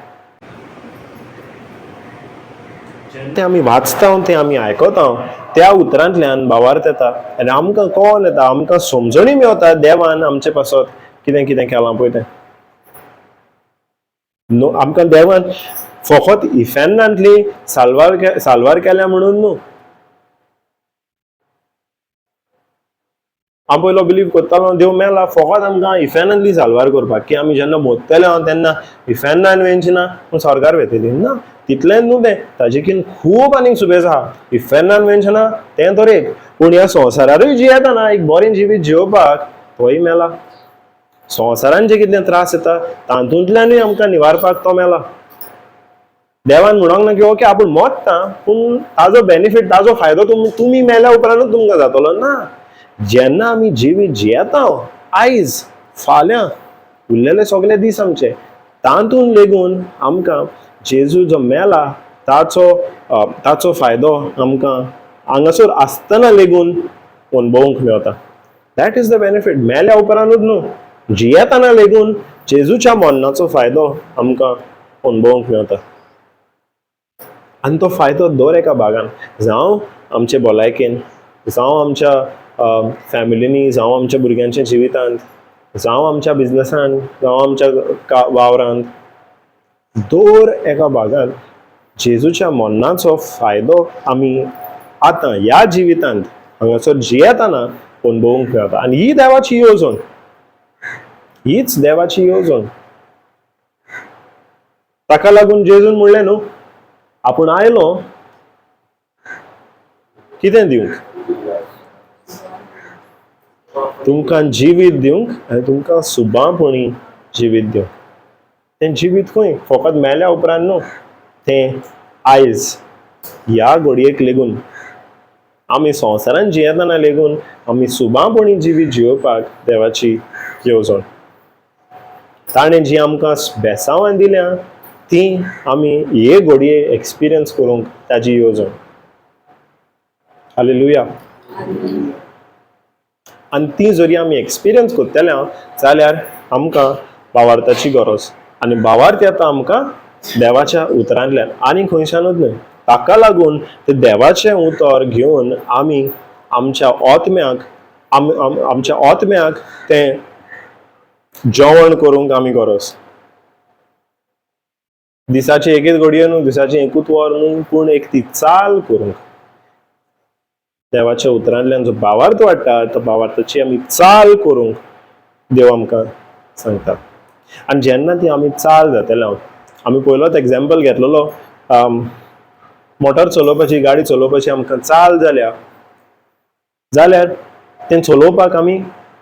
तें आमी वाचता, तें आमी आयकता, त्या उतरांतल्यान भावार्थ येता आनी आमकां कळोन येता, आमकां समजणी मेवता देवान आमचे पासत कितें कितें केलां पळय तें. न्हू, आमकां देवान फकत इफेर्नांतली साल्वार साल्वार केल्या म्हणून न्हू. हांव पयलो बिलीव करतालो देव मेला फकत आमकां इफेर्नांतली साल्वार करपाक, की आमी जेन्ना मोत्तले तेन्ना इफेर्नान वेंची ना पूण स्वर्गार वेतली ना. तितलेंच न्हू तें, ताजे खूब आनीक सुबेज आहा. इफेर्नान वेंचे ना तें तर एक, पूण ह्या संवसारारूय जियेता ना एक बरें जिवीत जियोवपाक तोय मेला. संवसारान जे कितले त्रास येता तातूंतल्यानूय आमकां निवारपाक तो मेला. देवान म्हणोंक ना की ओके आपूण मोत्ता पूण ताजो बेनिफीट, ताजो फायदो तुमी मेल्या उपरांतूच तुमकां जातलो ना. जेन्ना आमी जिवीत जियेता आयज फाल्यां उरलेले सगळे दीस आमचे, तातूंत लेगून आमकां जेजू जो मेला ताचो ताचो फायदो आमकां हांगासर आसतना लेगून अणभवूंक मेवता. That is the benefit. मेल्या उपरांतूच न्हू, जियेतना लेगून जेजूच्या मरणाचो फायदो आमकां अणभवूंक मेवता. आनी तो फायदो दर एका भागान, जावं आमचे भलायकेन, जावं आमच्या फॅमिलीनी, जावं आमच्या भुरग्यांच्या जिवितांत, जावं आमच्या बिजनसान, जावं आमच्या वावरांत, दर एका भागान जेजूच्या मरणाचो फायदो आमी आतां ह्या जिवितांत हांगासर जियेतना अणभवूंक मेळटा. आनी ही देवाची येवजण, हीच देवाची येवजण. ताका लागून जेजून म्हणलें न्हू, आपूण आयलो कितें दिवंक? तुमकां जिवीत दिवंक आनी तुमकां सुबांपणी जिवीत दिवंक. तें जिवीत खंय फकत मेल्या उपरांत न्हू, तें आयज ह्या घडयेक लेगून आमी संवसारांत जियेतना लेगून आमी सुबांपणी जिवीत जियोवपाक देवाची येवजण. ताणें जी आमकां बेसांवां दिल्या ती आमी हे घडये एक्सपिरियन्स करूंक ताजी येवजण. हालेलुया. आनी ती जरी आमी एक्सपिरियन्स करतले जाल्यार आमकां भावार्थाची गरज, आनी भावार्थ येता आमकां देवाच्या उतरांतल्यान आनी खंयच्यानूच न्हय. ताका लागून ते देवाचें उतर घेवन आमी आमच्या आत्म्याक आमच्या आत्म्याक तें जेवण करूंक आमी गरज. दिसाचे एकच घडये न्हू, दिसाचें एकूच वर न्हू, पूण एक ती चाल करूंक देवाच्या उतरांतल्यान जो भावार्थ वाडटा तो भावार्थाची आमी चाल करूंक देव आमकां सांगता. आनी जेन्ना ती आमी चाल जातले, आमी पयलोच एग्जाम्पल घेतलेलो, मोटर चलोवपाची, गाडी चलोवपाची आमकां चाल जाल्या जाल्यार तें चलोवपाक आमी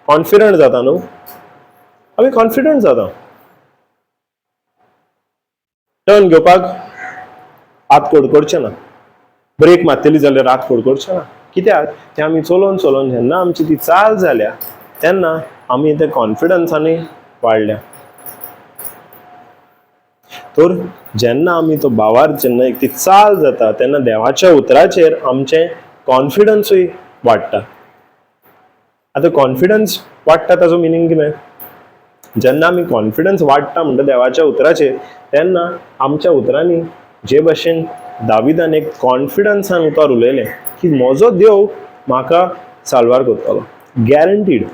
कॉन्फिडंट जाता न्हू, आमी कॉन्फिडंट जाता. टर्न घेवपाक हात कडकडचे ना, ब्रेक मारतली जाल्यार हात कडकडचे ना. कित्याक? तें आमी चलोवन चलोवन जेन्ना आमची ती चाल जाल्या तेन्ना आमी ते कॉन्फिडन्सानूय वाडल्या. तर जेन्ना आमी तो भावार्थ जेन्ना एक ती चाल जाता तेन्ना देवाच्या उतराचेर आमचें कॉन्फिडन्सूय वाडटा. आतां कॉन्फिडन्स वाडटा ताजो मिनींग कितें? जेन्ना आमी कॉन्फिडन्स वाडटा म्हणटा देवाच्या उतराचेर तेन्ना आमच्या उतरांनी जे भशेन दाविदान एक कॉन्फिडन्सान उतर उलयलें की म्हजो देव म्हाका साल्वार करतलो, गॅरंटीड.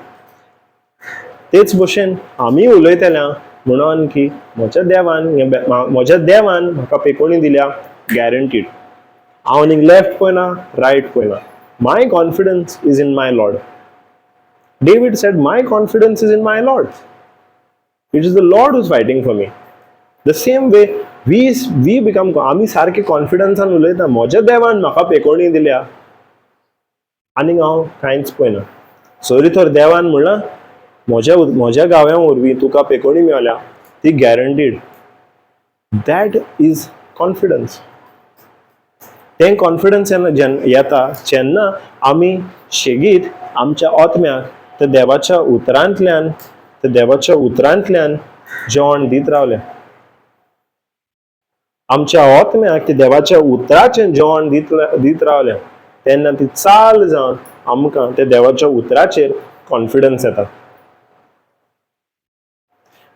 तेच भशेन आमी उलयतल्या म्हणून की म्हज्या देवान म्हज्या देवान म्हाका पेकोणी दिल्या, गॅरंटीड. हांव आनीक लेफ्ट पळयना, रायट पळयना. My confidence is in my Lord. David said, my confidence is in my Lord. It is the Lord who's fighting for me. The same way we become, आमी सारके कॉन्फिडन्सान उलयता, म्हज्या देवान म्हाका पेकोणी दिल्या आनीक हांव कांयच पळयना. सरी तर देवान म्हणलां म्हज्या गांव्या वरवीं तुका पेकोणी मेवल्या, ती गॅरंटीड. That is confidence. तें कॉन्फिडन्स जेन्ना येता जेन्ना आमी शेगीत आमच्या आत्म्याक त्या देवाच्या उतरांतल्यान, त्या देवाच्या उतरांतल्यान जेवण दीत रावले. आमच्या आत्म्याक ते देवाच्या उतराचें जेवण दीत रावले तेन्ना ती चाल जावन आमकां त्या देवाच्या उतराचेर कॉन्फिडन्स येता.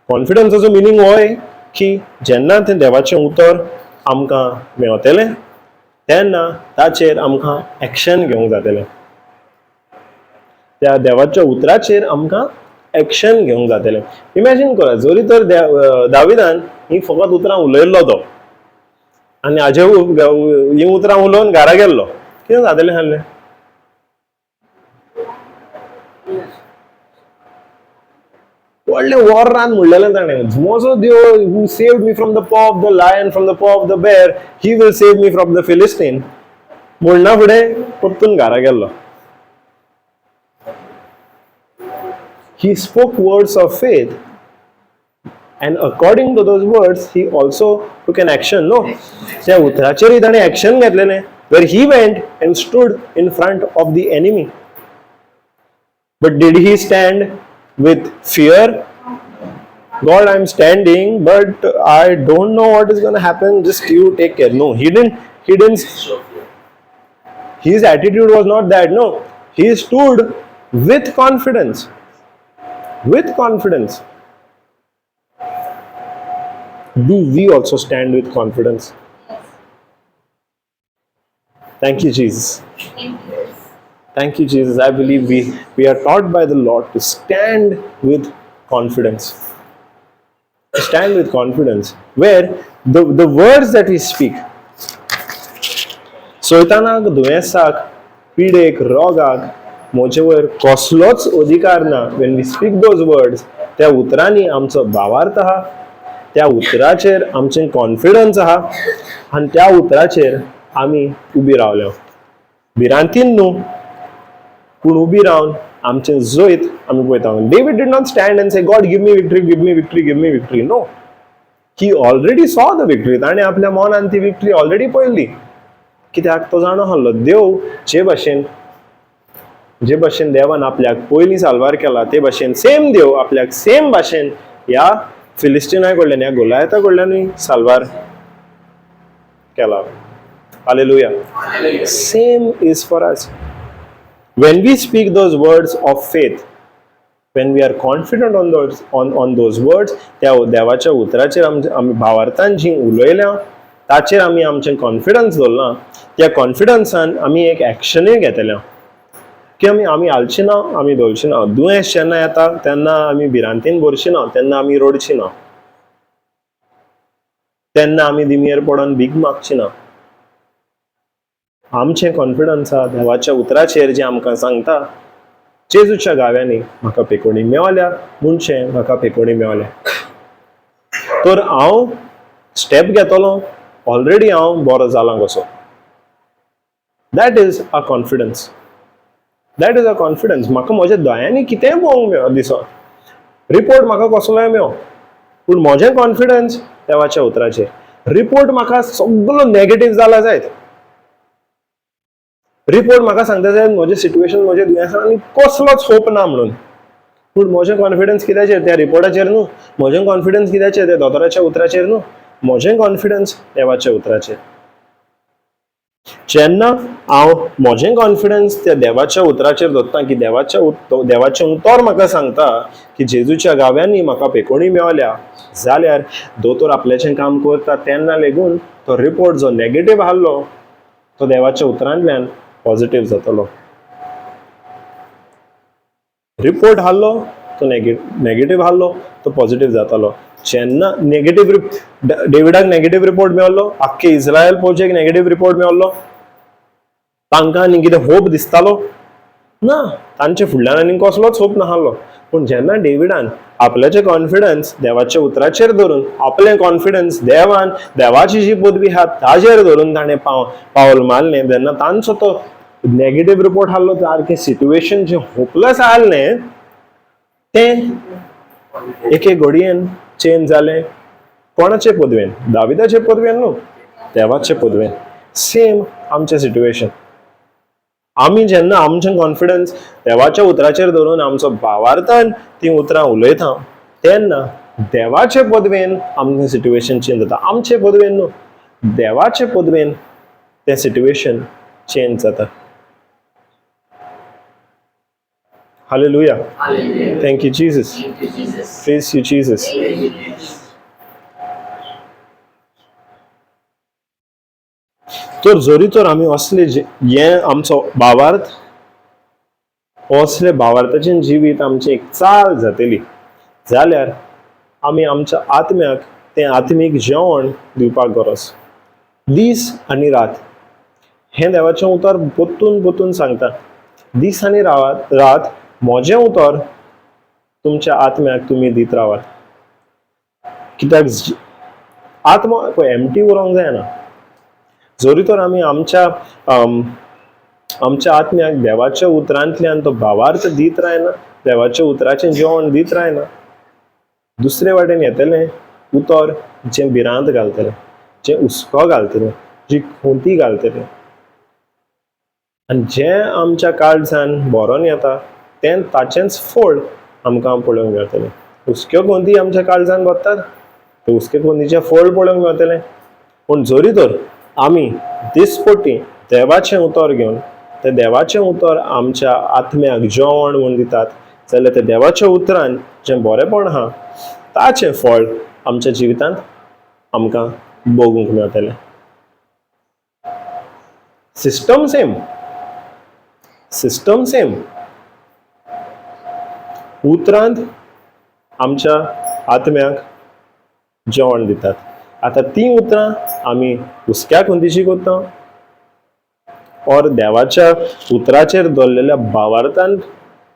कॉन्फिडन्साचो मिनींग होय की जेन्ना तें देवाचें उतर आमकां मेवतलें तेन्ना ताचेर आमकां एक्शन घेवंक जातलें. त्या देवाच्या उतराचेर आमकां एक्शन घेवंक जातलें. इमॅजीन करा, जरी तर दाविदान ही फकत उतरां उलयल्लो तो आनी हाजे ही उतरां उलोवन घरा गेल्लो, कितें जातलें आसलें? व्हडलें वॉर्रान म्हणलेलें ताणें, म्हजो देव who saved me from the paw of the lion, from the paw of the bear, he will save me from the Philistine. म्हणना फुडें परतून घरा गेल्लो. He spoke words of faith, and according to those words he also took an action. No, त्या उतराचेरय ताणें action घेतलेलें, where he went and stood in front of the enemy. But did he stand with fear? God, I'm standing, but I don't know what is going to happen, just you take care. No, he didn't. He didn't. His attitude was not that. No, he stood with confidence. With confidence. Do we also stand with confidence? Yes. Thank you, Jesus. Thank you. Thank you, Jesus. I believe we are taught by the Lord to stand with confidence. To stand with confidence. Where the words that we speak, सोयतानाक, दुयेंसाक, पिडेक, रोगाक म्हजे वयर कसलोच अधिकार ना. When we speak those words, त्या उतरांनी आमचो भावार्थ आहा, त्या उतराचेर आमचें कॉन्फिडन्स आहा आनी त्या उतराचेर आमी उबी रावल्या, भिरांतीन न्हू, पूण उबी रावन आमचें जैत आमी पळयता. David did not stand and say, God give me victory, give me victory, give me victory. No, he already saw the victory. ताणें आपल्या मनान ती विक्ट्री ऑलरेडी पळयल्ली, कित्याक तो जाणो आहलो देव जे भाशेन, जे भाशेन देवान आपल्याक पयलीं साल्वार केला ते भाशेन सेम देव आपल्याक सेम भाशेन ह्या फिलिस्टिना कडल्यान, ह्या गोलायता कडल्यानूय साल्वार केला. Hallelujah. Same is for us. When we speak those words of faith, when we are confident on those words, त्या देवाच्या उतराचेर आमी भावार्थान जी उलयल्या ताचेर आमी आमचें कॉन्फिडन्स दवरलां, त्या कॉन्फिडन्सान आमी एक एक्शनूय घेतल्या की आमी हालची ना, आमी धोलची ना. दुयेंस जेन्ना येता तेन्ना आमी भिरांतीन भरची ना, तेन्ना आमी रडची ना, तेन्ना आमी दिमयेर पडोन भीक मागची ना. आमचें कॉन्फिडन्स आहा देवाच्या उतराचेर, जें आमकां सांगता जेजूच्या गाव्यांनी म्हाका पेकोणी मेवल्या, म्हणचें म्हाका पेकोणी मेवल्या, तर हांव स्टेप घेतलो, ऑलरेडी हांव बरो जालां कसो. That is a confidence, that is a confidence. म्हाका म्हज्या दोळ्यांनी कितेंय पळोवंक मेळो, दिसो रिपोर्ट म्हाका कसलोय मेळो, पूण म्हजें कॉन्फिडन्स देवाच्या उतराचेर. रिपोर्ट म्हाका सगलो नेगेटीव जाला जायत, रिपोर्ट म्हाका सांगता जायत म्हजें सिट्युएशन, म्हजें दुयेंसान आनी कसलोच होप ना म्हणून, पूण म्हजें कॉन्फिडन्स कित्याचेर? त्या रिपोर्टाचेर न्हू. म्हजें कॉन्फिडन्स कित्याचेर? त्या दोतोराच्या उतराचेर न्हू. म्हजें कॉन्फिडन्स देवाच्या उतराचेर. जेन्ना हांव म्हजें कॉन्फिडन्स त्या देवाच्या उतराचेर दवरता की देवाचें उतर म्हाका सांगता की जेजूच्या गाव्यांनी म्हाका पेकोणी मेवल्या, जाल्यार दोतोर आपल्याचें काम करता तेन्ना लेगून तो रिपोर्ट जो नेगेटीव आहलो तो देवाच्या उतरांतल्यान पॉझिटीव जातलो. रिपोर्ट आहलो तो नेगेटीव आहलो तो पॉझिटीव जातालो. जेन्ना नेगेटीव, डेविडाक नेगेटीव रिपोर्ट मेळ्ळो, आख्खे इस्रायल फौजेक नेगेटीव रिपोर्ट मेळ्ळो, तांकां आनी कितें होप दिसतालो ना, तांचे फुडल्यान आनी कसलोच होप नासलो. पूण जेन्ना डेविडान आपल्याचें कॉन्फिडन्स देवाच्या उतराचेर धरून, आपलें कॉन्फिडन्स देवान, देवाची जी पदवी आहा ताजेर धरून ताणें पावल मारलें, तेन्ना तांचो तो नेगेटीव रिपोर्ट आहलो, सारकें सिट्युएशन जें होपलेस आहलें तें एके घडयेन चेंज जालें. कोणाचे पदवेन? दाविदाचे पदवेन न्हू, देवाचे पदवेन. सेम आमचें सिट्युएशन, आमी जेन्ना आमचें कॉन्फिडन्स देवाच्या उतराचेर धरून आमचो भावार्थान तीं उतरां उलयता तेन्ना देवाचे पदवेन आमचें सिट्युएशन चेंज जाता. आमचे पदवेन न्हू, देवाचे पदवेन तें सिट्युएशन चेंज जाता. Hallelujah. Hallelujah. Thank you Jesus. Thank you, Jesus. Praise you Jesus. Praise you, Jesus. तर जरी तर आमी असले हें आमचो भावार्थ, असले भावार्थाचें जिवीत आमचें एक चाल जातली जाल्यार आमी आमच्या आत्म्याक तें आत्मीक जेवण दिवपाक गरज. दीस आनी रात हें देवाचें उतर परतून परतून सांगता, दीस आनी रात म्हजें उतर तुमच्या आत्म्याक तुमी दीत रावात. कित्याक आत्मा पळय एमटी उरोंक जायना. जरी तर आमी आमच्या आमच्या आत्म्याक देवाच्या उतरांतल्यान तो भावार्थ दीत रायना, देवाच्या उतराचें जेवण दीत रायना, दुसरे वाटेन येतलें उतर जें भिरांत घालतलें, जें हुस्को घालतलें, जी खोंती घालतलें, आनी जें आमच्या काळजान भरोन येता तें ताचेंच फळ आमकां पळोवंक मेळटलें. हुस्क्यो खोंती आमच्या काळजान भरतात, ते हुस्के खोंतीचें फळ पळोवंक मेळटलें. पूण जरी तर आमी दिसपट्टी देवाचें उतर घेवन तें देवाचें उतर आमच्या आत्म्याक जेवण म्हूण दितात जाल्यार तें देवाच्या उतरान जें बरेंपण आहा ताचें फळ आमच्या जिवितांत आमकां भोगूंक मेळटलें. सिस्टम सेम, सिस्टम सेम, उतरांत आमच्या आत्म्याक जेवण दितात. आतां तीं उतरां आमी हुस्क्या खुंतीशी करता और देवाच्या उतराचेर दवरलेल्या भावार्थान,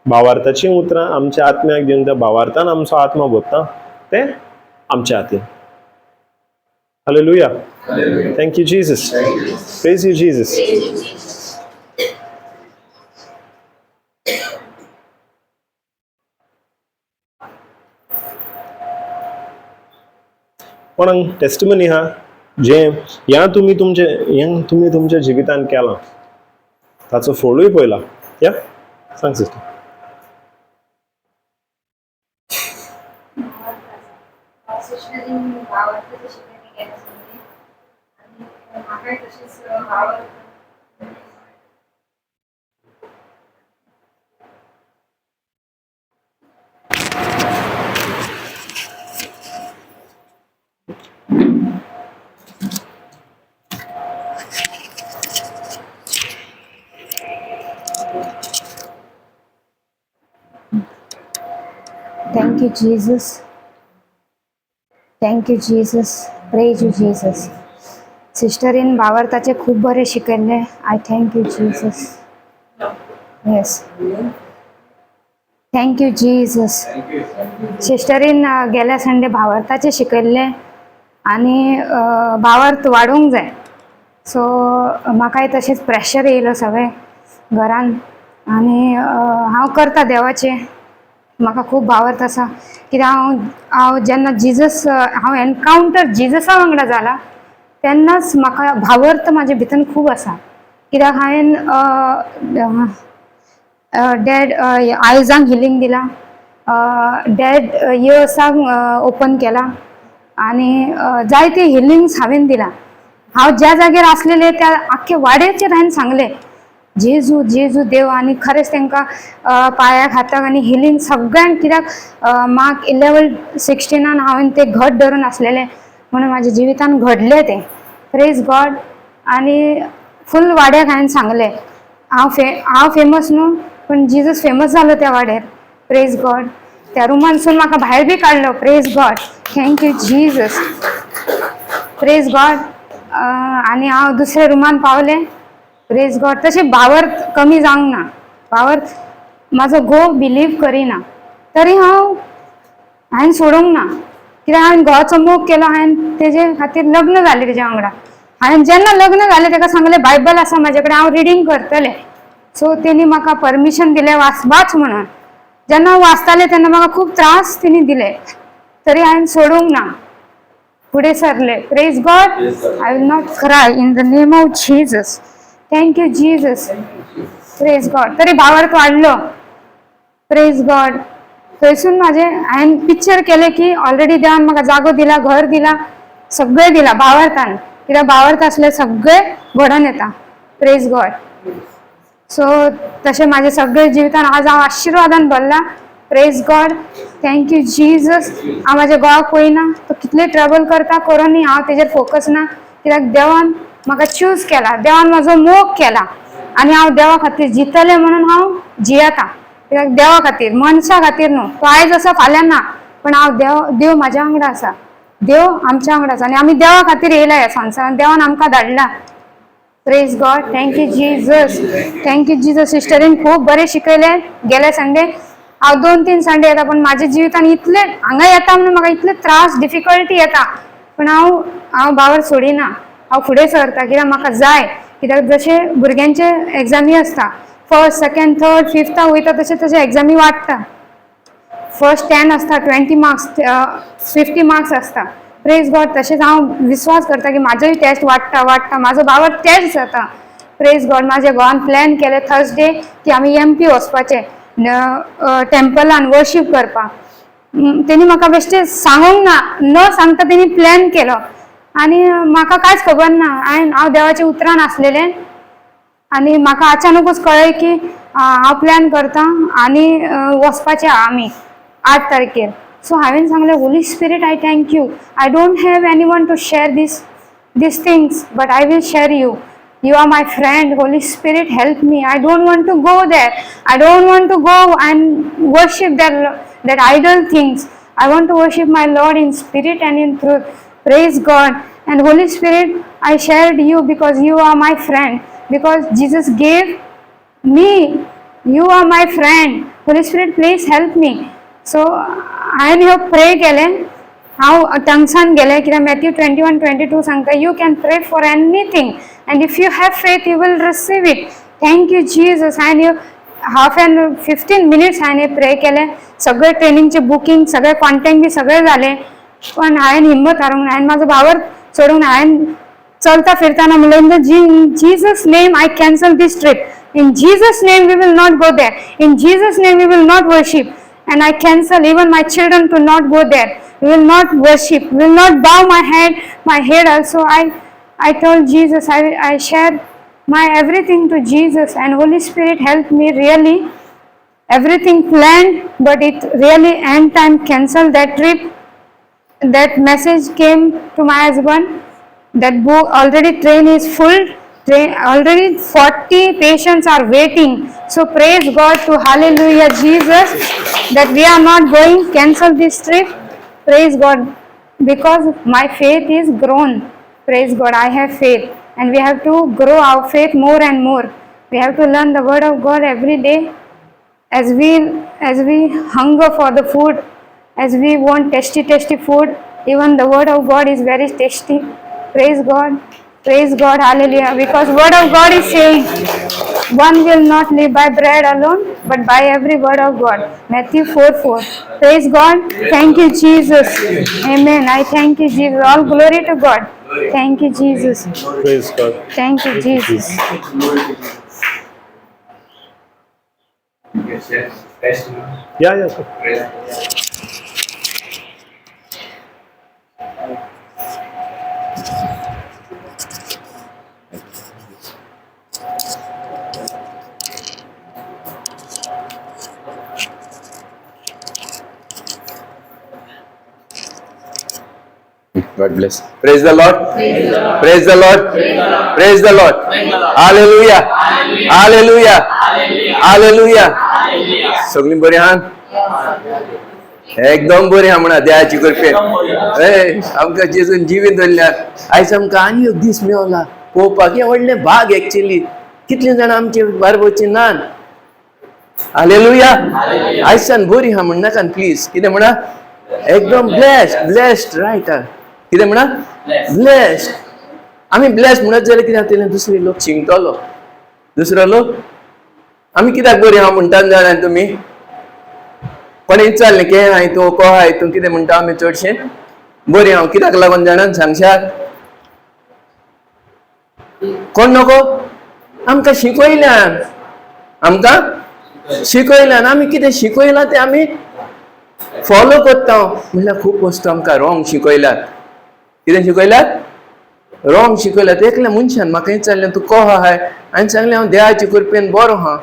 भावार्थाचीं उतरां आमच्या आत्म्याक दिवन त्या भावार्थान आमचो आत्मा भरता तें आमच्या हातीन. Hallelujah. Thank you Jesus. Praise you Jesus. Praise you, Jesus. कोणाक टेस्टिमनी आहा जें ह्या तुमी तुमचे हें तुमी तुमच्या जिवितान केलां ताचो फळूय पळयला? या, सांग सिस्टर. सिस्टरीन भावार्थाचे शिकवणी केल्या संदी आनी म्हाकाय तशेंच भावार्थ. Thank you, Jesus. Thank you, Jesus. Praise you, Jesus. सिस्टरीन भावार्थाचे खूब बरें शिकयल्लें. I thank you Jesus. Yes, thank you Jesus. सिस्टरीन गेल्या संडे भावार्थाचे शिकयल्लें आनी भावार्थ वाडोवंक जाय. सो म्हाकाय तशेंच प्रेशर येयलो सगळें घरान आनी हांव करता देवाचें. म्हाका खूब भावार्थ आसा कित्याक हांव जेन्ना जिजस हांव एनकावंटर जिजसा वांगडा जाला तेन्नाच म्हाका भावार्थ म्हाजे भितर खूब आसा. कित्याक हांवें डॅड आयजांक हिलींग दिलां, डॅड इयर्साक ओपन केला आनी जायते हिलिंग्स हांवें दिलां. हांव ज्या जाग्यार आसलेले त्या आख्खे वाड्याचेर हांवें सांगलें जेजू जेजू देव आनी खरेंच तांकां पांयाक हाताक आनी हिलींग सगळ्यांक. कित्याक मार्क 11:16 हांवें ते घट धरून आसलेलें म्हणून म्हाज्या जिवितान घडलें तें. प्रेज गॉड. आनी फूल वाड्याक हांवें सांगलें. हांव फेमस न्हू पूण जिजस फेमस जालो त्या वाड्यार. प्रेज गॉड. त्या रुमानसून म्हाका भायर बी काडलो. Praise God. Thank you Jesus. Praise God. आनी हांव दुसऱ्या रुमान पावलें. प्रेज गॉड. तशें भावार्थ कमी जावंक ना. भावार्थ म्हाजो घोव बिलीव करिना तरी हांवें सोडूंक ना कित्याक हांवें घोवाचो मोग केलो. हांवें तेजे खातीर लग्न जालें तेज्या वांगडा. हांवें जेन्ना लग्न जालें तेका सांगलें बायबल आसा म्हाजे कडेन, हांव रिडींग करतलें. सो तेणी म्हाका परमिशन दिलें वाच वाच म्हणून. जेन्ना हांव वाचतालें तेन्ना म्हाका खूब त्रास तेणी दिले तरी हांवें सोडूंक ना, फुडें सरले. Praise God. I will not cry in the name of Jesus. Thank you Jesus. Praise God. तरी भावार्थ वाडलो. प्रेज गॉड. थंयसून म्हाजें हांवें पिक्चर केलें की ऑलरेडी देवान म्हाका जागो दिला, घर दिला, सगळें दिला भावार्थान. कित्याक भावार्थ आसल्यार सगळें घडोवन येता. प्रेज गॉड. सो तशें म्हाजें सगळें जिवितान आज हांव आशिर्वादान भरला. Praise God. Thank you Jesus. हांव म्हाज्या घोवाक पळयना, तो कितले ट्रबल करता करोनी, हांव तेजेर फोकस ना कित्याक देवान म्हाका चूज केला, देवान म्हाजो मोग केला आनी हांव देवा खातीर जितलें म्हणून हांव जियेता. कित्याक देवा खातीर, मनशा खातीर न्हू. तो आयज आसा फाल्यां ना, पण हांव देव देव म्हाज्या वांगडा आसा, देव आमच्या वांगडा आसा आनी आमी देवा खातीर येयला ह्या संवसारान. देवान आमकां धाडला. Praise God. Thank you Jesus. Thank you Jesus. सिस्टरीन खूब बरें शिकयलें गेले संडे. हांव 2-3 संडे येता पण म्हाज्या जिवितान इतले हांगा येता म्हणून म्हाका इतले त्रास डिफिकल्टी येता पण हांव बावर सोडिना. हांव फुडें सरता कित्याक म्हाका जाय. कित्याक जशें भुरग्यांचे एग्जामी आसता फर्स्ट सेकेंड थर्ड फिफ्थाक वयता तशें तशें एग्जामी वाडटा. फर्स्ट 10 आसता, 20 मार्क्स, 50 मार्क्स आसता. प्रेज गॉड. तशेंच हांव विस्वास करता की म्हाजोय टेस्ट वाडटा वाडटा, म्हाजो बावर टेस्ट जाता. प्रेज गॉड. म्हाज्या घोवान प्लॅन केलें थर्सडे की आमी एमपी वचपाचें टेम्पलान वर्शीप करपाक. तेणी म्हाका बेश्टें सांगूंक ना, न सांगता तेणी प्लॅन केलो आनी म्हाका कांयच खबर ना. हांव देवाच्या उतरान आसलेलें आनी म्हाका अचानकूच कळ्ळें की हांव प्लॅन करता आनी वचपाचें आहा आमी 8 तारखेर. सो हांवें सांगलें, Holy Spirit, I thank you. I don't have anyone to share this things, but I will share you. You are my friend. Holy Spirit, help me. I don't want to go there. I don't want to go and worship that idol things. I want to worship my Lord in spirit and in truth. Praise God. And Holy Spirit, I shared you because you are my friend, because Jesus gave me, you are my friend. Holy Spirit, please help me. So हांवें ह्यो pray केलें. हांव टंग्सान गेलें कित्याक Matthew 21:22 सांगता, you can pray for anything and if you have faith you will receive it. Thank you Jesus. हांवें ह्यो half an 15 minutes हांवें प्रे केलें. सगळे ट्रेनिंगचे बुकींग, सगळे कॉन्टेक्ट बी सगळें जालें. पण हांवें हिम्मत हारूंक ना, हांवें म्हाजो भावर सोडूंक ना. हांवें चलता फिरताना म्हणलें, in the Jesus name I cancel this trip, in Jesus name we will not go there, in Jesus name we will not worship. And I cancel even my children to not go there. We will not worship, we will not bow my head, my head also. I told Jesus, I share my everything to Jesus, and Holy Spirit helped me really. Everything planned, but it really end time cancel that trip. That message came to my husband that book already train is full, train already 40 patients are waiting. So praise God to hallelujah Jesus that we are not going, cancel this trip. Praise God, because my faith is grown. Praise God, I have faith, and we have to grow our faith more and more. We have to learn the word of God every day. As we hunger for the food, as we want tasty tasty food, even the word of God is very tasty. Praise God, praise God, hallelujah. Because word of God is saying, one will not live by bread alone, but by every word of God. Matthew 4:4. Praise God. Thank you, Jesus. Amen. I thank you, Jesus. All glory to God. Thank you, Jesus. Praise God. Thank you, Jesus. You can share testimony. Yeah, sir. Praise God. God bless. Praise the Lord. Praise the Lord. Praise the Lord. Hallelujah. Hallelujah. Hallelujah. सगळीं बरी आहात? एकदम बरी आहा म्हणा देवाची कृपेन. ए आमकां जेजून जिवीत दवरल्यात. आयज आमकां आनी एक दीस मेवला पळोवपाक. हें व्हडलें भाग एक्चुली. कितलीं जाणां आमचे बारबोची नान. हालेलुया. आयसान बरी आहा म्हणनाका प्लीज. कितें म्हणा? एकदम ब्लेस्ड, ब्लेस्ड रायट. कितें म्हणा? ब्लेस्ड. आमी ब्लेस्ड म्हणत जाल्यार कितें जातलें? दुसरे लोक शिंकतलो. दुसरो लोक आमी कित्याक बरी आहा म्हणटा जाणा तुमी? कोणें विचारलें के हाय तूं, को हाय तूं, कितें म्हणटा? आमी चडशें बरी हांव कित्याक लागून जाणा सांगशात? कोण नको? आमकां शिकयल्यान, आमकां शिकयल्यान. आमी कितें शिकयलां तें आमी फॉलो करता. म्हणल्यार खूब वस्तू आमकां रॉंग शिकयल्यात. कितें शिकयल्यात? रॉंग शिकयल्यात. एकल्या मनशान म्हाका विचारलें, तूं को आहाय? हांवें सांगलें, हांव देवाचे कृपेन बरो आहा.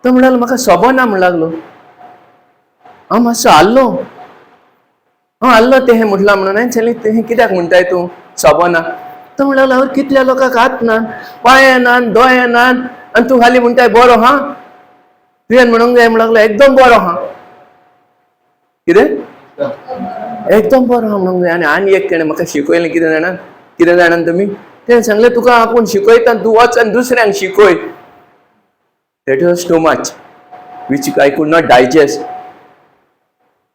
तो म्हणलो, म्हाका सोबना म्हण लागलो. हांव मातसो हाल्लो, हांव हाल्लो तें हें म्हटलां म्हणून. हांवें सांगलें, तें कित्याक म्हणटाय तूं सोबना? तो म्हणलो, हांव कितल्या लोकांक हात ना, पांय ना, दोळे ना, आनी तूं खाली म्हणटाय बरो हा. तुवें म्हणूंक जाय म्हण लागलो, एकदम बरो हा. कितें? एकदम बरो हा म्हणूंक जाय. आनी आनी एक तेणें म्हाका शिकयलें. कितें जाणा? कितें जाणा तुमी? तेणें सांगलें, तुका आपूण शिकयता, तूं वच आनी दुसऱ्यांक शिकय. That was too much, which I could not digest.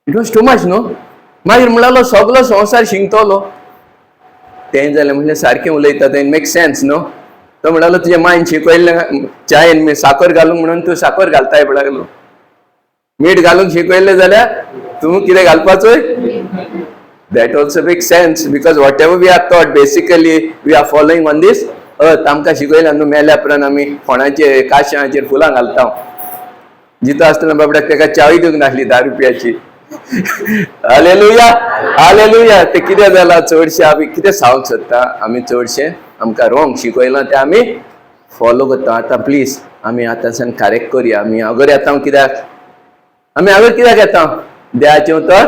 It was too much, न्हू? मागीर म्हणलो, सगलो संवसार शिंकतलो. तें जालें म्हणलें, सारकें उलयता तें, मेक सेन्स न्हू? तो म्हणलो, तुज्या मायन शिकयल्लें चायेन साकर घालूंक म्हणून तूं साकर घालताय म्हण लागलो. मीठ घालूंक शिकयल्लें जाल्यार तूं कितें घालपाचोय? That also make sense, because whatever we are taught, basically we are following on this earth. आमकां शिकयलें न्हू, मेल्या उपरांत आमी कोणाचे काशांचेर फुलां घालता. जितो आसतना बाबड्याक तेका चावी दिवंक नासली 10 रुपयाची. Hallelujah, hallelujah. ते कितें जालां, चडशें आमी कितें सांगूंक सोदता, आमी चडशें आमकां रॉंग शिकयलां तें आमी फॉलो करता. आतां प्लीज आमी आतां सान करेक्ट करुया. आमी अगर येता कित्याक? आमी अगर कित्याक येता? देवाचें उतर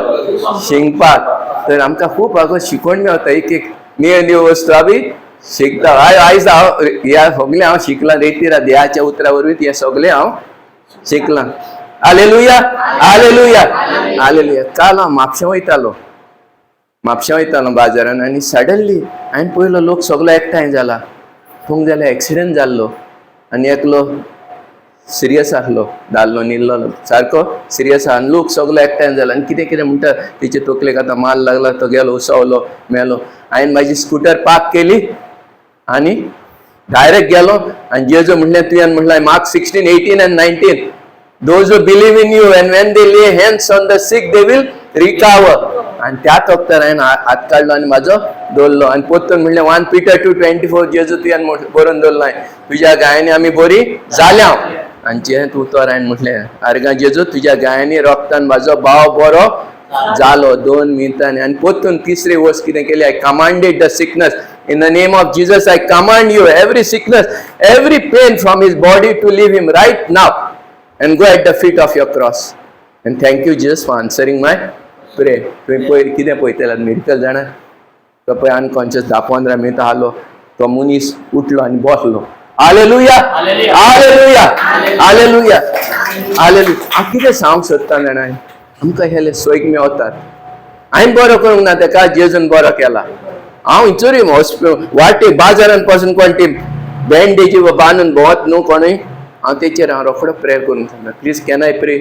शिकपाक. तर आमकां खूब अगो शिकवण मेवता. एक एक न्यू न्यू वस्तू आमी शिकता. आयज हांव ह्या सगळें हांव शिकलां रेतीरा देवाच्या उतरा वरवीं हें सगळें हांव शिकलां. Hallelujah, hallelujah, hallelujah. काल हांव म्हापशें वयतालो, म्हापशें वयतालो बाजारान, आनी सडनली हांवें पयलो लोक सगलो एकठांय जाला. पळोवंक जाल्यार एक्सिडंट जाल्लो आनी एकलो सिरियस आसलो, दादलो न्हिल्लो सारको सिरियस आहा. आनी लोक सगलो एकठांय जाला आनी कितें कितें म्हणटा, तेचे तकलेक आतां माल लागला, तो गेलो, उसवलो, मेलो. हांवें म्हाजी स्कुटर पार्क केली आनी डायरेक्ट गेलो. आनी जेजू म्हणलें, तुवें म्हणलें Mark 16:18 and 19, those who believe in you and when they lay hands on the sick they will recover. आनी त्याच वखतार हांवें हात काडलो आनी म्हाजो दवरलो आनी परतून म्हणलें 1 Peter 2:24 जेजू तुवें बरोवन दवरलां तुज्या गायांनी आमी बरी जाल्या. आनी जें तूं उतर हांवें म्हटलें आर्गां जेजू तुज्या गायांनी रोगतान म्हाजो भाव बरो जालो 2 मिनटांनी. आनी परतून तिसरी वस्त कितें केली, I commanded the sickness in the name of Jesus. I command you every sickness, every pain from his body to leave him right now and go at the feet of your cross. And thank you Jesus for answering my prayer. तुवें पयर कितें पळयतलें miracle जाणा, तो पळय unconscious 10-15 मिनटां आलो, तो मनीस उठलो आनी बसलो. Hallelujah, hallelujah, hallelujah, hallelujah. हांव कितें सांगूंक सोदता जाणा, आमकां हेले सोयीक मेवतात. हांवें बरो करूंक ना तेका, जेजून बरो केला. हांव हिचोरी वाटे बाजारान पासून कोण ती बँडेजी बांदून भोंवत न्हू कोणूय, हांव तेचेर हांव रोखडो प्रेयर करूंक सांगता, प्लीज can I pray.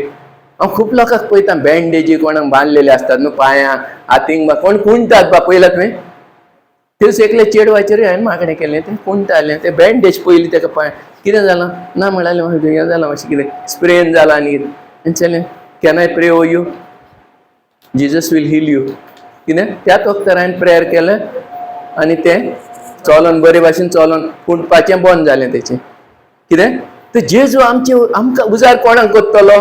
हांव खूब लोकांक पळयता बँडेजी कोणाक बांदलेले आसतात न्हू पांयां हातींक बा कोण कुंटात बा, पळयलां तुवें? तेच एकले चेडवाचेरूय हांवें मागणें केलें, तें कुंटालें, तें बँडेज पयली तेका पांय कितें जालां ना म्हणालें, म्हाका हें जालां मातशें कितें स्प्रेन जालां आनी कितें. आनी चलें can I pray for you, Jesus will heal you. कितें त्याच वखतार हांवें प्रेयर केलें आनी तें चलोन बरे भाशेन चलोन कुंटपाचें बंद जालें तेचें. कितें तर जेजू आमचे आमकां उजार कोणाक करतलो,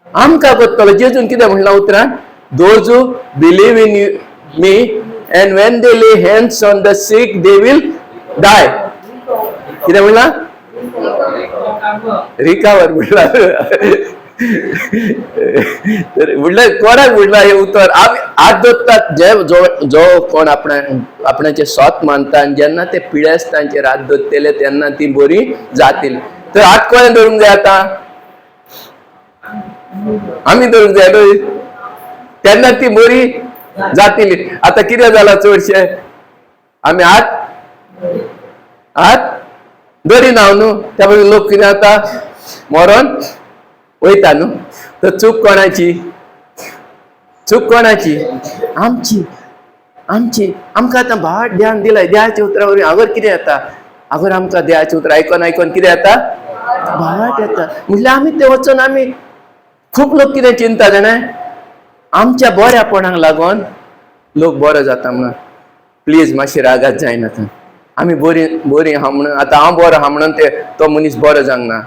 आमकां करतलो. जेजून कितें म्हणलां उतरान, those who believe in me and when they lay hands on the sick they will die. कितें म्हणलां, रिकवर म्हणलां. तर म्हणल्यार कोणाक म्हणलां हें उतर, आमी हात दवरतात जे जो जो कोण आपणा आपणाचें सोत मानता आनी जेन्ना ते पिडेस्तांचेर हात दवरतले तेन्ना ती बरी जातली. तर हात कोणें धरूंक जाय आतां, आमी धरूंक जाय न्हय, तेन्ना ती बरी जातली. आतां कितें जालां, चडशें आमी हात हात धरिना न्हू, त्या मागीर लोक कितें जाता मरोन वयता न्हू. तर चूक कोणाची, चूक कोणाची, आमची, आमची. आमकां आतां भाट ध्यान दिलाय देवाच्या उतरा वरवीं. आगर कितें येता, आगर आमकां देवाचें उतर आयकोन आयकोन कितें येता, भाट येता. म्हटल्यार आमी ते वचोन आमी खूब लोक कितें चिंता जाणा, आमच्या बऱ्यापणाक लागून लोक बरो जाता म्हणून. प्लीज मातशी रागात जायनाका, आमी बरी बरी आहा म्हणून आतां हांव बरो आहा म्हणून ते तो मनीस बरो जावंक ना,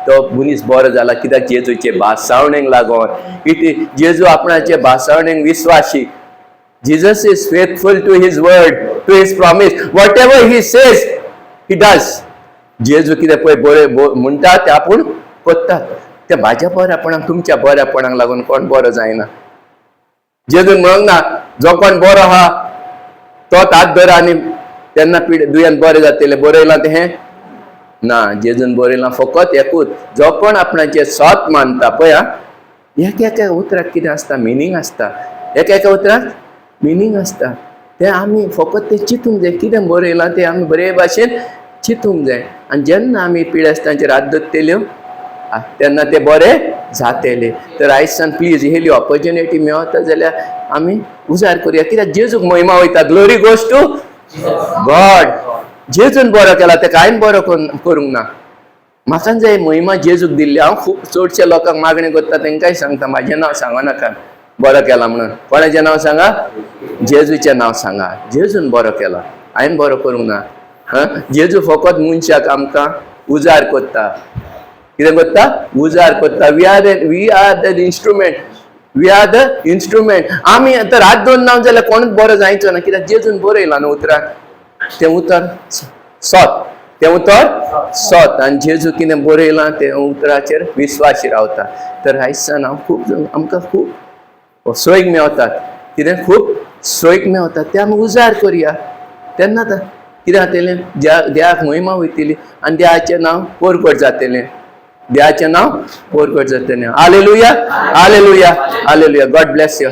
तो मनीस बरो जाला कित्याक जेजूचे भासावणेक लागून. It जेजू आपणाचे भासावणेक विस्वाशी. Jesus is faithful to his word, to his promise. Whatever he says he does. जेजू कितें पळय बरें म्हणटा तें आपूण करता. त्या म्हाज्या बऱ्यापणाक तुमच्या बऱ्यापणाक लागून कोण बरो जायना. जेजून म्हणूंक ना जो कोण बरो आहा तोच हात धर आनी तेन्ना दुयेंत बरें जातलें, बरयलां तें हें ना. जेजून बरयलां फकत एकूच, जो कोण आपणाचें सोत मानता. पळय एक एका उतराक कितें आसता, मिनींग आसता, एक एका उतराक मिनींग आसता. तें आमी फकत तें चिंतूंक जाय, कितें बरयलां तें आमी बरे भाशेन चिंतूंक जाय. आनी जेन्ना आमी पिडेस्तांचेर हात दवरतल्यो तेन्ना ते बरे जातले. तर आयज सान प्लीज हेली ऑपॉर्च्युनिटी मेवता जाल्यार आमी उजार करुया, कित्याक जेजूक महिमा वयता. Glory goes to God. जेजून बरो केला तेका हांवें बरो करूंक ना. म्हाका जाय महिमा जेजूक दिल्ली. हांव खूब चडशे लोकांक मागणें करता, तेंकांय सांगता म्हाजें नांव सांगो नाका बरो केला म्हणून. कोणाचें नांव सांगा, जेजूचें नांव सांगा. जेजून बरो केला, हांवें बरो करूंक ना. हां, जेजू फकत मनशाक आमकां उजार करता. कितें करता, उजार करता. We are the instrument, we are the instrument. आमी आतां रात दोन नांव जाल्यार कोणूच बरो जायचो ना, कित्याक जेजून बरयलां न्हू उतरान, तें उतर सोत, तें उतर सोत. आनी जेजू कितें बरयलां तें उतराचेर विस्वाशी रावता. तर आयज सान हांव खूब आमकां खूब सोयीक मेवतात, कितें खूब सोयीक मेवतात, तें आमी उजार करुया. तेन्ना कितें जातलें, देवाक महिमा वयतली आनी देवाचें नांव परगट जातलें, देवाचें नांव परगट जातलें. Hallelujah, hallelujah, hallelujah. God bless you.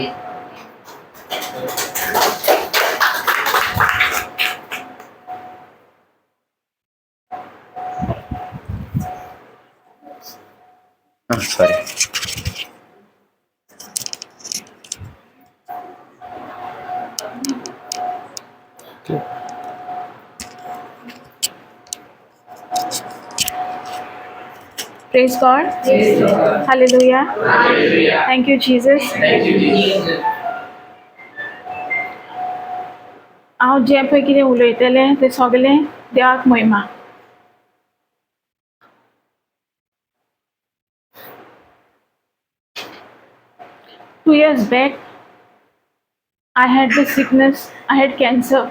Sorry. Praise God. Praise God. Hallelujah. Hallelujah. Thank you, Jesus. Thank you, Jesus. हांव जें पळय कितें उलयतलें तें सगलें देवाक महिमा. 2 years back, I had the sickness, I had cancer.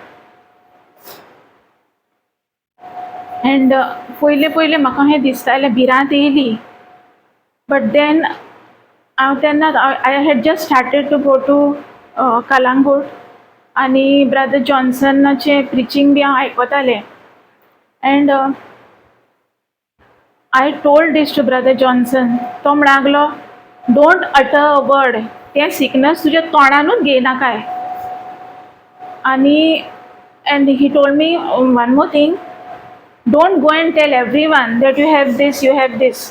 And पयलें पयलें म्हाका हें दिसतालें, भिरांत येयली. बट then हांव तेन्ना I had just started to go to Calangute आनी ब्रदर जॉन्सनाचें प्रिचींग बी हांव आयकतालें. And I told this to Brother Johnson. तो म्हणूंक, "Don't utter a word. तें सिकनस तुज्या तोंडानूच घेयनाकाय." आनी and he told me one more thing: "Don't go and tell everyone that you have this, you have this."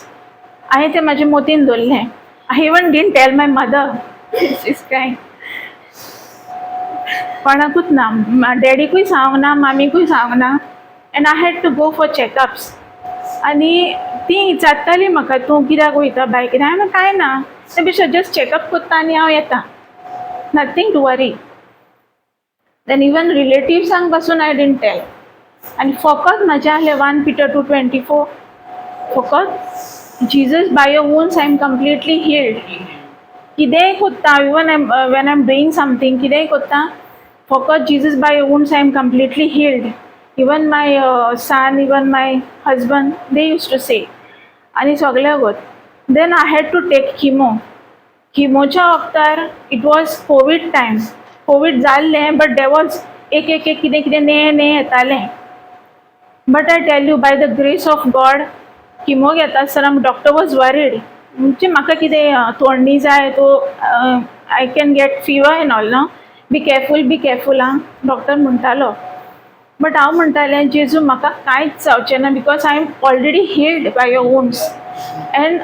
हांवें तें म्हाजे मोतीन दवरलें. I even didn't tell my mother. Is crying. कोणाकूच ना, डॅडीकूय सांगूंक ना, मामीकूय सांगूंक ना. And I had to go for checkups. आनी ती विचारताली म्हाका, "तूं कित्याक वयता बाय कितें?" हांवें म्हणलें, "कांय ना, ते पेक्षा जस्ट चॅकअप करता आनी हांव येता, nothing to worry." Then even रिलेटिव्सांक पासून I didn't tell. आनी फकत म्हाजें आहलें 1 Peter 2:24. फकत "Jesus, by your wounds I am completely healed." कितेंय कोत्ता, even I when I am doing something, कितेंय कोत्ता, फकत "Jesus, by your wounds I am completely healed." Even my son, even my husband, they used to say. आनी सगळें वत. Then I had to take chemo. किमोच्या वखदार it was Covid time. Covid जाल्लें, but there was एक एक एक कितें कितें नें नें येतालें. But I tell you, by the grace of God, chemo घेता आसतना डॉक्टर वॉज वरीड, म्हणजे म्हाका कितें थोंडी जाय तो I can get fever and all ना. "Be careful, be careful आं," डॉक्टर म्हणटालो. बट हांव म्हणटालें, जेजू, म्हाका कांयच जावचें ना because I am already healed by your wounds. And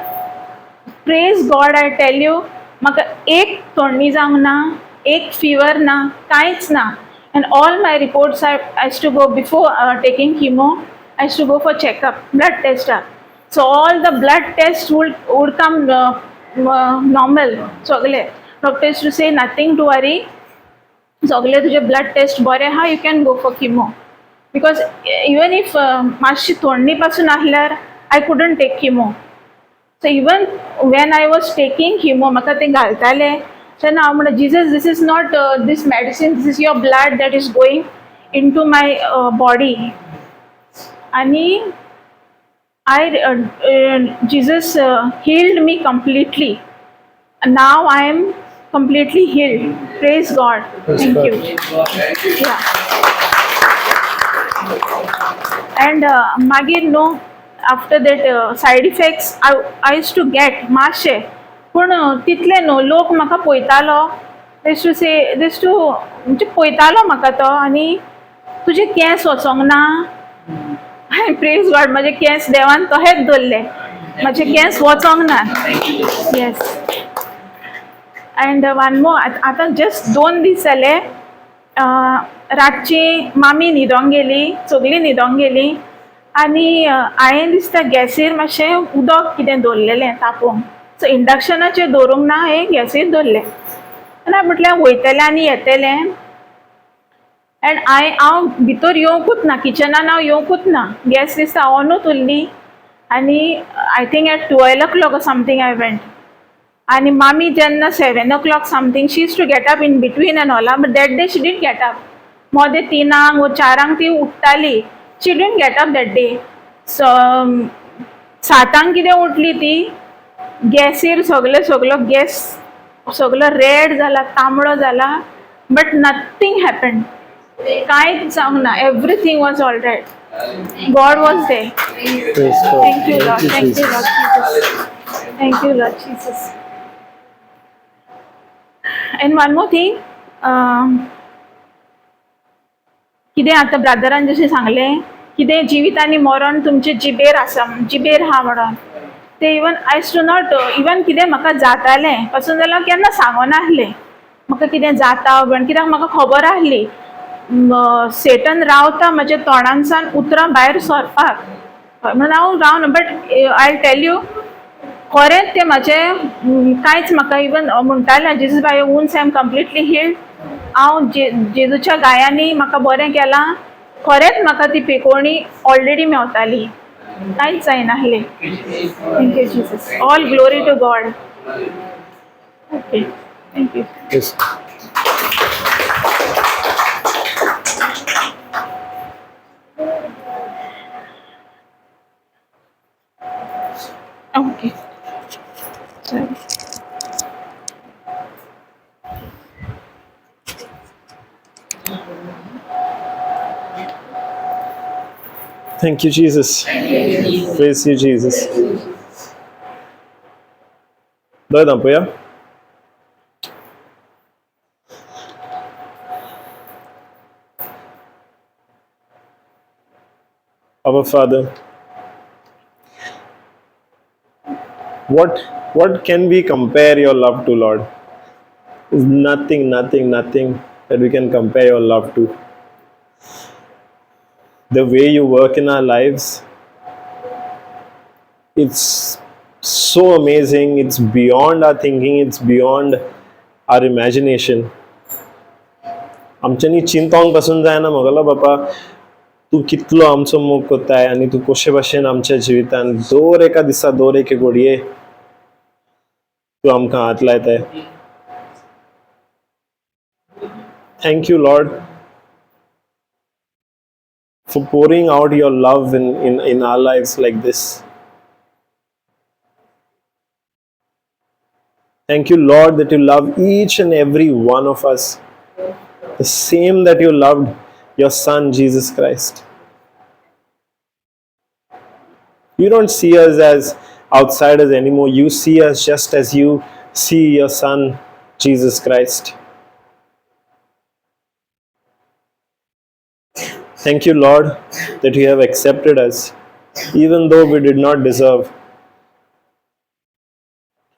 praise God, I tell you, म्हाका एक थोंडी जावंक ना, एक फिवर ना, कांयच ना. And all my reports, I used to go before taking chemo, I used to go for checkup, blood टेस्टाक. So all the blood test would come normal. सगळे doctor used to say, "Nothing to worry. सगळे तुजे blood taste बरे आहा. You can go for chemo." Because even if मातशी थोंडी पासून आसल्यार I couldn't take chemo. So even when I was taking chemo, म्हाका तें घालताले तेन्ना हांव म्हणटा, "Jesus, this is not this medicine, this is your blood that is going into my body." आनी I Jesus healed me completely. Now I am completely healed. Praise God. Thank you. Yeah. And मागीर न्हू, after that side effects I used to get मातशे, पूण तितले न्हू. लोक म्हाका पळयतालो, this to say this to म्हणजे पळयतालो म्हाका तो आनी तुजे केंस वचोंक ना. प्रेज गॉड, म्हजे केंस देवान तहेच दवरले, म्हजे केंस वचोंक ना. येस. अँड वन मोर, आतां जस्ट 2 दीस जाले, रातची मामी न्हिदोंक गेली, सगळीं न्हिदोंक गेली आनी हांवें दिसता गॅसीर मातशें उदक कितें दवरलेलें तापोवंक. सो इंडक्शनाचेर दवरूंक ना, हांवें गॅसीर दवरलें. आनी हांवें म्हटलें वयतलें आनी येतलें. एंड हांव भितर येवंकूच ना, किचनान हांव येवंकूच ना. गॅस दिसता ऑनूच उरली आनी I think at 12 o'clock something I went. आनी मामी जेन्ना 7 o'clock something, she used to get up in between and all, but that day she didn't get up. मोदे 3ांक वो 4ांक ती उठ्ठाली. She didn't get up that day. So 7ांक कितें उठली ती, गॅसीर सगळें, सगलो गॅस सगलो रेड जाला, तांबडो जाला. But nothing happened. कांयच जावंक ना. Everything was all right. God was there. Praise God. Thank you, Lord. Thank you, Lord Jesus. Thank you, Lord Jesus. And one more thing, कितें आतां ब्रादरान जशें सांगलें, कितें जिवीत आनी मरण तुमचे जिबेर आसा, जिबेर आहा म्हणून ते, even I used to not even कितें म्हाका जातालें पासून जाल्यार केन्ना सांगनासलें म्हाका कितें जाता म्हण, कित्याक म्हाका खबर आहली सेटन रावता म्हज्या तोंडानसान उतरां भायर सरपाक म्हणून हांव रावना. But I tell you, खरेंच तें म्हाजें कांयच म्हाका इवन म्हणटालें, "Jesus, by wounds I am completely healed." हांव जे जेजूच्या गायांनी म्हाका बरें केलां. खरेंच म्हाका ती पिकोवणी ऑलरेडी मेवताली, कांयच जायनासलें. Thank you Jesus, all glory to God. Okay, thank you. Yes. Okay, sorry. Thank you, Jesus. Praise you, Jesus. दोळे धांपूया. Our Father, what can we compare your love to, Lord? There's nothing, nothing, nothing that we can compare your love to. The way you work in our lives, it's so amazing. It's beyond our thinking, it's beyond our imagination. आमच्यांनी चिंतोंक पासून जायना म्हगेलो बापा, तूं कितलो आमचो मोग कोत्ताय आनी तूं कशे भाशेन आमच्या जिवितान दर एका दिसा दर एके घडये तूं आमकां हात लायताय. Thank you Lord for pouring out your love in our lives like this. Thank you, Lord, that you love each and every one of us the same that you loved your Son, Jesus Christ. You don't see us as outsiders anymore. You see us just as you see your Son, Jesus Christ. Thank you, Lord, that you have accepted us, even though we did not deserve.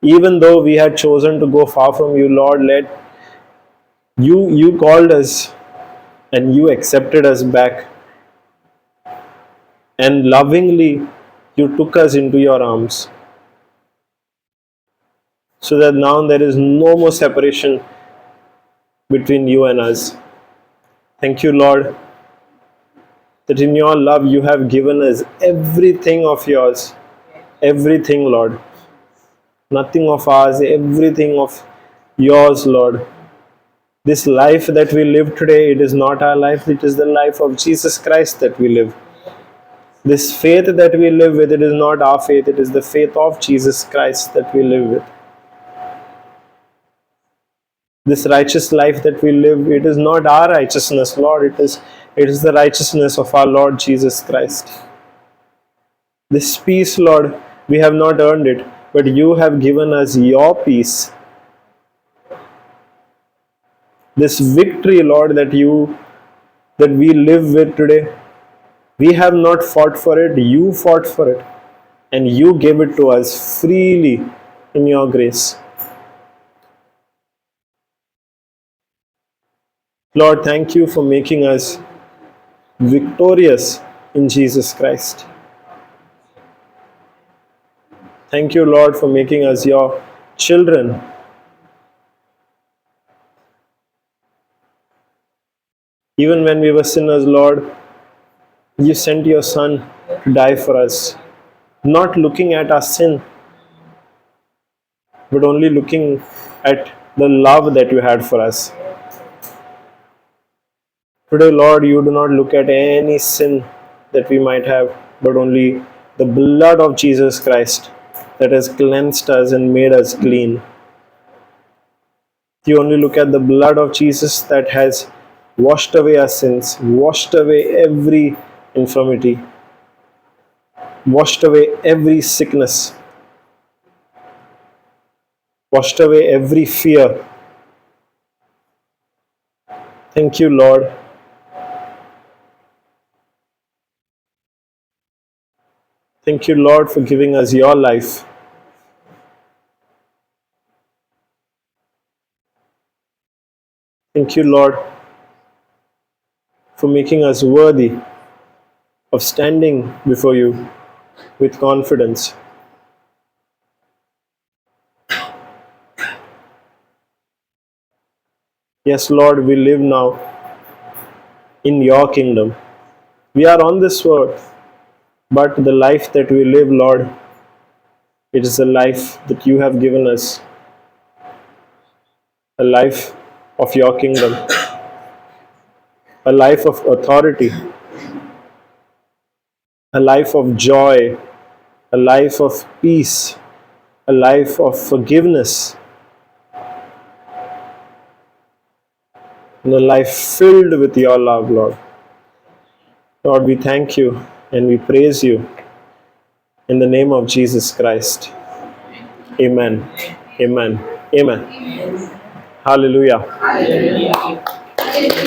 Even though we had chosen to go far from you, Lord, let you called us and you accepted us back. And lovingly, you took us into your arms, so that now there is no more separation between you and us. Thank you, Lord, that in your love you have given us everything of yours. Everything, Lord. Nothing of ours, everything of yours, Lord. This life that we live today, it is not our life, it is the life of Jesus Christ that we live. This faith that we live with, it is not our faith, it is the faith of Jesus Christ that we live with. This righteous life that we live, it is not our righteousness, Lord, it is the righteousness of our Lord Jesus Christ. This peace, Lord, we have not earned it, but you have given us your peace. This victory, Lord, that we live with today, we have not fought for it, you fought for it, and you gave it to us freely in your grace. Lord, thank you for making us victorious in Jesus Christ. Thank you, Lord, for making us your children. Even when we were sinners, Lord, you sent your Son to die for us, not looking at our sin, but only looking at the love that you had for us. Today, Lord, you do not look at any sin that we might have, but only the blood of Jesus Christ that has cleansed us and made us clean. You only look at the blood of Jesus that has washed away our sins, washed away every infirmity, washed away every sickness, washed away every fear. Thank you, Lord. Thank you, Lord, for giving us your life. Thank you, Lord, for making us worthy of standing before you with confidence. Yes, Lord, we live now in your kingdom. We are on this earth, but the life that we live, Lord, it is a life that you have given us, a life of your kingdom, a life of authority, a life of joy, a life of peace, a life of forgiveness, and a life filled with your love, Lord. Lord, we thank you and we praise you in the name of Jesus Christ. Amen. Amen. Amen. Hallelujah. Hallelujah.